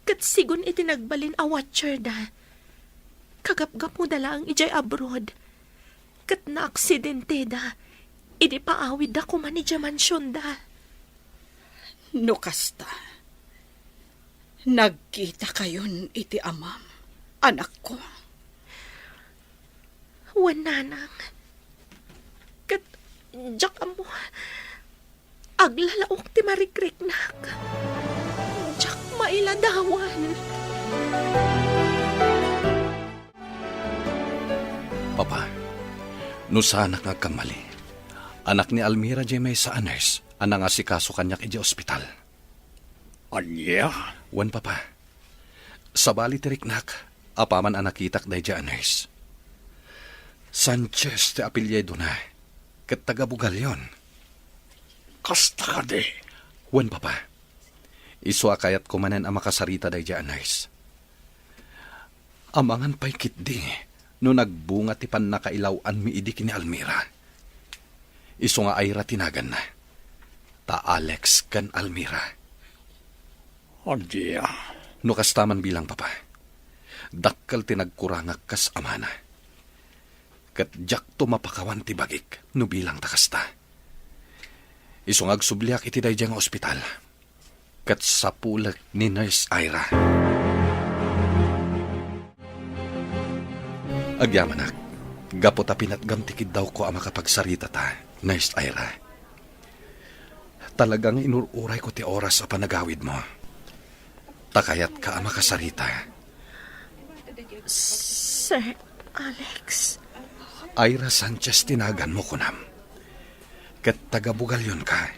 Ket sigun iti nagbalin a watcherda, kagapgapuda laeng idiay abroad, ket naaksidenteda idi paawidda koma idiay mansionda. No kasta, nagkitakayon iti amam, anakko. Wen, nanang. Ket Diak ammo. Aglalaok ti marikriknak. Diak mailadawan. Papa, no saanak nga agkammali, anak ni Almira diay maysa a nurse a nangasikaso kaniak idiay ospital. Ania? Wen, Papa. Sabali ti riknak, apaman a nakitak daydiay a nurse. Sanchez ti apelidona, ket taga-Bugallon. Kasta kadi? Wen, Papa. Isu a kayatko manen a makasarita daydiay a nurse. Amangan pay ketdi no nagbunga ti pannakailaw-anmi idi ken ni Almira. Isu nga Ira ti naganna, ta Alex ken Almira. Ania? No kasta man bilang, Papa, dakkel ti nagkurangak kas amana. Ket diakto mapakawan ti bagik no bilangta kasta. Isu nga agsubliak iti daydiay nga ospital, ket sapulek ni Nurse Ira. Agyamanak, gapu ta pinatgam ti kiddawko a makapagsaritata, Nurse Ira. Talaga nga inur-urayko ti oras a panagawidmo. Ta kayatka a makasarita. Sir Alex. Ira Sanchez ti naganmo, kunam. Ket taga-Bugallon ka.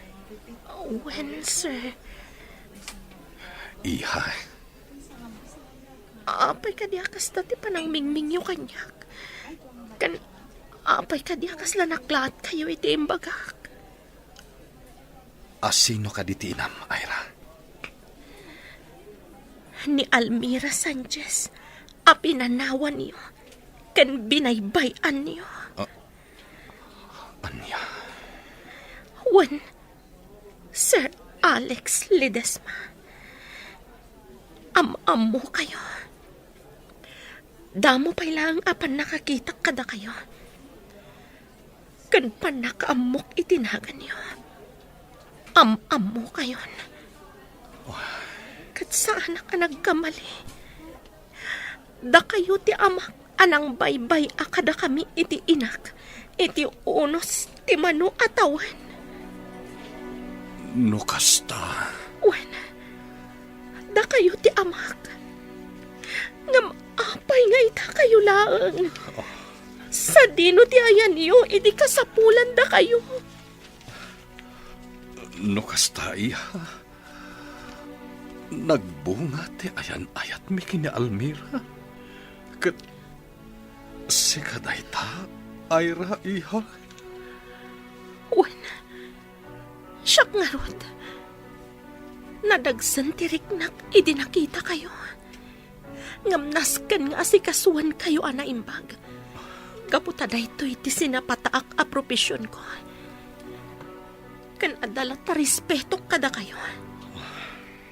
Wen, sir. Iha. Apay kadi a kasta ti panangmingmingyo kaniak? Ken apay kadi a kasla naklaatkayo iti imbagak? A sino kadi ti inam, Ira? Ni Almira Sanchez a pinanawanyo ken binaybay-anyo. Ah, ania? Wen, Sir Alex Ledesma, am-ammokayo. Damo pay laeng a pannakakitak kadakayo ken pannakaammok iti naganyo. Am-ammokayon. Ket saanak a nagkamali. Dakayo ti amak a nangbaybay-a kadakami iti inak iti unos ti mano a tawen. No kasta. Wen, dakayo ti amak. Ngem apay nga itakayo laeng? Oh. Sadino ti ayanyo idi kasapulan dakayo? No kasta, iha, nagbunga ti ayan-ayatmi ken ni Almira. Ket sika dayta, Ira, iha? Wen, siak ngarud. Nadagsen ti riknak idi nakitakayo. Ngem nasken nga asikasuenkayo a naimbag. Gapu ta daytoy ti sinapataak a profesionko. Ken adda latta respetok kadakayo.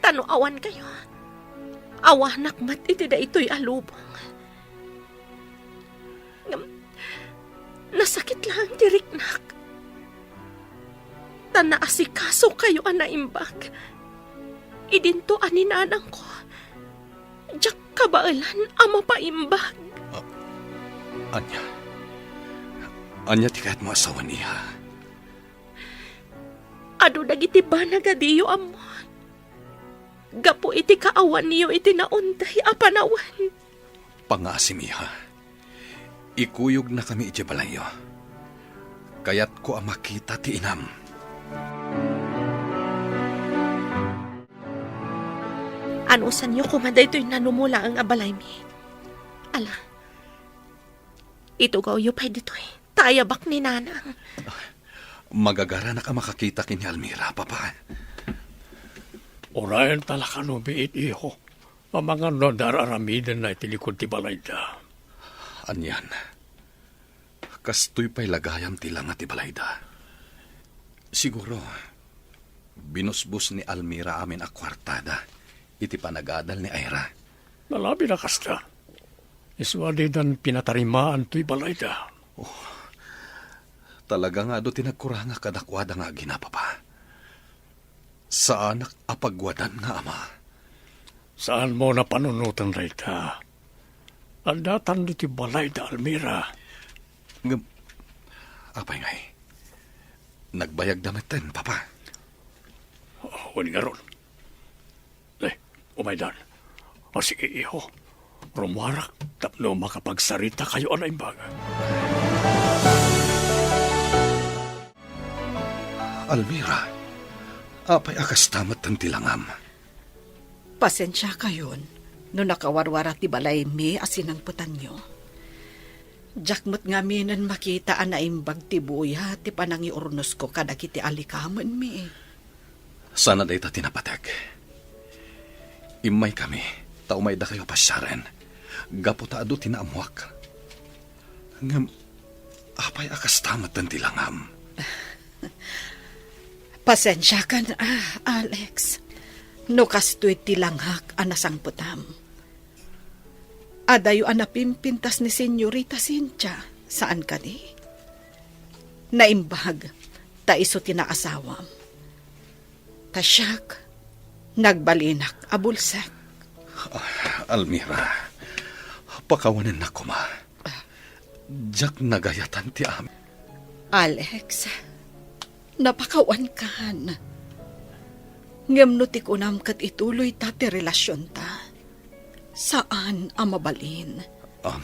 Ta no awankayo, awanak met iti daytoy a lubong. Ngem nasakit laeng ti riknak. Ta naasikasokayo a naimbag. Idinto a ni nanangko, diak kabaelan a mapaimbag. Ah, ania? Ania ti kayatmo a sawen, iha? Adu dagiti banag a diyo ammo. Gapu iti kaawanyo iti naunday a panawen. Pangngaasim, iha. Ikuyognakami idiay balayyo. Kayatko a makita ti inam. Anusanyo koma daytoy nanumo laeng a balaymi. Ala, itugawyo pay ditoy. Ta ayabak ni Nanang. Magagaranak a makakita ken ni Almira, Papa. Uray ta la kano biit, iho. Amangan no adda ar-aramidenna iti likud ti balayda. Anian, kastoy pay la gayam ti langa ti balayda. Siguro, binusbos ni Almira amin a kuartada iti panagadal ni Ira. Nalabi na kasta. Isu a didan pinatarimaan toy balayda. Oh, talaga nga adu ti nagkurangak kadakuada nga agina, Papa. Saanak a pagwadan nga ama. Saanmo napanunotan dayta. Addatan ditoy balayda, Almira. Ngem, apay ngay? Nagbayagda metten, Papa. Wen ngarud. Eh, umaydan. O sige, iho. Rummuarak tapno makapagsaritakayo a naimbag. Almira, apay a kasta metten ti langam? Pasensiakayon no nakawarwara ti balaymi a sinangpetanyo. Diak met ngaminen makita a naimbag ti buya ti panangiurnosko kadagiti alikamenmi. Sana dayta ti napatek. Immaykami ta umaydakayo a pasiaren gapu ta adu ti naammoak. Ngem apay a kasta metten ti langam? Pasensiakan, ah, Alex, no kastoy ti langak a nasangpetam. Adayo a napimpintas ni Senyorita Cynthia, saan kadi? Naimbag ta isu ti naasawam. Ta siak, nagbalinak a bulsek. Ah, Almira, pakawanennak koma. Diak nagayatan ti amin. Alex, napakawankan. Ngem no ti kunam ket ituloyta ti relasionta, saan a mabalin. Um.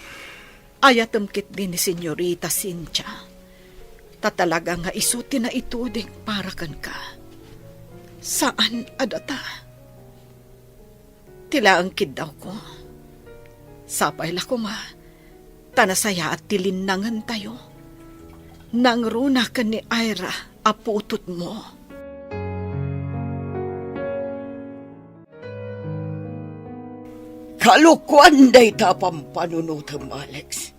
Ayatem ketdi ni Senyorita Cynthia. Ta talaga nga isu ti naituding para kenka. Saan a data. Ti laeng kiddawko. Sapay la koma, ta nasayaat ti linnangentayo. Nangruna ken ni Ira a putotmo. Kalokoan dayta a pampanunotem, Alex.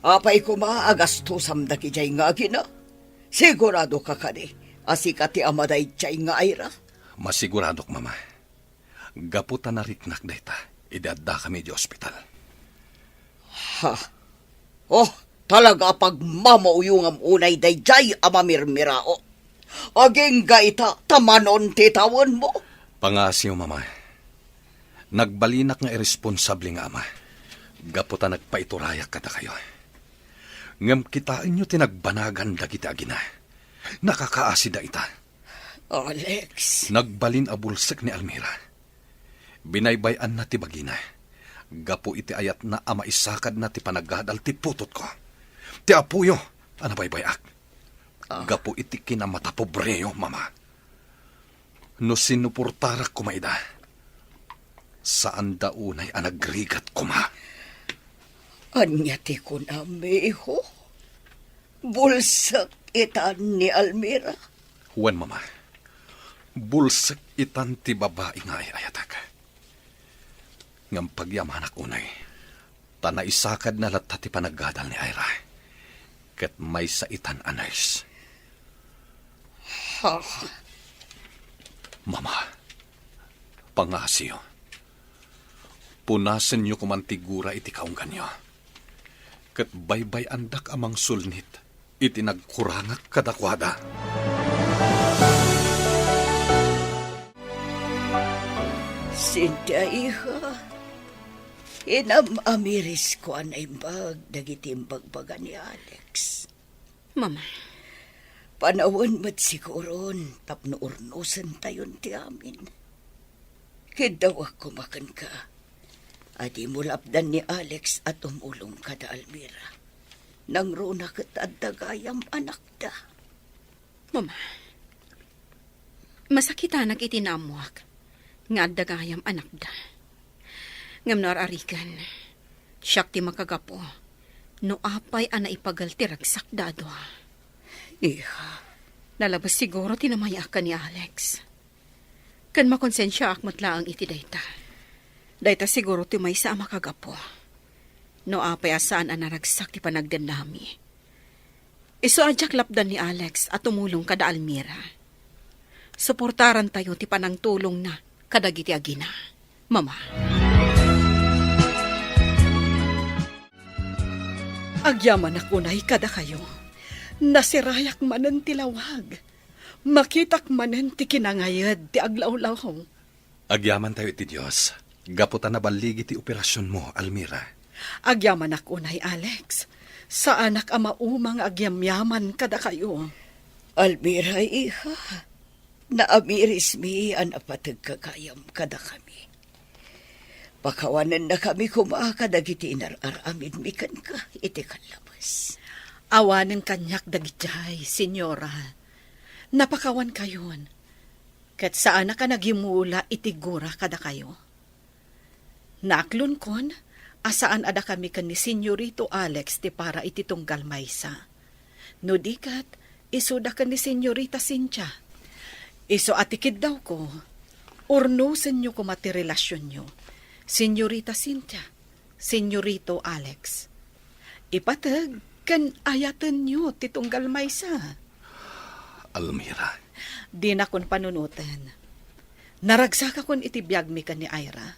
Apay koma a gastosam dagidiay nga agina? Siguradoka kadi a sika ti ama daydiay nga Ira? Masiguradok, Mama. Gapu ta nariknak dayta idi addakami idiay ospital. Ha? Oh, talaga a pagmamauyongam unay daydiay a mamirmirao. Agingga ita ta manon ti tawenmo. Pangaasiyo, Mama. Nagbalinak nga irresponsable nga ama gapu ta nagpaiturayak kadakayo. Ngem kitaenyo ti nagbanagan dagiti agina. Nakakaasida ita. Alex. Nagbalin a bulsek ni Almira. Binaybay-anna ti bagina gapu iti ayatna a maisakadna ti panagadal ti putotko, ti apoyo a nabaybay-ak. Ah. Gapu iti kinamatapobreyo, Mama. No sinuportarak koma ida, saanda unay a nagrigat koma. Ania ti kunam, iho? Bulsek itan ni Almira? Wen, Mama. Bulsek itan ti babai nga ay-ayatek. Ngem pagyamanak unay, ta naisakadna latta ti panagadal ni Ira, ket maysa itan a nurse. Ha? Mama, pangngasiyo. Punasenyo koman ti gura iti kaungganyo. Ket baybay-andak a mangsulnit iti nagkurangak kadakuada. Cynthia, iha, inam-amirisko a naimbag dagiti imbagbaga ni Alex. Mama. Panawen met siguron tapno urnosentayon ti amin. Kiddawak koma kenka a dimo lapdan ni Alex a tumulong kada Almira. Nangruna ket adda gayam anakda. Mama, masakitanak iti naammoak nga adda gayam anakda. Ngem no ar-ariken, siak ti makagapu no apay a naipagal ti ragsakda a dua. Iha. Nalabes siguro ti namayaak ken ni Alex. Ken makonsensiaak met laeng iti dayta. Dayta siguro ti maysa a makagapu. No apay a saan a naragsak ti panagdennami. Isu a diak lapdan ni Alex a tumulong kada Almira. Suportarantayo ti panangtulongna kadagiti agina. Mama. Agyamanak unay kadakayo. Nasirayak manen ti lawag. Makitak manen ti kinangayed ti aglawlaw. Agyamantayo iti Dios, gapu ta naballigi ti operasionmo, Almira. Agyamanak unay, Alex. Saanak a mauma nga agyamyaman kadakayo. Almira, iha, naamirismi a napateg ka gayam kadakami. Pakawanennakami koma kadagiti inar-aramidmi kenka iti kallabes. Awanen kaniak dagidiay, Senyora. Napakawankayon, ket saanak a nagyumula iti gura kadakayo. Naaklonkon a saan a dakami ken ni Senyorito Alex ti para iti tunggal maysa. No di ket, isuda ken ni Senyorita Cynthia. Isu a ti kiddawko, urnosenyo koma ti relasionyo, Senyorita Cynthia, Senyorito Alex. Ipateg ken ayatenyo ti tunggal maysa. Almira. Dinakon panunoten. Naragsakakon iti biagmi ken ni Ira.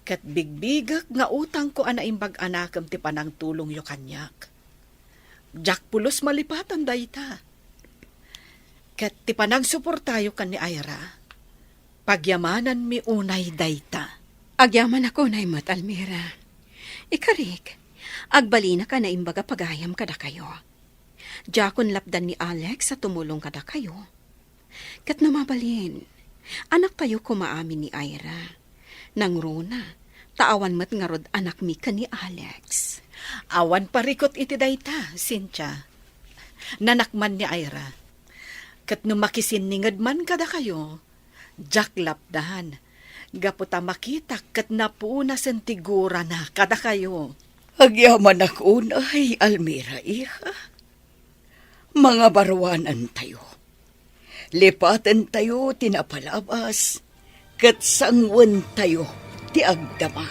Ket bigbigek nga utangko a naimbag a nakem ti panangtulongyo kaniak. Diak pulos malipatan dayta. Ket ti panangsuportayo ken ni Ira, pagyamananmi unay dayta. Agyamanak unay met, Almira. Ikarik, agbalinak a naimbag a pagayam kadakayo. Diakon lapdan ni Alex a tumulong kadakayo. Ket no mabalin, anaktayo koma amin ni Ira. Nangruna, ta awan met ngarud anakmi ken ni Alex. Awan parikut iti dayta, Cynthia. Nanak man ni Ira. Ket no makisinninged man kadakayo, diak lapdan, gapu ta makitak ket napunasen ti gurana kadakayo. Agyamanak unay, Almira, iha. Mangabaruanantayo. Lipatentayo ti napalabas, ket sanguentayo ti agdama.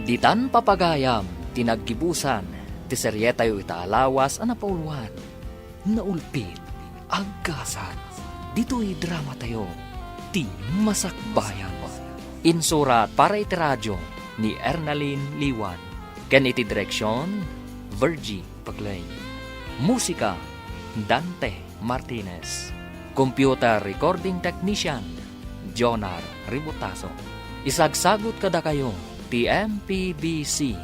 Ditan papagayam ti naggibusan ti serietayo ita a lawas a napauluan, Naulpit, Agkasat. Ditoy dramatayo, Ti Masakbayan. Insurat para iti radio ni Ernalyn Liwan. Ken iti direksion, Virgie Paclay. Musika, Dante Martinez. Computer recording technician, Jonar Ributaso. Isagsagut kadakayo ti M P B C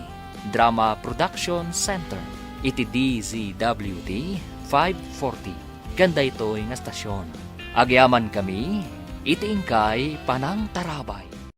Drama Production Center iti D Z W T five forty ken daytoy nga stasyon. Agyamankami iti inkay panangtarabay.